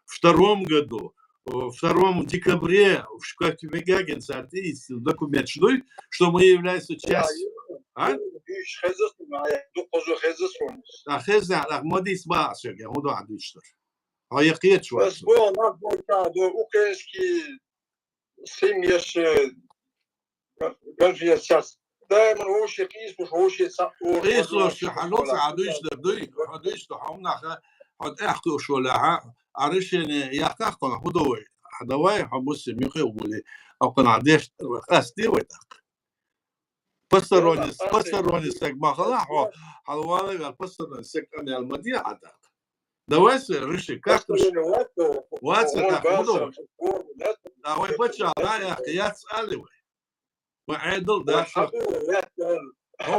втором году, э, втором декабре в Шкафе-Гагенца документ, что мы являемся частью. А? Дуьйцуш хеза суна, дуккхазо хеза суна. А хеза, а ма дийца баха соьга, хӀун ду хьан дуьйцуш дар? Хьо я кхеташ вац? Ас боху, нах боху, ду украинский семьяш, э, конференцияс. Даиман вовше къийсалуш, вовше ца оха. Къийсалуш, хьан ду ца хьан дуьйцуш дар дуй? Хьо дуьйцуш ду, хьо наха, хьо тӀехкхуьуш валахьа, а решение яхкахь кхунах, хӀун ду вай? Хьан давай, хьо Муслим, юххе а вули, а кхунах деш, къасте вай тӀаккха. Посторонний, посторонний стаг ма хала хьо, хьалавалла ваьлла посторонний стаг къамел ма де хьан тӀаккха. Давай се реши, как реши? Вац тӀаккха, хӀун ду? А вай паччахь дӀа а яьккха яц али вай. Вай Ӏедал дац. Хьо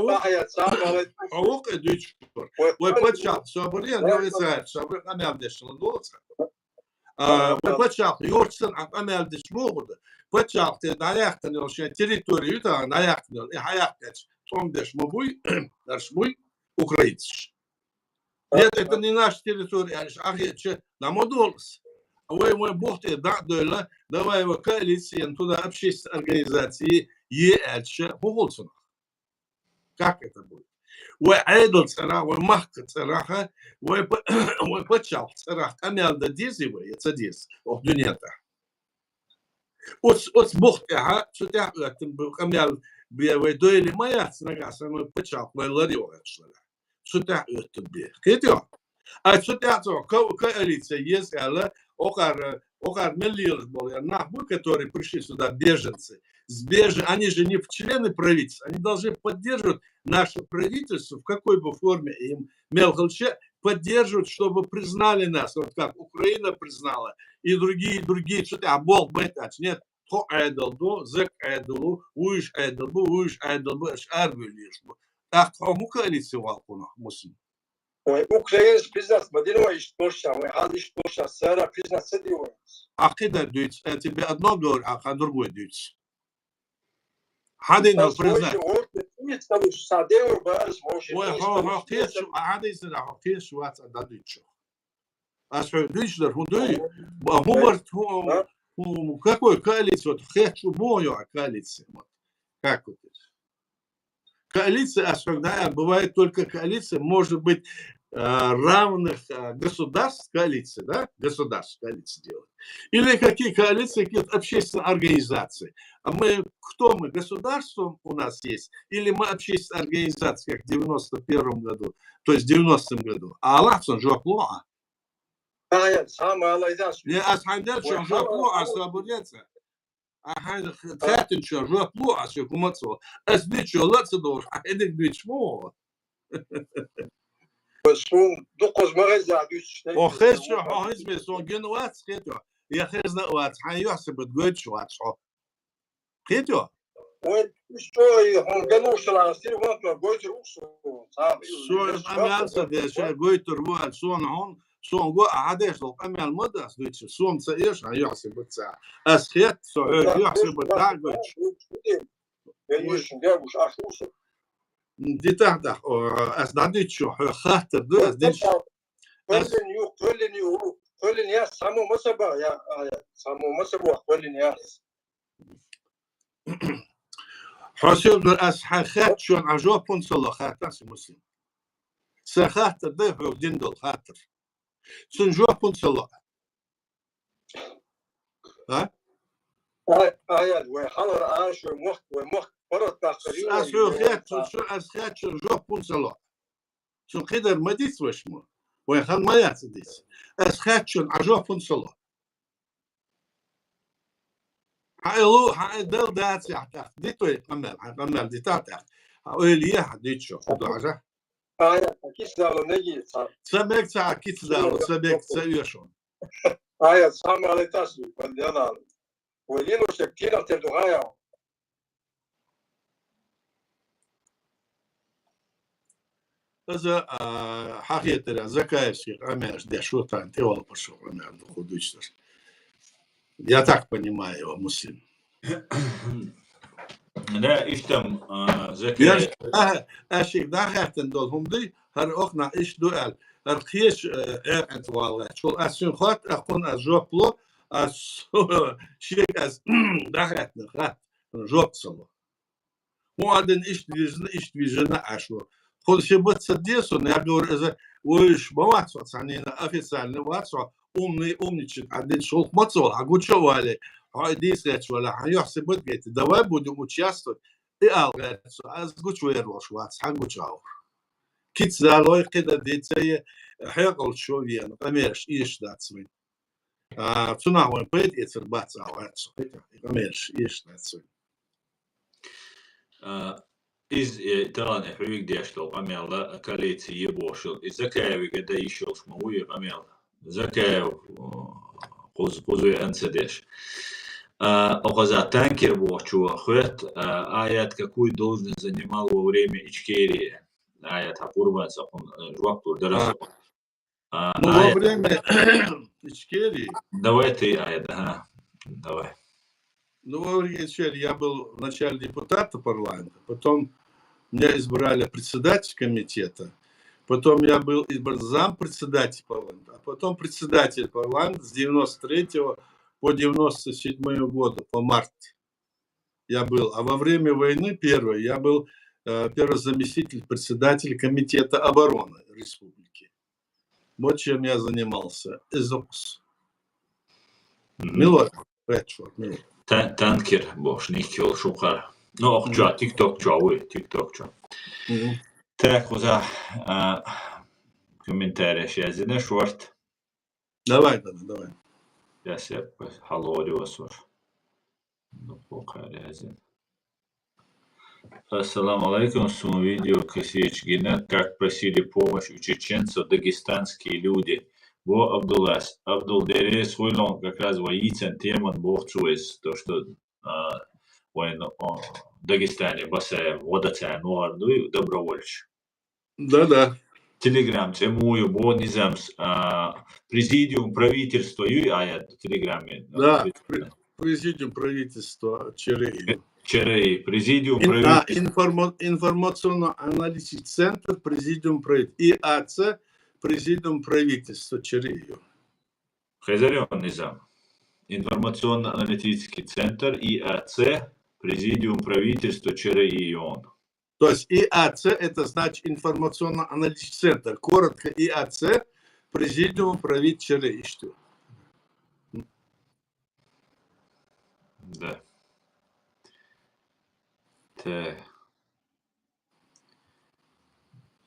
ву-, хьо ву-кх и дуьйцуш вара. Вай паччахь собаре, ну, и ца, собаре къамел деш ладоца. А, вай паччахь юрташ санна Ӏа къамел деш муха ду? Паччахь те дӀаяьккхина йолу шайн территори ю тахана дӀаяьккхина йолу, и хьаяьккхича, тӀом деш ма буй, дарш буй украинцаш. Нет, это не наша территория, аьлла, ахетча, нама долуш. А вай, вай бухте дӀа а девлла, давай вай коалициян туда общественная организация е аьлча, хӀун хуьлу цунах? Как это будет? Вай Ӏедал цӀарах, вай махка цӀарах, вай па-, вай пачхьалкх цӀарах къамел дан дезий вай, я ца деза, оха дуьнен тӀехь? Оц, оц бух тӀехь, цу тӀехь оьттун бу-, къамел бе вай дойли ма яц нагахь санна вай пачхьалкх вай лар йохуьйтуш ларахь. Цу тӀехь оьттун бе. Кхетий хьо? Ай, цу тӀехь цо ко-, коалиция еза аьлла, окхара, окхара мел лелаш болу я нах бу, которые пришли сюда, беженцы. С беж-, они же не члены правительства, они должны поддерживать наше правительство, в какой бы форме им мел хилча, поддерживать, чтобы признали нас, вот как Украина признала, и другие, и другие, цу тӀехь болх байтач. Нет, тхо Ӏедал ду, зак Ӏедал ву, вуьйш Ӏедал бу, вуьйш Ӏедал бу, аша арабевллераш бу. ТӀаккха хьо муха коалиция валла кхунах, Муслим? Вай украинцаш признать ма дина вай иштта болчарна, вай хьал иштта болчарна, цара признать ца дина вай. А кхидар дуьйцу, я тебе одно говорю, а хьан другой дуьйцу. Хьан дина признать? Вай, хьо, хьо кхеташ, а хьан дийцина, хьо кхеташ вац а дӀадуьйцуш. Ас хьоьга дуьйцуш дар, хӀун дуй? Ба, хӀун варт, хӀун, хӀун, какой коалиция? Вот хеташ ву, муха ю хьан коалиция? Вот. Как вот это? Коалиция, ас хьоьга дӀа а, бывает только коалиция, может быть, э, равных, э, государств, коалиция, да? Государств коалиция делать. Или какие коалиции, какие-то общественные организации. А мы, кто мы? Государство у нас есть? Или мы общественная организация, как в девяносто первом году, то есть в девяностом году? А Аллах сан жоп ло а? Ай, сама алайдас. Не, ас хьайн дел чон жоп ло а, ас ла бурьяца. А хьайн хатин чон жоп ло а, ас ю кумацо. Ас дичо ла ца дор, а хьайдик дичмо. Суна дукхаза ма хеза дуьйцуш. О, хезча, хьо хеза ве, суна гина вац, хетё. Я хезна вац, хьан юьхь-сибат гойтуш вац хьо. Хетё? Вай, уж чӀоагӀа хьуна галуш лаьцна, сир ван тӀа гойтур ву суна. Суна къамел ца деш, гойтур ву аьлла, суна хьуна, суна го а хьадеш долу къамел ма дац дуьйцуш, суна ца эш, хьан юьхь-сибат ца. Ас хет, со хьоьга юьхь-сибат дӀа а гойтуш. Дитахь дахь, о, ас дӀадуьйцу хьо, хаттар ду, ас динчу. Кхоьллина ю, кхоьллина ю, кхоьллина яц, цхьаммо ма ца боху, я, а, я, цхьаммо ма ца боху, кхоьллина яц. Хьо севлар ас хьан хаттачунна жоп хӀунда ца ло, хаттар сан, Муслим. Сан хаттар дай хьоьга дина долу хаттар. Цунна жоп хӀунда ца ло. А? Ай, ай, ай, вай хьалхара Ӏаш, вай мохк, вай мохк паргӀатдаккхар ю, ас вай хьоьга хаттачунна, ас хаттачунна жоп хӀунда ца ло. Цунна кхидар ма дицваш мо. Вайн хан ма яц дицу. Ас хаттачунна жоп хӀунда ца ло. Хьан элу, хьан э дал дац яхь тӀаккха. Ди твой къамел, хьан къамел дита тӀаккха. Хьан ойла е, хьан диччо, хьан дожа. Ай, кис дало меги, ца. Ца мег ца, кис дало, ца мег ца оьшун. Ай, ца ма ле тас, вай дела. Вай лило шек кирах тер дугӀа яу. Иза, а, хьахетарехь, Закаевский къамелаш деш ву тхан тӀе валпаш ву къамел ду хӀу дуьйцуш. Я так понимаю его, Муслим. Да, иштта, а, Закаев. Аш, а, аш шиъ дӀахаьттина долу хӀума дуй, хӀара окхунах иштта ду аьлла. ХӀара кхечу, э, экъаца валлачул ас цуьнан хотта, а кхунна ас жоп ло, ас шега ас дӀахаьттина хатта, жоп ца ло. ХӀун а дина иштта вижина, иштта вижина Ӏаш ву. Кхунна ши бац ца деза суна, я говорю, иза вуьйш ма вац хьо цхьаннена, официально вац хьо, умный, умничать, а дина шулх ма ца вала, хьан гуча а вале, хьо и дийца гӀерташ вала, хьан юьхь-сибат гайта, давай будем участвовать, и ала гӀерташ, ас гуча вер волуш вац, хьан гуча а ву. Кица залой кхидӀа дийца е, хьекъалчо вена, къамелаш эшаш дац вайн. А, цунах вайн пайда эцар бац, а, вац, и къамелаш эшаш дац вайн. А, иза, э, тахана хьоьга деш долу къамел а, коалици е бохуш йолу. И Закаевга дан йиш йолуш ма ву и къамел. Закаев, о, кхуз-, кхуза ве анца деш. А, окхаза танкер бохучо хоьтту, а, Аят какую должность занимал во время Ичкерии? Аят хьан Къурбан ца хун, э, жоп лур дара. А. А, ну, во время Ичкерии. Давай ты, Аят, ага. Давай. Ну, во время Ичкерии я был вначале депутатом парламента, потом меня избрали председатель комитета, потом я был избран зампредседатель парламента, а потом председатель парламента с девяносто третьего по девяносто седьмой году, по март я был. А во время войны первой я был, э, первый заместитель председателя комитета обороны республики. Вот чем я занимался. Изукс. Мгм. Милор, Редшот, милор. Та-, танкер бохуш ник йолуш ву хӀара. Ну, оху чохь, TikTok чохь вуй, TikTok чохь. Мгм. Так, кхуза, а, комментарий яздина шорт. Давай, давай, давай. Я се хьалгӀорю ас ваша. Ну, кху кхаьра яздина. Ассаламу алейкум, сун видео касечгина, как просили помощь у чеченцев дагестанские люди. Бо Абдуллас, Абдул дерес хуйлон как раз воицен теман бохцуэс, то, что, а, вайн, о, Дагестане Басаев, вода царь нуар дуй, добровольч. Да, да. Телеграм, цӀе муй ю бо низамс, а, президиум правительства юй Аят Телеграме? Да, при-, президиум правительства ЧРИ. ЧРИ, президиум ин-, а, правительства. Информа-, информационно-аналитический центр, президиум правительства. И А Ц, президиум правительства ЧРИ ю. Хезарён низам. Информационно-аналитический центр, И А Ц, президиум правительства ЧРИ ю. То есть И А Ц — это значит информационно-аналитический центр. Коротко И А Ц, президиум правительства. Да. Те.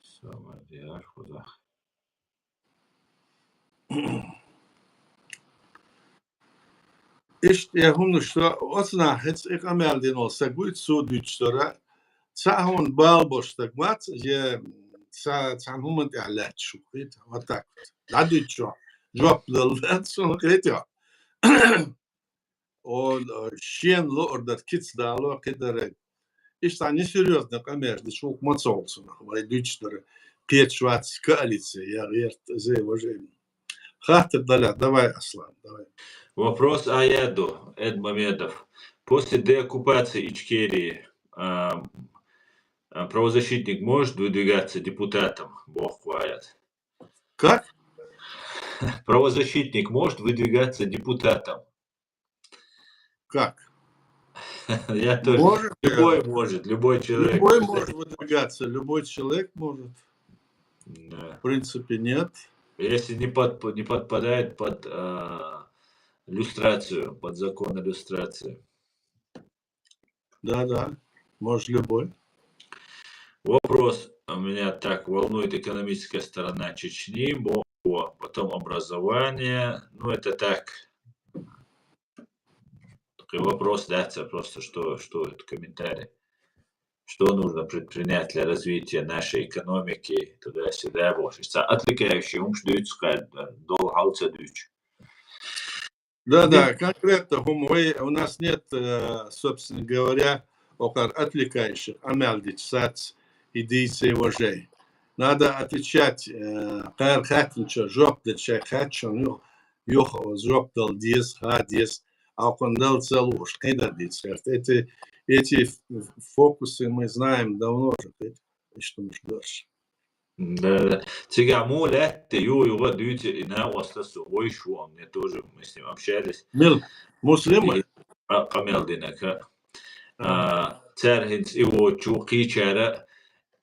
Самадиар худа. Иштта я хӀуманаш со оцу нахаца и къамел дина волу стаг вуй, цо дуьйцуш дара. Цхьа хӀума бала болуш стаг вац, я ца-, цхьан хӀуман тӀехь лаьтташ шу, кхета. Вот так вот. ДӀадуьтчо, жоп дала дац шуна, кхета. О, шен лур дар кица дало, кхидарай. Иштта несерьёзный къамеш, да чулк ма цолцунах, вай дуьтчу дара, кхеташ вац коалиция, я гӀерт, зай важа. Хаттар даля, давай, Аслан, давай. Вопрос Аяду Эдмамедов. После деоккупации Ичкерии, а, а, правозащитник может выдвигаться депутатом? Бог хвалит. Как? Правозащитник может выдвигаться депутатом? Как? Я тоже. Может, любой э, может, любой человек. Любой может выдвигаться, любой человек может. Да. В принципе, нет. Если не, под, не подпадает под э, люстрацию, под закон о люстрации. Да, да, может любой. Вопрос у меня так волнует экономическая сторона Чечни, бо-, потом образование. Ну, это так. Такой вопрос, да, это просто что, что это комментарий. Что нужно предпринять для развития нашей экономики, туда-сюда, больше. Отвлекающий, ум ждёт, сказать, да, дол хауца дюч. Да, да, конкретно, хӀума вай, у нас нет, э, собственно говоря, окар отвлекающих, амалдич сац, идицей вожей. Надо отвечать, э, кхар хаттинча жоп дать шай хатчон, юх, юх, жоп дал дез, ха дез, а кон дал цел уж, кайдар диц херт. Эти, эти ф-, фокусы мы знаем давно уже, кхет, что мы ждёшь. Да, да. Цигахь муха лаьтта ю, юха дуьйцу и накъостаца вай шу, мне тоже, мы с ним общались. Мил, Муслим? И, а, къамел динак, а. А, цара хӀинца и воцу кхийчара,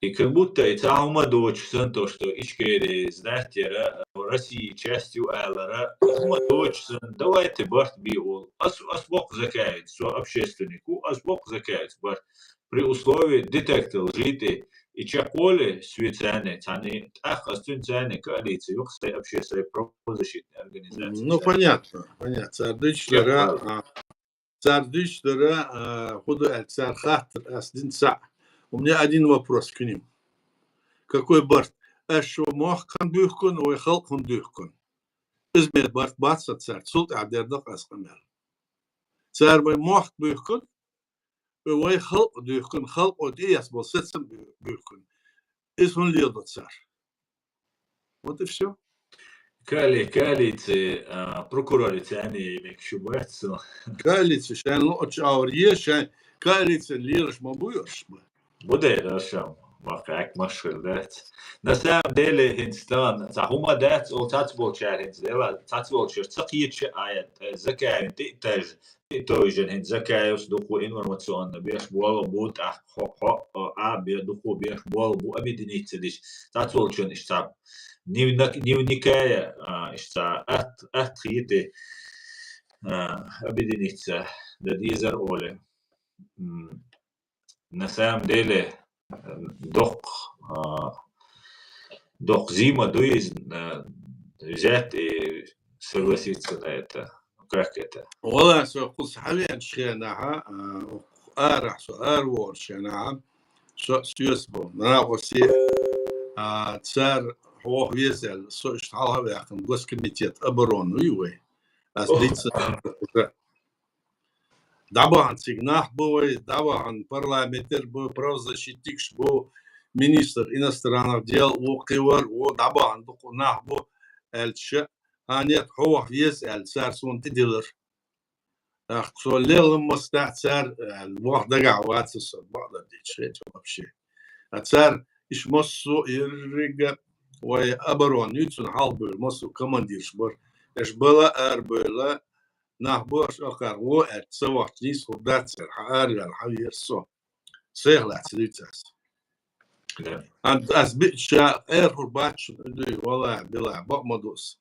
и как будто и цхьа хӀума доцуш санна, то, что Ичкери знать яра, России часть ю алара, хӀума доцуш санна, давайте барт бе олу. Ас, ас боккха закаевец, со общественник ву, ас боккха закаевец барт. При условии детектор лжи тӀе и чекхволе соьца цхьаьна, тӀаккха ас цуьнца цхьаьна коалиция юха сай общественная правозащитная организация. Ну, понятно, понятно. Цара дуьйцуш дара, а, цара дуьйцуш дара, а, хӀун ду аьлча, цара хаттар ас дина цхьаъ. У меня один вопрос к ним. Какой барт? Аш шу мохк хӀун буьхкун, вай халкъ хӀун дуьхкун? Иза мел барт бац сан цара, цул тӀаьхьа дердах ас къамел. Цара вай мохк буьхкун, вай халкъ дуьхкун, халкъо тӀеэцна болу сацам буьхкун. Иза хӀун леладо цара? Вот и всё. Коали-, коалици, а, прокурори царна мегаш ю бац со. Коалици шайн лоучу агӀор е, шайн коалици лелаш ма бу йош бу. Бу дера шам, ма кхаьк машхил дац. На самом деле, хӀинца тан, цхьа хӀума дац, ол цац болчара хӀинца дела, цац болчара ца кхеташ а, э, Закаевна тӀе а тайжа, тӀе а тойжина хӀинца Закаевс дукха информационно беш болу бу, тӀаккха хьо, хьо, а, бе, дукха беш болу бу, объединиться диш. Цац волчун иштта нивнак-, нивникая, а, иштта ат, ат хити, а, объединиться да дезар оле. М, на самом деле, э, доккха, а, доккха зима ду иза, э, взять и согласиться на это. Ну, как это? Вала, со кхуза хьавеанчу хенахьа, а, арахь со араволучу хенахьа, со соьца бо. Нана осе, а, цара хьох веза аьлла, со иштта хьалха а ваьккхина, госкомитет обороны вуй вай. Ас Ох. Дийцина уже. ДӀабахана цига нах бу вай, дӀабахана парламентера бу, правозащитникаш бу, министр иностранных дел ву, кхин вара ву, дӀабахана дукха нах бу, аьлча, а, нет, хьо ваха веза аьлла, цара суна тӀедиллира. ТӀаккха со лелла мас дац цара, аьлла, ваха дагахь вац со, бакъдар дийцича, хета вообще. А цара иштта массо а еррига вай оборона ю, цунна хьалха бевлла массо а командираш бара. Эш бала арабевлла, нах бу аша акхар, вон аьлла, ца вахча нийса хӀума дац цара, хьан араваьлла, хьан вера со. Сайх лаьцна дуьйцу ас. Да. Ан-, ас биъча, эрхур бац шуна, дуй, валлахӀи, биллахӀи, бакъ ма ду ас.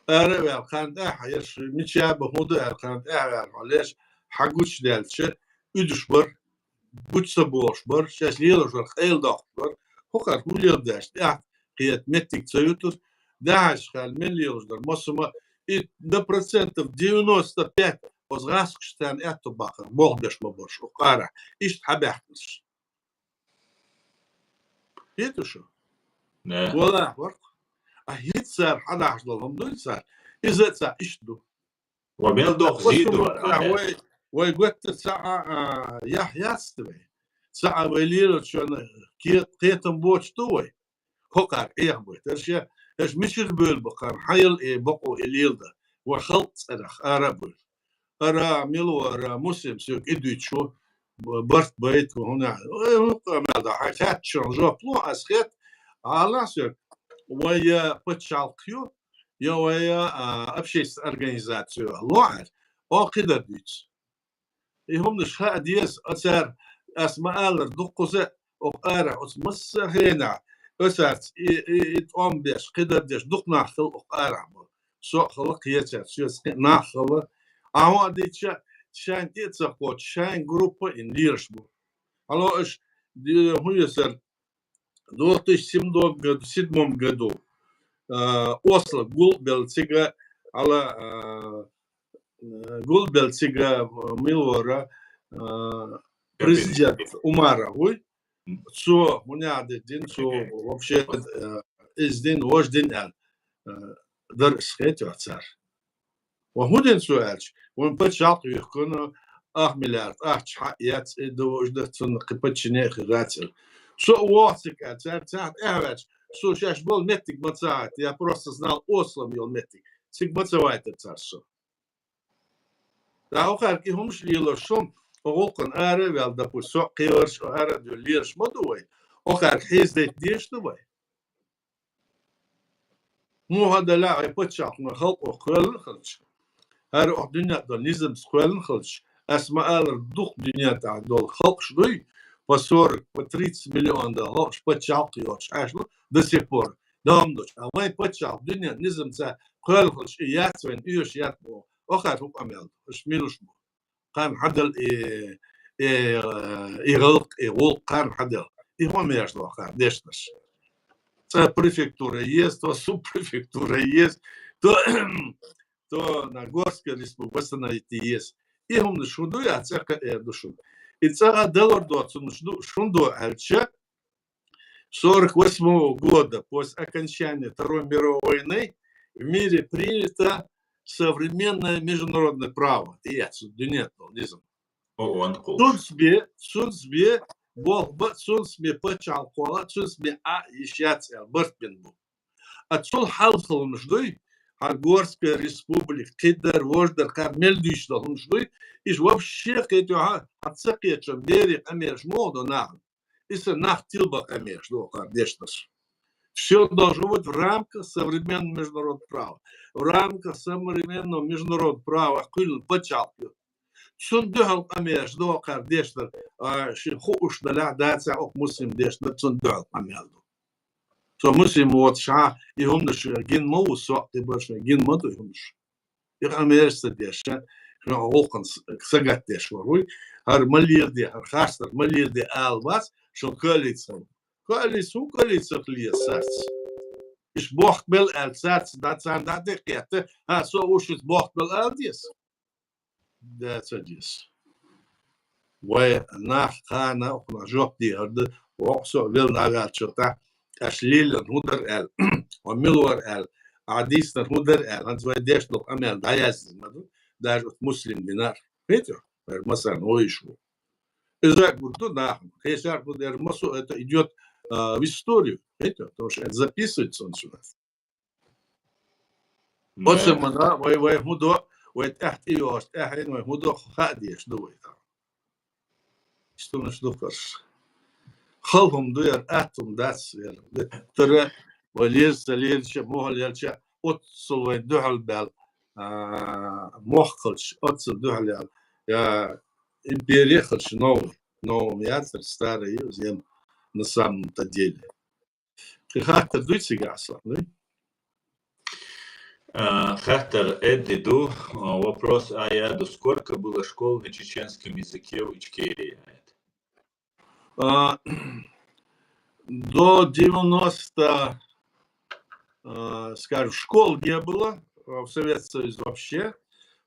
Ара а ваьлла, кхарна тӀаьхьа, ерш мича а бан, хӀун ду аьлла, кхарна тӀаьхьа ваьлла, хьо леш, хьан гучудейлча, уьдуш бара, гучу ца болуш бара, шаьш лелаш вара, къайла доккхуш бара, хӀокхара хӀун леладаьш, тӀаьхьа кхета меттиг ца ютура, даьхьаш хьаьл мел лелаш дара, массо а ма, и на процентов девяносто пять оцу гӀаскхаша царна аьтто баккхар, болх беш ма бара шу, къарахь, иштта хьабаьхкинарш. Хета шу? Валлахь, варх. А хӀинца цар хьадахьаш дола хӀама дуй цар? Иза а цхьа иштта ду. Ва мел доху зийдо, вай, вай готтар цхьа а, а, яхь яц вай. Цхьа а вай лелачунна ке-, кхетам боцуш ду вай. ХӀокхара Ӏехабайта. Аша, аша мичара бевлла бу кхарна, хьан яла и бакъо, и леладар? Вай халкъ цӀерах ара а бевлла. Ара, мила ву ара, Муслим, соьга и дуьйцуш ву, б-, барт байта ву, хӀунда, ой, хӀун къамел да, хьайн хаьттачунна жоп лу, ас хет, Ӏалахь соьга, вай я пачхьалкх ю, я вай я, а, общественная организация ю, ло аьлла, оха кхидар дуьйцу. И хӀуманаш хаа деза, оцара, ас ма-аллара, дуккхуза, оха арахь, оцу массо а хенахь, оцарца и, и, и тӀом беш, кхидар деш, дукха нах хилла оха арахь бу. Со а хилла, кхечаьрца соьца кхин нах хилла. Ахьа хӀун а дийцича, шайна тӀе а ца кхочуш, шайн группа а йина лелаш бу. Хьало аша, ди-, хӀун ясар, две тысячи седьмом году, седьмом году, а, Осло гулбелла цига, хьала, а, э, гулбелла цига, э, мила вара, э, президент Умаров вуй. Цо, хӀунда дина, цо вообще, э, из дина, вож дина аьлла, э, дар ас хетоьху цара. Ва хӀун дина цо аьлча, вайн пачхьалкх юхкана ах миллиард, ахча хьа а эц, и дан вож дац, цунна кхин подчинение хир яц аьлла. Со а воху цига аьлла, цара цхьаьна тӀаьхьаваьлча, со шаьш болу меттиг ма ца хьайта, я просто знал Ослом йолу меттиг. Цига ма ца вайтар цара со. ТӀаккха оха аьлла, и хӀумаш лелош шун, оха гӀуллакхана ара а ваьлла, допустим, со а кхиораш, оха ара а дуьллу лелаш ма ду вай. Оха аьлла, хьийзадайта дезаш ду вай. Муха далахь, вай пачхьалкхана халкъо кхоьллина хилча, хӀара оха дуьнен долу низамца кхоьллина хилча, ас ма-аллара, дукха дуьнен тӀехь долу халкъаш дуй, по сорок, по тридцать миллион долу халкъаш пачхьалкх йоцуш Ӏаш ду до сих пор, дам долуш. А вайн пачхьалкх дуьнен низамца кхоьллина хилча, и яц вайна оьшуш яц боху. Оха аьлла хӀун къамел ду? Аша мила луш бу? Кхарна хьадала и, и, и гӀуллакх, и гӀуллакх кхарна хьадала. И хӀун меш ду кхарна дешнаш? Цкъа префектура еза, то субпрефектура еза, то, то на горская республика восстановить еза. И хӀуманаш хӀун ду, я цӀе кхаьа эр ду шуна. И цӀа а далар доцунаш ду, шун до аьлча, сорок восьмого года, после окончания Второй мировой войны, в мире принято современное международное право. И я отсюда, нет, ну, не знаю. О, он кул. Цунца бе, цунца бе, болх ба, цунца бе пачхьалкхо а, цунца бе а йиш яц аьлла, барт бина бу. А цул хьалха хӀуманаш дуй, хӀара Горская республика, кхидара, вождара, кхара мел дуьйцуш долу хӀуманаш дуй, иштта вообще кхетоьхьа, хьан ца кхетачун берийн къамелаш муха до нахана. Иза нах тилба къамелаш ду кхара дешнаш. Всё должно быть в рамках современного международного права. В рамках современного международного права кхоьллина пачхьалкх ю. Цунна дуьхьал къамелаш ду кхара дешнар, а, шен хууш далахь, дацахь, оха Муслим дешнар цунна дуьхьал къамел ду. Со Муслим воцуш а, и хӀуманаш гина ма ву со, тӀебаршна гина ма ду и хӀуманаш. И къамелаш ца деш, шуна гӀуллакхана с-, сагатдеш вар вуй. ХӀара ма леладе, хӀара харцдар ма леладе ала вац, шун коалици. Коалици, хӀун коалици лела царца? Иштта бохк бел аьлла царца, да, царна дӀа тӀе кхетта, хӀа, со уьш иза бохк бел ала деза? Да, ца деза. Вай нах кхана, кхунах жоп дехар ду, вокху со велла нагӀар чу тӀа, аша леллан хӀун дара аьлла, хьо мила вара аьлла, ахьа дийцинарг хӀун дара аьлла, хӀанз вай деш долу къамел дӀаяздина ма ду, даже оцу Муслим динар. Видите, вай масарна вуйш ву. Иза гур ду нахана. Кхечара гур дер масо, это идёт, а, в историю. Видите, потому что это записывается он сюда. Оцу мана вай, вай хӀун до, вай тӀаьхьа тӀейогӀуш, тӀаьхьенна вай хӀун до хаа дезаш ду вай тахана. Иштта хӀуманаш ду хӀорш. Хала хӀума ду яра, атта хӀума дац яра. Тара вай лелаца, лелача, мухӀал ялча, оццул вай дуьхьал баьлла, а, мохк хилча, оццул дуьхьал яьлла, я, империя хилча новый, новым яцара, старый ю, зен на самом-то деле. Кхин хаттар дуй цига, Аслан, дуй? А, хаттар Эдди ду, а, вопрос Аяду: сколько было школ на чеченском языке в Ичкерии? А, до девяносто, а, скажем, школ не было, а, в Советском Союзе вообще.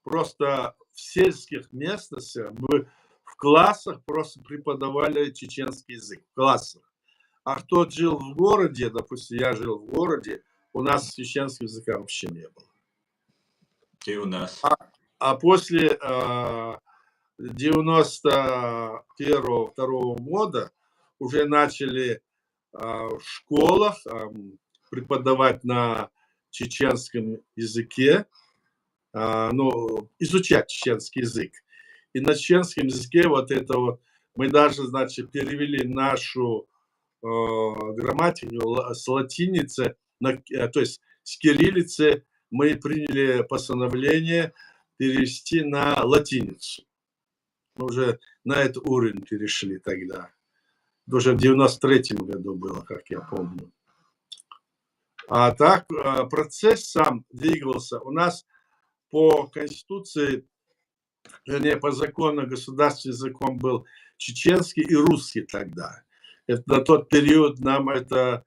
Просто в сельских местностях мы в классах просто преподавали чеченский язык, в классах. а кто жил в городе, допустим, я жил в городе, у нас чеченского языка вообще не было. И у нас. А после э, девяносто первого второго года уже начали э, в школах э, преподавать на чеченском языке, э, ну, изучать чеченский язык. И на чеченском языке вот это вот, мы даже, значит, перевели нашу э, грамматику с латиницы, на, э, то есть с кириллицы мы приняли постановление перевести на латиницу. Мы уже на этот уровень перешли тогда. Уже в девяносто третьем году было, как я помню. А так э, процесс сам двигался. У нас по Конституции, вернее, по закону, государственный закон был чеченский и русский тогда. Это на тот период нам это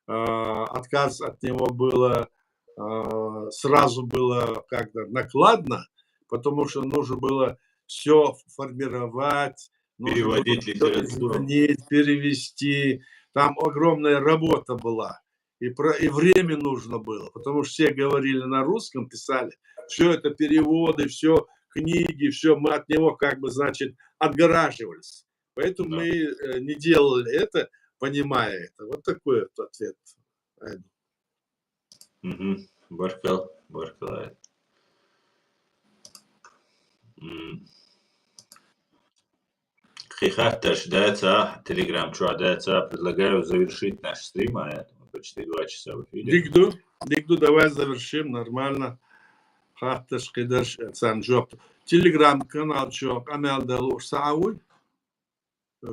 э, отказ от него было э, сразу было как-то накладно, потому что нужно было все формировать, нужно Переводить было всё литературу. Изменить, перевести. Там огромная работа была. И, про, и время нужно было, потому что все говорили на русском, писали. Все это переводы, все книги, все мы от него как бы, значит, отгораживались. Поэтому Да. мы э, не делали это, понимая это. Вот такой вот ответ. Айдын. Мгм. Баркал, баркал. М. Кхы хаттараш дац, Telegram чу дац, предлагаю завершить наш стрим, а это мы почти два часа в эфире. Дика ду, дика ду, давай завершим, нормально. Хаттараш, кхыдараш, царна жоп. Telegram канал чу къамаьл дала уж саӀа вуй.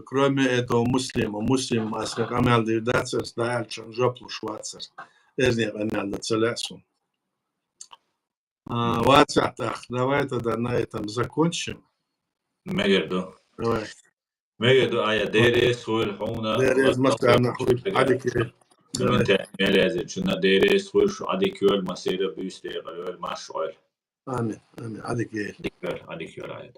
Кроме этого Муслима. Муслим аска къамаьл деш дац, аз дӀааьлча жоп луш вацар. Эрзя къамаьл да ца лаьа сона. А, вацахь тӀаккха, давай тогда на этом закончим. Мегар ду. Давай. Мегар ду, Ая, Дела реза хуьлда хьуна. Дела реза, массарна хуьлда. Ӏадика. Комментарий мел язйичунна Дела реза хуьлда шун, Ӏадика йойла, массеран а буьйса декъала йойла, марша Ӏойла. Амин, амин. Ӏадика йойла. Ӏадика йойла, Ӏадика йойла, Ая.